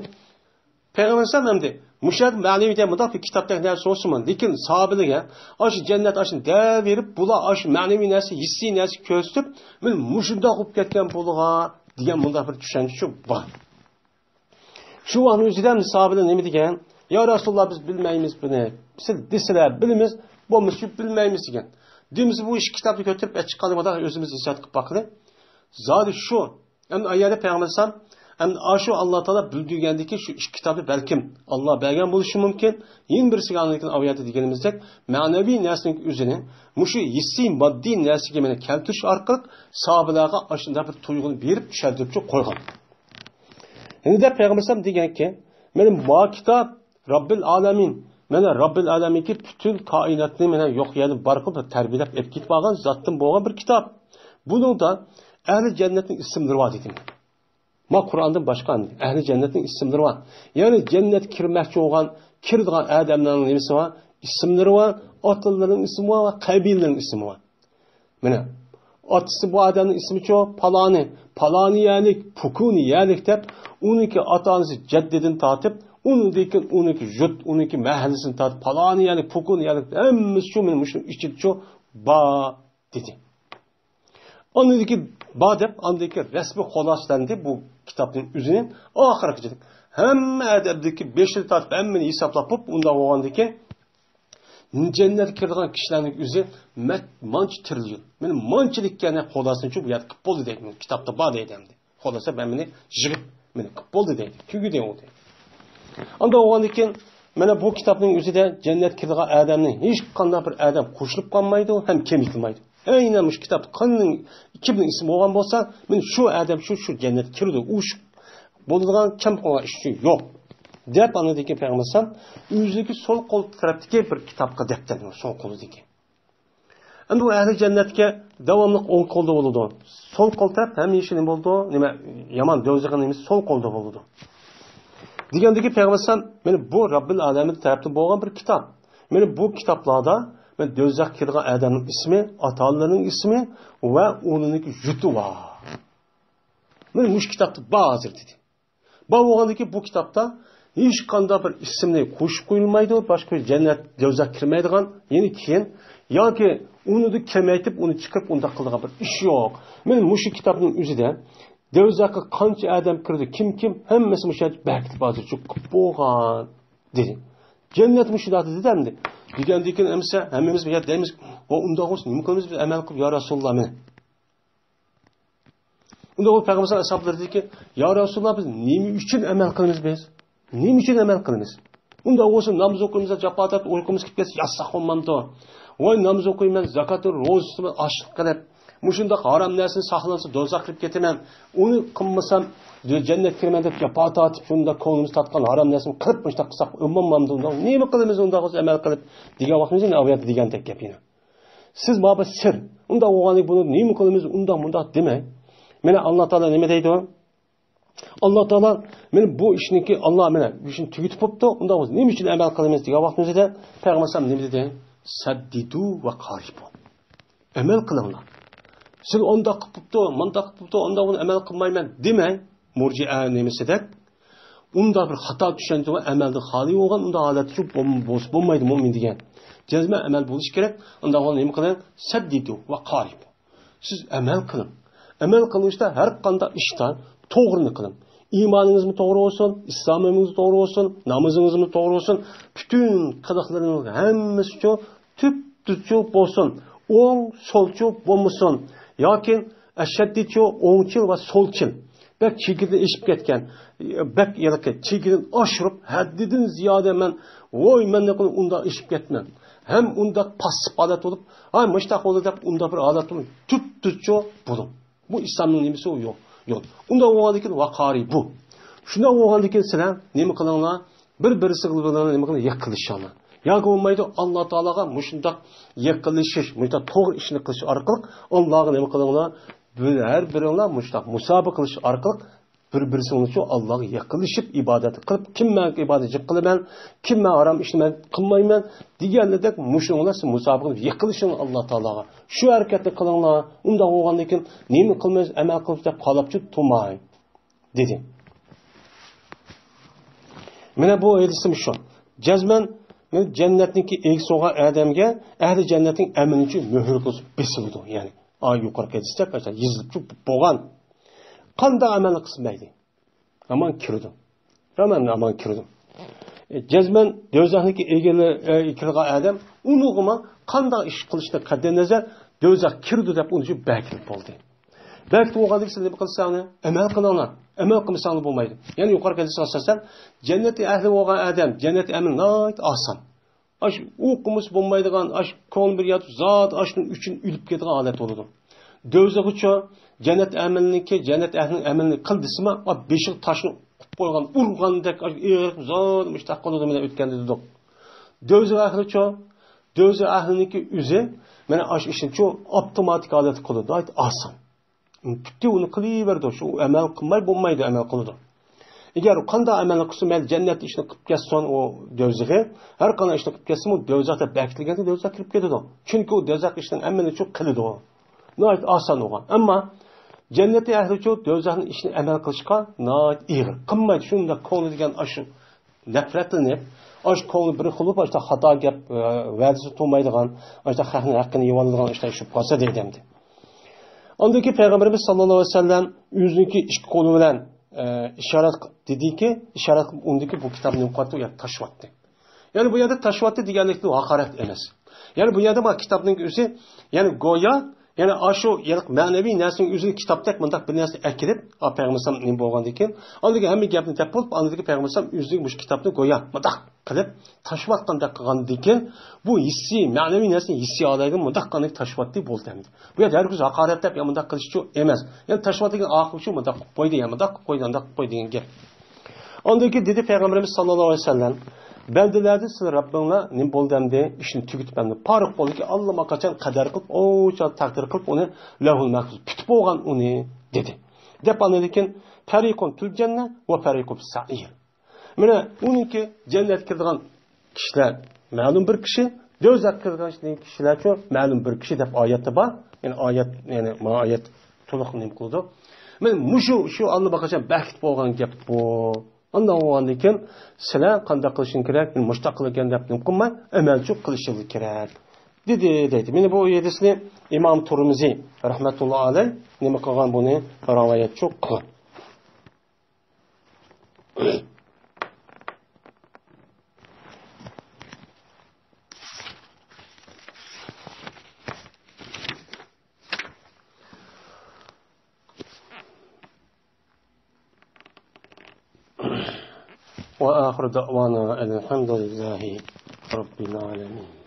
پەيغەمبەر ئەلەيھىسسالام ئەمدى مۇشۇ يەردە مەنىۋى دېگەن مۇنداق بىر كىتابتەك نەرسە بولسىمۇ، لېكىن ساھابىلەرگە ئاشۇ جەننەت ئاشۇنى دەۋېرىپ، بۇلار ئاشۇ مەنىۋى نەرسە، ھېسسىي نەرسە كۆرسىتىپ، مانا مۇشۇنداق بولۇپ كەتكەن بولىدىغان دېگەن مۇنداق بىر چۈشەنچە بار. شۇ ۋاقىتنىڭ ئۆزىدە ساھابىلەر نېمە دېگەن؟ يا رەسۇلاللا، بىز بىلمەيمىز بۇنى. سىز دېسىلە بىلىمىز، بولمىسا بىلمەيمىز دېگەن. دېمىسە بۇ ئىككى كىتابنى كۆتۈرۈپ ئەچىققاندا ئۆزىمىز ھېساب قىلىپ باقىلى. زادى شۇ ئەمدى ئايەتتە پەيغەمبەر ئەلەيھىسسالام، ئەمدى ئاشۇ ئاللا تائالا بىلدۈرگەندىكى شۇ ئىككى كىتابنى بەلكىم ئاللا بەرگەن بولۇشى مۇمكىن. يەنە بىرسىگە ئاندىن كېيىن ئايەتتە دېگىنىمىزدەك، مەنىۋى نەرسىنىڭ ئۆزىنى مۇشۇ ھېسسىي ماددىي نەرسىگە مانا كەلتۈرۈش ئارقىلىق ساھابىلەرگە ئاشۇنداق بىر تۇيغۇنى بېرىپ چۈشەندۈرۈپ قويغان. ئەمدى پەيغەمبەر ئەلەيھىسسالام دېگەنكى، مانا ما كىتاب راببىل ئالەمىن. مانا راببىل ئالەمىنكى پۈتۈن كائىناتنى مانا يوق يەردىن بار قىلىپ تەربىيەلەپ ئېلىپ كېتىپ ئالغان زاتتىن بولغان بىر كىتاب. بۇنىڭدا ئەھلى جەننەتنىڭ ئىسىملىرى بار دېدىم. ما قۇرئاندىن باشقا ئەھلى جەننەتنىڭ ئىسىملىرى بار. يەنى جەننەتكە كىرمەكچى بولغان، كىرىدىغان ئادەملەرنىڭ نېمىسى بار؟ ئىسىملىرى بار، ئاتىلىرىنىڭ ئىسمى بار ۋە قەبىلىنىڭ ئىسمى بار. مانا ئاتىسى بۇ ئادەمنىڭ ئىسمىچۇ پالانى، پالانى يەرلىك، پۇكۇنى يەرلىك دەپ، ئۇنىڭكى ئاتا-ئانىسى جەددىدىن تارتىپ، ئۇنىڭدىن كېيىن ئۇنىڭكى يۇرت، ئۇنىڭكى مەھەللىسىنى تارتىپ، پالانى يەرلىك، پۇكۇنى يەرلىك، ھەممىسىچۇ مانا مۇشۇ ئىچىدىچۇ بار دېدى. ئاندىن كېيىن بار دەپ، ئاندىن كېيىن رەسمىي خۇلاسىلەندى بۇ كىتابنىڭ ئۆزىنى ئاخىرىغىچە. ھەممە ئەدەبدىكى بېشىنى تارتىپ، ھەممىنى ھېسابلاپ بوپ، ئۇنداق بولغاندىن كېيىن جەننەتكە كىرىدىغان كىشىلەرنىڭ ئۆزى مەت-، مانچە تىرىليون. مانا مانچىلىك يەنە خۇلاسىنى شۇ بۇ يەردە قىلىپ بولدى دەيدۇ. كىتابتا بار دەيدۇ ئەمدى. خۇلاسە مەن مېنى يىغىپ، مېنى قىلىپ بولدى دەيدۇ. تۈگىدى ئۇ دەيدۇ. ئانداق بولغاندىن كېيىن، مانا بۇ كىتابنىڭ ئۆزىدە جەننەتكە كىرىدىغان ئادەمنى ھېچقانداق بىر ئادەم قوشۇلۇپ قالمايدۇ ھەم كېمىتىلمەيدۇ. ئەينەن مۇشۇ كىتابتا قاندىن، كىمنىڭ ئىسمى بولغان بولسا، مانا شۇ ئادەم شۇ، شۇ جەننەتكە كىرىدۇ. ئۇ شۇ بولىدىغان كەم قالغان ئىش ئۈچۈن يوق. دەپ ئاندىن كېيىن پەيغەمبەر ئەلەيھىسسالام ئۆزىنىڭكى سول قول تەرەپتىكى بىر كىتابقا دەپتەردە سول قولىدىكى. ئەمدى ئۇ ئەھلى جەننەتكە داۋاملىق ئوڭ قولدا بولىدۇ. سول قول تەرەپ ھەمىشە نېمە بولىدۇ؟ نېمە، يامان دوزاخنىڭ نېمىسى سول قولدا بولىدۇ. دېگەندىكى پەيغەمبەر ئەلەيھىسسالام، مانا بۇ رەببىل ئالەمىن تەرەپتىن بولغان بىر كىتاب. مانا بۇ كىتابلاردا مانا دوزاخقا كىرىدىغان ئادەمنىڭ ئىسمى، ئاتا-ئانىلىرىنىڭ ئىسمى ۋە ئۇنىڭكى يۇرتى بار. مانا مۇشۇ كىتابتا بار ھازىر دېدى. بار بولغاندىكىن بۇ كىتابتا ھېچقانداق بىر ئىسىمنى قوشۇپ قويۇلمايدۇ، باشقا جەننەت، دوزاخ كىرمەيدىغان، يەنى كېيىن ياكى ئۇنى كېمەيتىپ، ئۇنى چىقىرىپ، ئۇنداق قىلىدىغان بىر ئىش يوق. مانا مۇشۇ كىتابنىڭ ئۆزىدە دوزاخقا قانچە ئادەم كىرىدۇ، كىم، كىم، ھەممىسى مۇشۇ يەردە بەركىتىپ ھازىر چۈشۈپ بولغان دېدى. جەننەت مۇشۇنداق دېدى ئەمدى. دېگەندىن كېيىن ئەمىسە ھەممىمىز بۇ يەردە دەيمىز، ۋە ئۇنداق بولسا نېمە قىلىمىز بىز ئەمەل قىلىپ، يا رەسۇلاللا، مانا. ئۇنداق بولۇپ پەيغەمبەر ئەلەيھىسسالام ئەسھابلىرى دېدىكى، يا رەسۇلاللا، بىز نېمە ئۈچۈن ئەمەل قىلىمىز بىز؟ نېمە ئۈچۈن ئەمەل قىلىمىز؟ ئۇنداق بولسا ناماز ئوقۇيمىز، جاپا تارتىپ ئۇيقۇمىز كېلىپ كەتسە ياتساق بولمامدۇ؟ ۋاي ناماز ئوقۇيمەن، زاكاتنى، روزىسىنى ئاشلىق قىلىپ، مۇشۇنداق ھارام نەرسىنى ساقلانسا دوزاخ كىرىپ كېتىمەن. ئۇنى قىلمىسام جەننەتكە كىرىمەن دەپ جاپا تارتىپ شۇنداق كۆڭلىمىز تارتقان ھارام نەرسىنى قىلىپ مۇشۇنداق قىلساق ئۆمەممامدۇ؟ ئۇنداق نېمە قىلىمىز ئۇنداق بولسا ئەمەل قىلىپ دېگەن ۋاقتىمىزدا ئاۋۇ يەردە دېگەندەك گەپ يەنە. سىز مانا بىر سىر. ئۇنداق بولغاندا بۇنى نېمە قىلىمىز؟ ئۇنداق مۇنداق دېمەي. مانا ئاللا تائالا نېمە دەيدۇ؟ ئاللا تائالا مانا بۇ ئىشنىڭكى ئاللا مانا بۇ ئىشنى تۈگىتىپ بوپتۇ. ئۇنداق بولسا نېمە ئۈچۈن ئەمەل قىلىمىز دېگەن ۋاقتىمىزدا پەيغەمبەر ئەلەيھىسسالام نېمە دېدى؟ سەددىدۇ ۋە قارىبۇ. ئەمەل قىلىڭلار. سىز ئۇنداق قىلىپ بوپتۇ، مۇنداق قىلىپ بوپتۇ، ئۇنداق بولۇپ ئەمەل قىلمايمەن دېمەي. مۇرجىئە نېمىسىدەك ئۇنداق بىر خاتا چۈشەنچە ۋە ئەمەلدىن خالىي بولغان ئۇنداق ھالەتتە چۈشۈپ بولم-، بولسا بولمايدۇ مۆمىن دېگەن. جەزمەن ئەمەل بولۇشى كېرەك. ئۇنداق بولغاندا نېمە قىلىڭ؟ سەددىدۇ ۋە قارىبۇ. سىز ئەمەل قىلىڭ. ئەمەل قىلىشتا ھەر قانداق ئىشتا توغرىنى قىلىڭ. ئىمانىڭىزمۇ توغرا بولسۇن، ئىسلامىڭىز توغرا بولسۇن، نامىزىڭىزمۇ توغرا بولسۇن، پۈتۈن قىلىقلىرىڭىز ھەممىسىچۇ تۈپتۈزچۇ بولسۇن، ئوڭ سولچۇ بولمىسۇن، ياكى ئەشەددىيچۇ ئوڭچىل ۋە سولچىل، بەك چېگرىدىن ئېشىپ كەتكەن، بەك ھېلىقى چېگرىدىن ئاشۇرۇپ، ھەددىدىن زىيادە مەن، ۋوي، مەن نېمە قىلىمەن، ئۇنداق ئېشىپ كەتمەن. ھەم ئۇنداق پاسسىپ ھالەت بولۇپ، ھاي، مۇشتاق بولدى دەپ ئۇنداق بىر ھالەت بولۇپ، تۈپتۈزچۇ بولۇڭ. بۇ ئىسلامنىڭ نېمىسى؟ ئۇ يول. يول. ئۇنداق بولغاندىن كېيىن ۋەقارىبۇ. شۇنداق بولغاندىن كېيىن سىلەر نېمە قىلىڭلار؟ بىر-بىرسى بىلەن نېمە قىلىڭلار؟ يېقىنلىشىڭلار. ياكى بولمايدۇ، ئاللا تائالاغا مۇشۇنداق يېقىنلىشىش، مۇشۇنداق توغرا ئىشنى قىلىش ئارقىلىق ئاللاغا نېمە قىلىڭلار؟ بىر، ھەر بىرىڭلار مۇشۇنداق مۇسابىقە قىلىش ئارقىلىق بىر-بىرسىڭلارچۇ ئاللاغا يېقىنلىشىپ ئىبادەت قىلىپ، كىم مەن ئىبادەت جىق قىلىمەن، كىم مەن ھارام ئىشنى مەن قىلمايمەن دېگەنلىدەك مۇشۇنىڭلار سىز مۇسابىقە قىلىپ يېقىنلىشىڭلار ئاللا تائالاغا. شۇ ھەرىكەتنى قىلىڭلار. ئۇنداق بولغاندىن كېيىن نېمە قىلىمىز، ئەمەل قىلىمىز دەپ قالاپچۇ تۇرماي، دېدى. مانا بۇ ھەدىسىم شۇ. جەزمەن، مانا جەننەتنىڭكى ئىگىسى بولغان ئادەمگە ئەھلى جەننەتنىڭ ئەمىلىچۇ مۆھۈر قىلىپ بېسىلىدۇ. يەنى، ئا، يۇقىرىقى ھەدىستەك يېزىلىپچۇ بولغان. قانداق ئەمەلنى قىلسا مەيلى، ھامان كىرىدۇ. ھامان، ھامان كىرىدۇ. ئە، جەزمەن دوزاخنىڭكى ئىگىلىرى، ئە، كىرىدىغان ئادەم ئۇنىڭغىمۇ قانداق ئىش قىلىشتىن قەتئىينەزەر دوزاخ كىرىدۇ دەپ ئۇنى بەكىتىپ بولدى. بەكىتىپ بولغاندىن كېيىن سىز نېمە قىلساڭلار؟ ئەمەل قىلىڭلار. ئەمەل قىلمىساڭلار بولمايدۇ. يەنى يۇقىرىقى ھەدىسكە ئاساسەن، جەننەتنىڭ ئەھلى بولغان ئادەم، جەننەت ئەمىلى ناھايىتى ئاسان. ئاش ئۇ قىلمىسا بولمايدىغان، ئاش كۆڭلى بىر ياتىپ، زادى ئاشۇنىڭ ئۈچۈن ئۆلۈپ كېتىدىغان ھالەت بولىدۇ. دوزىخىچۇ، جەننەت ئەمىلىنىڭكى، جەننەت ئەھلىنىڭ ئەمىلىنى قىل دېسىمۇ، ئا، بېشىغا تاشنى ئۇرۇپ قويغان، ئۇرغاندەك، ئاش ئېغىر، زادى مۇشتاق قىلىدۇ، مانا ئۆتكەندە دېدۇق. دوزاخ ئەھلىچۇ، دوزاخ ئەھلىنىڭكى ئۆزى، مانا ئاش ئىشنىچۇ ئاپتوماتىك ھالەتتە قىلىدۇ، ناھايىتى ئاسان. پۈتتى، ئۇنى قىلىۋېرىدۇ. شۇ ئەمەل قىلماي بولمايدۇ، ئەمەل قىلىدۇ. ئەگەر ئۇ قانداق ئەمەلنى قىلسۇن، مەيلى جەننەت ئىشىنى قىلىپ كەتسۇن، ئۇ دوزىخى، ھەر قانداق ئىشنى قىلىپ كەتسىمۇ، دوزاختا بەكىتىلگەندە دوزاخ كىرىپ كېتىدۇ. چۈنكى ئۇ دوزاخ ئىشنىڭ ھەممىنى شۇ قىلىدۇ. ناھايىتى ئاسان ئۇغا. ئەمما جەننەتنىڭ ئەھلىچۇ دوزاخنىڭ ئىشىنى ئەمەل قىلىشقا ناھايىتى ئېغىر. قىلمايدۇ، شۇنداق كۆڭلى دېگەن ئاشۇ نەپرەتلىنىپ، ئاشۇ كۆڭلى بىر خىل بولۇپ، ئاشۇ خاتا گەپ، ئە، ۋەدىسى تۇرمايدىغان، ئاشۇ خەقنىڭ ھەققىنى يېۋالىدىغان ئىشلار چۈشۈپ قالسا دەيدۇ ئەمدى. ئاندىن كېيىن پەيغەمبىرىمىز ساللاللاھۇ ئەلەيھى ۋەسەللەم ئۆزىنىڭكى ئىككى قولى بىلەن، ئە، ئىشارەت قىلىپ دېدىكى، ئىشارەت قىلىپ ئۇندىكى بۇ كىتابنى نېمە قىلىۋەتتى، ئۇ يەردە تاشلىۋەتتى. يەنى بۇ يەردە تاشلىۋەتتى دېگەنلىكتىن ھاقارەت ئەمەس. يەنى بۇ يەردە ما كىتابنىڭ ئۆزى، يەنى گويا، يەنى ئاشۇ يەنى مەنىۋى نەرسىنىڭ ئۆزىنى كىتابتەك مۇنداق بىر نەرسە ئەكىرىپ، ئا، پەيغەمبەر ئەلەيھىسسالام نېمە بولغاندىن كېيىن، ئاندىن كېيىن ھەممە گەپنى دەپ بولۇپ، ئاندىن كېيىن پەيغەمبەر ئەلەيھىسسالام ئۆزىنىڭ مۇشۇ كىتابنى گويا مۇنداق قىلىپ تاشلىۋاتقاندەك قىلغاندىن كېيىن، بۇ ھېسسىي، مەنىۋى نەرسىنى ھېسسىي ئالايدۇ، مۇنداق قىلغاندىن كېيىن تاشلىۋەتتى، بولدى ئەمدى. بۇ يەردە ھەرگىز ھاقارەتلەپ يا مۇنداق قىلىشچۇ ئەمەس. يەنى تاشلىۋاتقان ئاخىرىچۇ مۇنداق قىلىپ قويدى، يا مۇنداق قىلىپ قويدى، ئانداق قىلىپ قويدى دېگەن گەپ. ئاندىن كېيىن دېدى پەيغەمبىرىمىز ساللاللاھۇ ئەلەيھى ۋەسەللەم، بەندىلەردىن سىلەر رەببىڭلار نېمە بولدى ئەمدى؟ ئىشنى تۈگىتىپ ئەمدى پارىق بولدىكى، ئاللىماقاچان قەدەر قىلىپ، ئوچان تەقدىر قىلىپ، ئۇنى لەۋھۇل مەھپۇز پۈتۈپ بولغان ئۇنى، دېدى. دەپ ئاندىن كېيىن، فەرىقۇن فىل جەننە ۋە فەرىقۇن فىس سەئىر. مانا ئۇنىڭكى جەننەتكە كىرىدىغان كىشىلەر مەلۇم بىر كىشى، دوزاخقا كىرىدىغان كىشىلەرچۇ مەلۇم بىر كىشى دەپ ئايەتتە بار. يەنى ئايەت، يەنى ما ئايەت تولۇق نېمە قىلىدۇ؟ مانا مۇشۇ، شۇ ئاللىماقاچان بەكىت بولغان گەپ بۇ. ئانداق بولغاندىن كېيىن سىلەر قانداق قىلىشىڭ كېرەك؟ مۇشۇنداق قىلىدىكەن دەپ نېمە قىلماي، ئەمەلچۇ قىلىشىڭ كېرەك، دېدى، دەيدۇ. مانا بۇ ھەدىسنى ئىمام تۇرمىزى رەھمەتۇللا ئەلەي نېمە قىلغان، بۇنى رىۋايەتچۇ قىلغان. وآخر دعوانا أن الحمد لله رب العالمين.